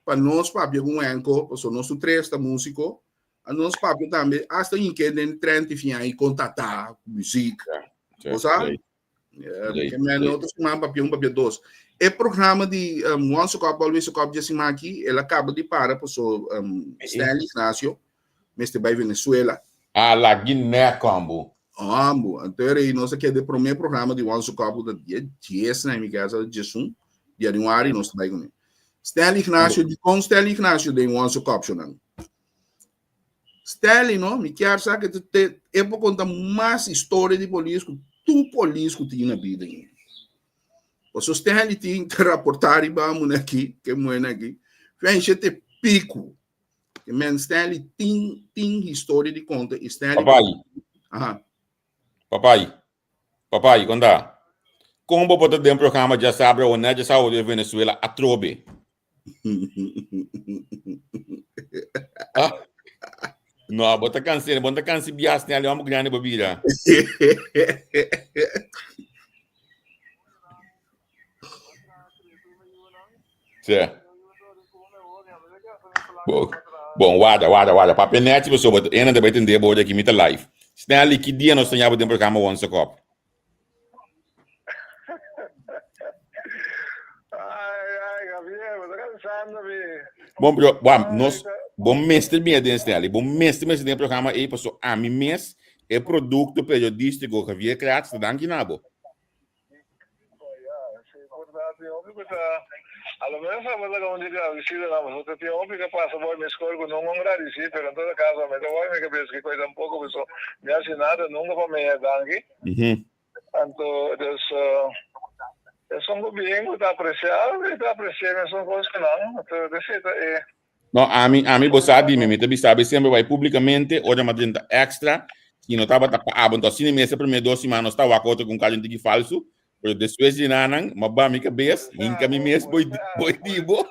pa nos papia ku wenko, pasobra nos tur tres ta músiko, a nos papia tambe, hasta hinké den trenti fin aña i kontatá muzik. Bo sa? Ke men otro siman papia un papia dos. E programa di um, Once a Cup, Always a Cup dje siman aki, el a kaba di para paso um, Stanley Ignacio mester bai Venezuela. Ah, la Guinea combo. Ambo, anto era nos a keda e prome programa di Once a Cup da dia 10 na mi casa, 11 di januari nos ta bai kuné. Stanley Ignacio, di kon Stanley Ignacio den Once a Cup shonan? Stanley no, mi kier sa ke te e por konta mas historia di polis ku tur polis ku tin na bida ainda. Paso Stanley tin te raporta riba amuna aki, ke muhé aki, fenshe te piku. Ke men Stanley tin tin historia di konta i Stanley Papai. Aha. Papai. Papai, konta. Kon bo por ta den programa Djasabra o Net Djasabra di Venezuela atrobe? Ah. No, bo ta cansi, bo ta cansi bias ne ali amo grande bo bira. Sí. Bon, bon, guarda, guarda, guarda. Papia net, so, but ena de bai tende bo de ki mita live. Snelly, ki dia nos tañabo den programa Once Cup? Ai, ai, Javier, bo ta cansando mi. Bon, pero, wam, nos, bo mester bini den Snelly, bo mester mester den programa ei, paso ami mes, e producto periodístico Javier Kratz ta danki na bo. A lo menos abo ta un di gradicido na boso. Tin hopi ke pasa boy mi skol ku nunca un gradici, pero en todo caso mi ta boy mi cabes ki koy tampoco paso mi haci nada nunca pa mi danki. Anto dus esun ku bien ku ta aprecia mi ta aprecia mesun kos ku nan. Anto esei ta e. No, ami, ami bo sa di mi, mi ta bisa bo semper bai publicamente, ora mi a drenta extra, y no tabata pa abo, entonces asina mi ese primer dos siman nos ta wak otro con cada un tiki falso, pero despues di nanan, m'a ba mi cabes, hinca mi mes boi, boi di bo.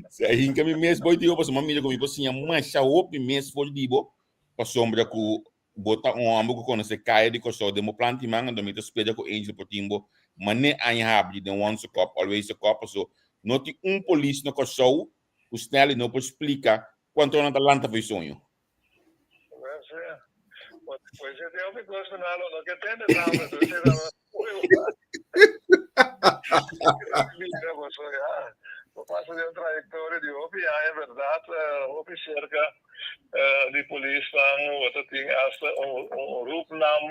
Si a hinca mi mes boi di bo, pasobra m'a mira cu mi por siña masha hopi mes for di bo, pasobra cu Bo ta un hòmber ku konosé kaya di Kòrsou den bo plan tin man, anto mi ta spera ku Angel por tin bo manera aña habri den Once a Cop, Always a Cop, paso no tin un polis na Kòrsou ku Snelly no por splika kuantu nan ta lanta for e soño. Di polisnan bo ta tin asta un roepnaam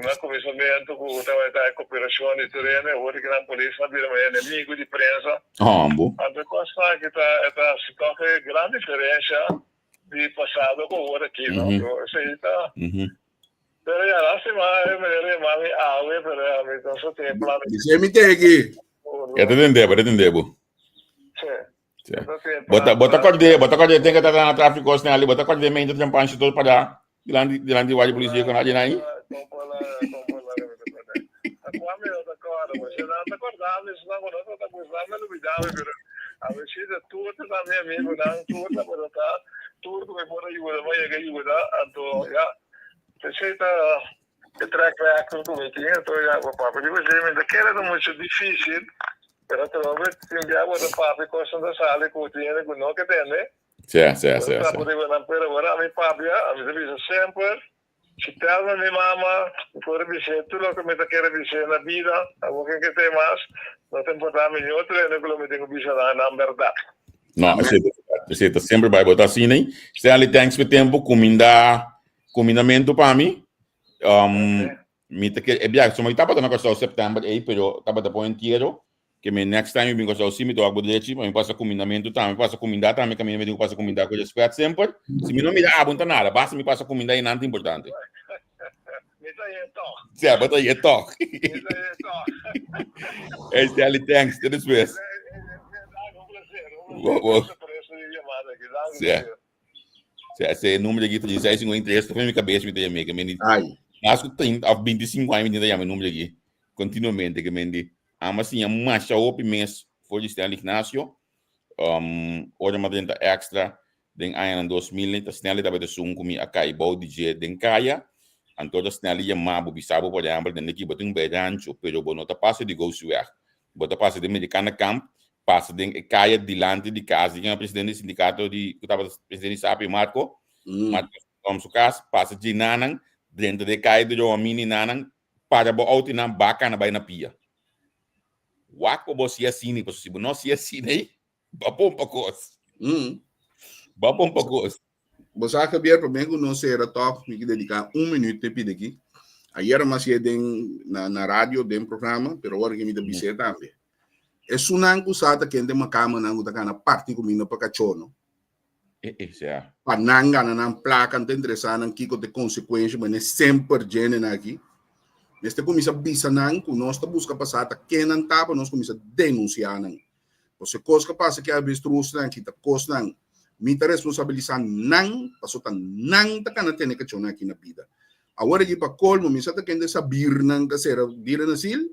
na kuminsamentu ku tabata e koperashon di tur hende, awor di nan polisnan a bira mas enemigu di prensa. Anto e kosnan aki ta e ta hasi tòg e gran diferensha di pasado ku awor aki no. Esei ta pero ya lastima e manera yama mi awe pero ya mi ta so tin e plan. Bis'é mi te aki. E ta tende bo, e ta tende bo. Sí. Bota bota korde, bota korde ten que tá na tráfico snel, bota korde mente trampan si todo para delante delante guardia policía con alguien ahí. Track record ku mi tin anto ya bo papia di bo mi ta kere ta mucho dificil pero atrobe tin bia bo ta papia cosnan ta sali ku tin hende ku no ke tende. Sí, sí, sí, sí. Pero ora ami papia ami ta bisa semper si telma mi mama mi por bis'é tur loke mi ta kere bis'é na bida abo ken ke te mas no ta importa mi ni otro hende ku lo mi tin ku bisa nan nan berdad. No, esei ta berdad. Esei ta semper bai bo ta asina. Stanley, thanks pa e tempo. Kuminda Kumindamentu pa mi. Um, mi ta ke e biahe, so mi tabata na Kòrsou September ei, pero tabata pa un entiero, ke mi next time mi bin Kòrsou si mi ta wak bo drechi, pa mi pasa kumindamentu tambe, pasa kumindá tambe, kaminda mi tin ku pasa kumindá ku respet semper. Si mi no mira abo no ta nada, basta mi pasa kumindá einan ta importante. Mi ta ye tòg. Sè, bo ta ye tòg. Mi ta ye tòg. Hey Stanley, thanks. Te despues. Un placer. Un Bo, bo. placer. Por eso llamada aquí. Dank Sè. Se se número aqui, 36, 53, ta mi cabeça mi ta yama, que mendi. Ai. Mas ku 30 of 25 años mi ta yama número aqui. Continuamente que mendi. Ama siña masha hopi mes for di Stanley Ignacio. Um, ora ma drenta extra den añanan 2000 ta Stanley tabata esun ku mi a kai bou di dje den kaya. Anto ta Stanley yama bo bisa bo por ehempel den aki bo tin un bai rancho pero bo no ta pasa di Gosiweg. Bo ta pasa den Americana Camp pasa den e kaya dilanti di kas di ken presidente di sindikato di ku tabata presidente di Sapi Marco. Marco tom su kas pasa dje nanan drenta den e kaya di Romini nanan para bo auto nan baka na bai na pia. Wak pa bo si asina pasobra si bo no si asina ei ba pompa kos. Ba pompa kos. Bo sa Javier, promé ku nos sera tòg mi ke dediká un minüt te pidi aki. Ayera mi a hasié den na na radio den programa, pero awor aki mi ta bis'é tambe. Esunnan ku sa ta kende makamanan ku ta gana parti kuminda pa kachó no. E e sea. Pa nan gana nan plaka, no ta interesá nan kiko ta e konsekuensha, manera semper djenenan aki. Mester kuminsá bisa nan ku nos ta buska pa sa ta ken nan ta pa nos kuminsá denunsiá nan. Pasobra e kos ku a pasa ki avestrusnan aki ta kosnan mi ta responsabilisá nan pasobra ta nan ta kana tene kachónan aki na bida. Awor aki pa kolmo mi sa ta kende sabirnan ta sera dira na sil.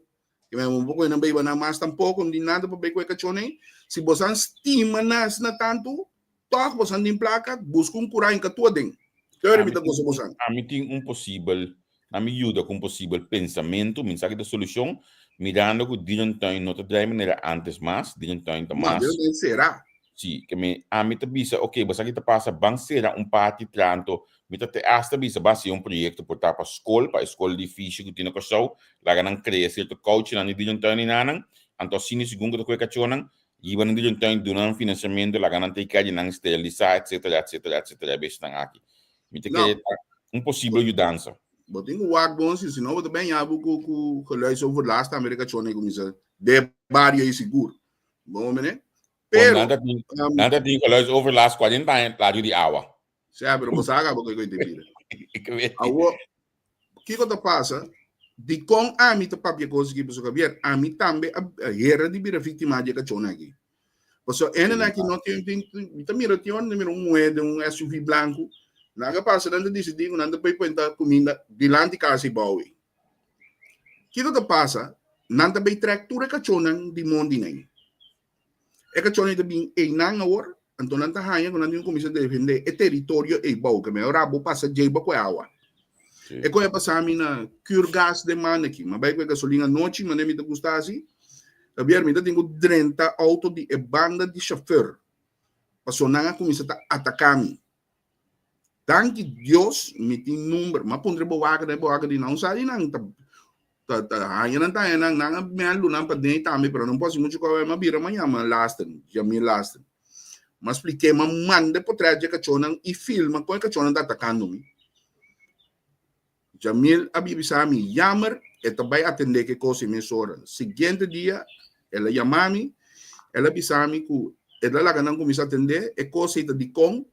Ke men un poko nan beiba nan mas tampoko, no tin nada pa bei ku e kachónan ei. Si bosan stima nas na tantu, tòg bosan tin plaka, buska un kurá hinka tur aden. Kere mi ta gosa bosan. Ami tin un posibel, ami yuda ku un posibel pensamentu, mi sa ki ta solushon, mirando ku dierentuin no ta drai manera antes mas, dierentuin ta No, mas. dierentuin será. Si, ke mi, ami ta bisa, ok, bo sa ki ta pasa, ban sera un parti tranto, mi ta te hasta bisa ban hasi un proyekto por ta pa skol, pa e skol di fisio ku tin na Kòrsou, laga nan krea sierto kouchinan di dierentuin i nanan, anto asina segun ku ta kohe kachónan, hiba nan dierentuin, duna nan finansiamentu, laga nan take care di nan, sterilisá, etsetera, etsetera, etsetera, e besnan aki. Mi ta No. kere ta un posibel yudansa. Bo tin ku wak bon si, si no bo ta bèn yabu ku ku geluidsoverlast tambe di kachónan ku misa den bario ei sigur. Bon, mene? Pero, nan ta tin, nan ta tin geluidsoverlast 40 aña radio di awa. Sea, pero bo saga bo kiko te bira. Awo, kiko ta pasa? Di kon ami ta papia kos aki, pasobra Javier, ami tambe a hera di bira víctima di e kachon aki. Pasobra ene aki no tin, tin, mi ta mira tin ora mi ta mira un muhé den un SUV blanku, nan a pasa nan ta disidí ku nan ta bai penta kuminda dilanti kas di bou ei. Kiko ta pasa? Nan ta bai trèk tur e kachonnan di mondi nan. E kachonnan ta bin einan awor, anto nan ta haña ku nan tin ku kuminsá defendé e teritorio ei bou, ke mehor abo pasa djei bo ku e awa. E koe a pasa mi na kùrgas den Maneki. Mi a bai ku e gasolin anochi, manera mi ta gusta hasi. Javier, mi ta tin ku drenta outo di e banda di shofèr, pasobra nan a kuminsá ta ataká mi. Danki Dios mi tin number. Ma puntra bo waka den bo waka di nan sa di nan ta ta ta haña nan ta haña nan nan a melu nan pa den tambe pero no por hasi mucho koe ma bira ma yama lasten Jamil lasten. Ma spliké ma manda e potret dje kachónan i filma kon e kachónan ta atakando mi. Jamil a bisa mi jammer e ta bai atendé ke kos i mesora. Siguiente dia el a yama mi, el a bisa mi ku el a laga nan kuminsá atendé e kos ei ta dikon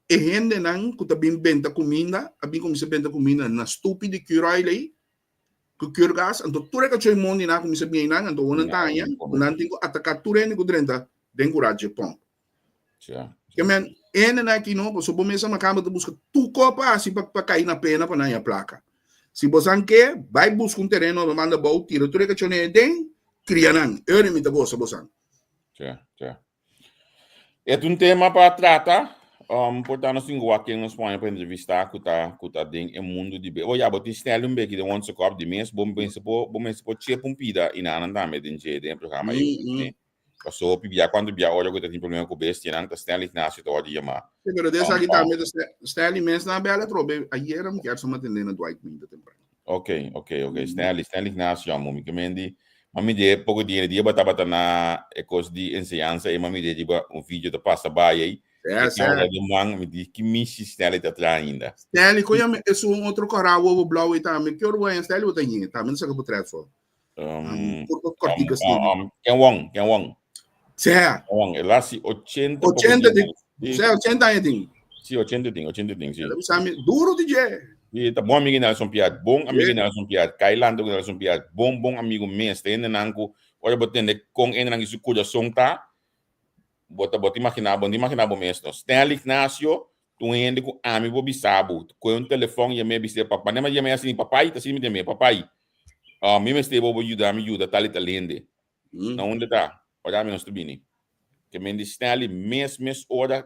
e hendenan ku ta bin benta kuminda a bin kuminsá benta kuminda na stupi di Curoil ei ku Curgas anto tur e kachó i mondi nan a kuminsá bin einan anto nan ta haña ku nan tin ku ataká tur hende ku drenta den kurá dje pòmp. Ke men ene na aki no, paso bo mesa makamba ta buska tu kopa hasi pa pa kai na pena pa nan ya plaka. Si bo san ke, bai buska un tereno lo manda bou, tira tur e kachone den, kria nan. Ene mi ta gosa bo san. Tja, tja. E ta un tema pa trata, por ta nos tin ku wak ken nos pone pa entrevista ku ta ku ta den e mundu di be. O ya, bo tin snel un beki den onse kòp di mes, bo mester por bo mester por chep un pida i nan tambe den dje den e programa ei. Paso hopi bia cuanto bia ora cu ta tin problema cu bestianan ta Stanley Ignacio ta wordo yama. Sí, pero de esaki tambe ta Stanley mes na bela trobe ayer mi kier suma tende na Dwight Minta temprano. Ok, ok, ok. Stanley, Stanley Ignacio amo mi kemendi. Mami de poco dia dia bata bata na e cos di enseñanza e mami de riba un video ta pasa bai ei. Ja, E ja. camera de man mi di ki mishi Stanley ta tra ainda. Stanley, koya me es un otro kora wowo blauw e tambe. Ki ora wayan Stanley bota yin tambe no saka portret so. Ken Wong, Ken Wong. Sea. Ken Wong, el hasi 80 80 di, sea 80 aña tin. Sí, 80 tin, 80 tin, sí. El bisa mi duro di dje. Sí, ta bon amigo Nelson Piat, bon amigo Nelson Piat, Kai Lando Nelson Piat, bon bon amigo mes, ta hende nan ku ora bo tende kon hende nan su kurason ta, bo ta bo ta imagina, bo no ta imagina bo mes no. Stanley Ignacio ta un hende ku ami por bisa bo, kohe un telefòn yam'é bis'é papa, ne yam'é asina papai, ta asina mi ta yam'é papai, mi mester bo bo yuda mi yuda tal i tal hende. Na unda ta? Ora ami nos ta bini. Ke men di Stanley mes mes ora,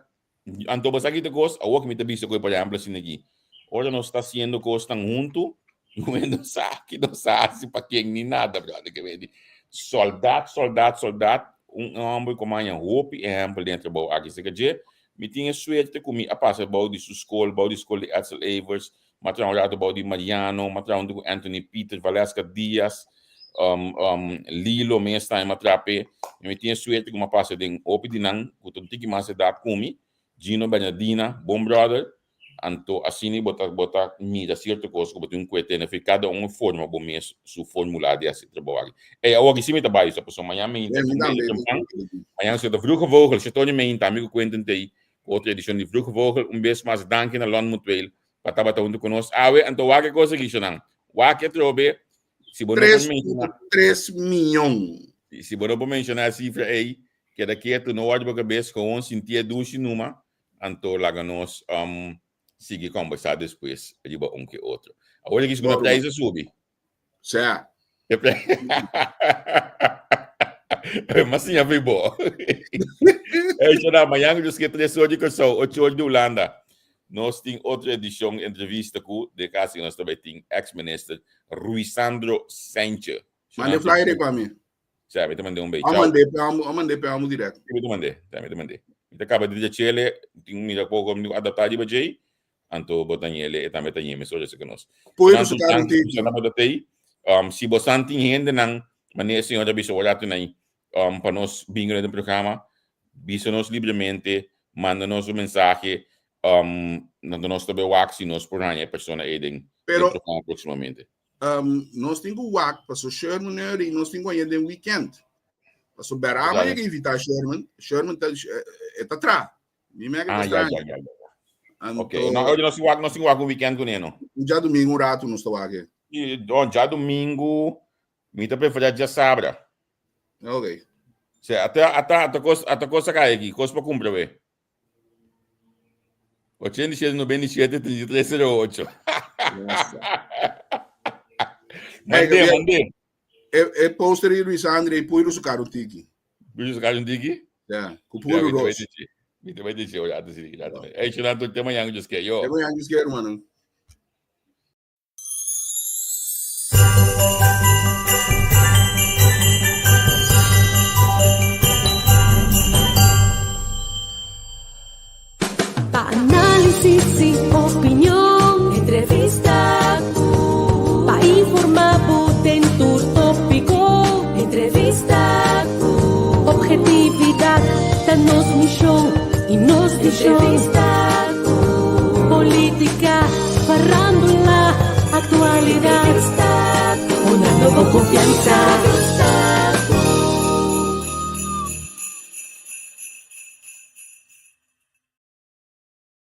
anto bo sa ki ta kos? Awor ku mi ta bisa ku e por ehèmpel asina aki, ora nos ta hasiendo kosnan huntu, no sa ki nos a hasi pa ken ni nada, brother. Ke men di soldat, soldat, soldat, un hòmber ku a haña hopi ehèmpel den e trabou aki. Seka dje, mi tin e suerte ku mi a pasa bou di su skol, bou di skol di Edsel Evers, mi a traha un ratu bou di Mariano, mi a traha huntu ku Anthony Peters, Valeska Diaz, Lilo mes tambe mi a traha p'e. Mi tin e suerte ku mi a pasa den hopi di nan ku ta un tiki mas edat ku mi, Gino Bernardina, bon brother, Anto asina bo ta bo ta mira cierto cos cu bo tin un cuete na fe cada un forma bo mes su formula di haci trabou aki. Ey awor aki si mi ta bay usa pasobra mañana mi hinta un medio tempran, mañana si ta Vroege Vogel, si Tony mi hinta ami cu Quentin tey cu otro edicion di Vroege Vogel. Un bes mas danki na Lon Mutueel pa tabata hunto cu nos awe. Anto wak e cos aki shonan, wak e trobe si bo no por menciona. 3.3 miyon. Si bo no por menciona e cifra ey, keda ketu, no worry bo cabes, gewoon sinti e dushi numa. Anto laga nos sigui kombersá despues riba un ke otro. Awor aki segun e prijs a subi. Sea. Mas siña fi bo. Hey, Shona, mañana dus ke 3 or di Kòrsou, 8 or di Hulanda. Nos tin otro edishon entrevista ku de kasi nos tambe tin ex-minister Ruisandro Saintje. Mande flyer pa mi. Sa, mi ta mande un bei. Ciao. Mande pa amo, mande pa amo direct. Mi ta mande, sa, mi ta mande. Mi ta kaba di chele, tin mira poko mi adapta di bajei. Anto bo Daniele e tambe ta yeme so rese nos. Poi no sa un tiki. Na bo tei. Si bo san tin hende nan, mane e señor ta bisa ora tu nai, pa nos bingo den programa, bisa nos libremente, manda nos un mensaje, na nos ta be wak si nos por haña e persona ei den Pero, programa próximamente. Nos tin ku wak paso Sherman Neri, nos tin ku haña den weekend. Paso Berama Claro. yega invita Sherman, Sherman ta, e ta tra. Mi me Ah, ta ya, extraño. ya. Anto, Ok, no, oye, nos tin wak un weekend kuné, no? Djadumingu un ratu nos ta wak. I, oh, djadumingu, mi ta preferá djasabra. Ok. Sea, ata, ata, ata kos, ata kos a kai aki, kos pa kumpra we. 87, 97, 33, 08. Hey, Mandé, Gabriel. mandé. E poster di Luis Andre e pui su karo tiki. Pui su karo tiki? Ja, ku pui ros. Mi te bai dici, oye, te si, Hey, Chonanto, te mañana Dios quiere, yo. Te mañana Dios quiere, hermano. Pa análisis y opinión, entrevista. Pa informá bo den tur tópiko, entrevista. Objetividad ta nos mishon i nos vishon. Entrevista. Polítika, farándula, aktualidat. Entrevista. Dunando bo konfiansa.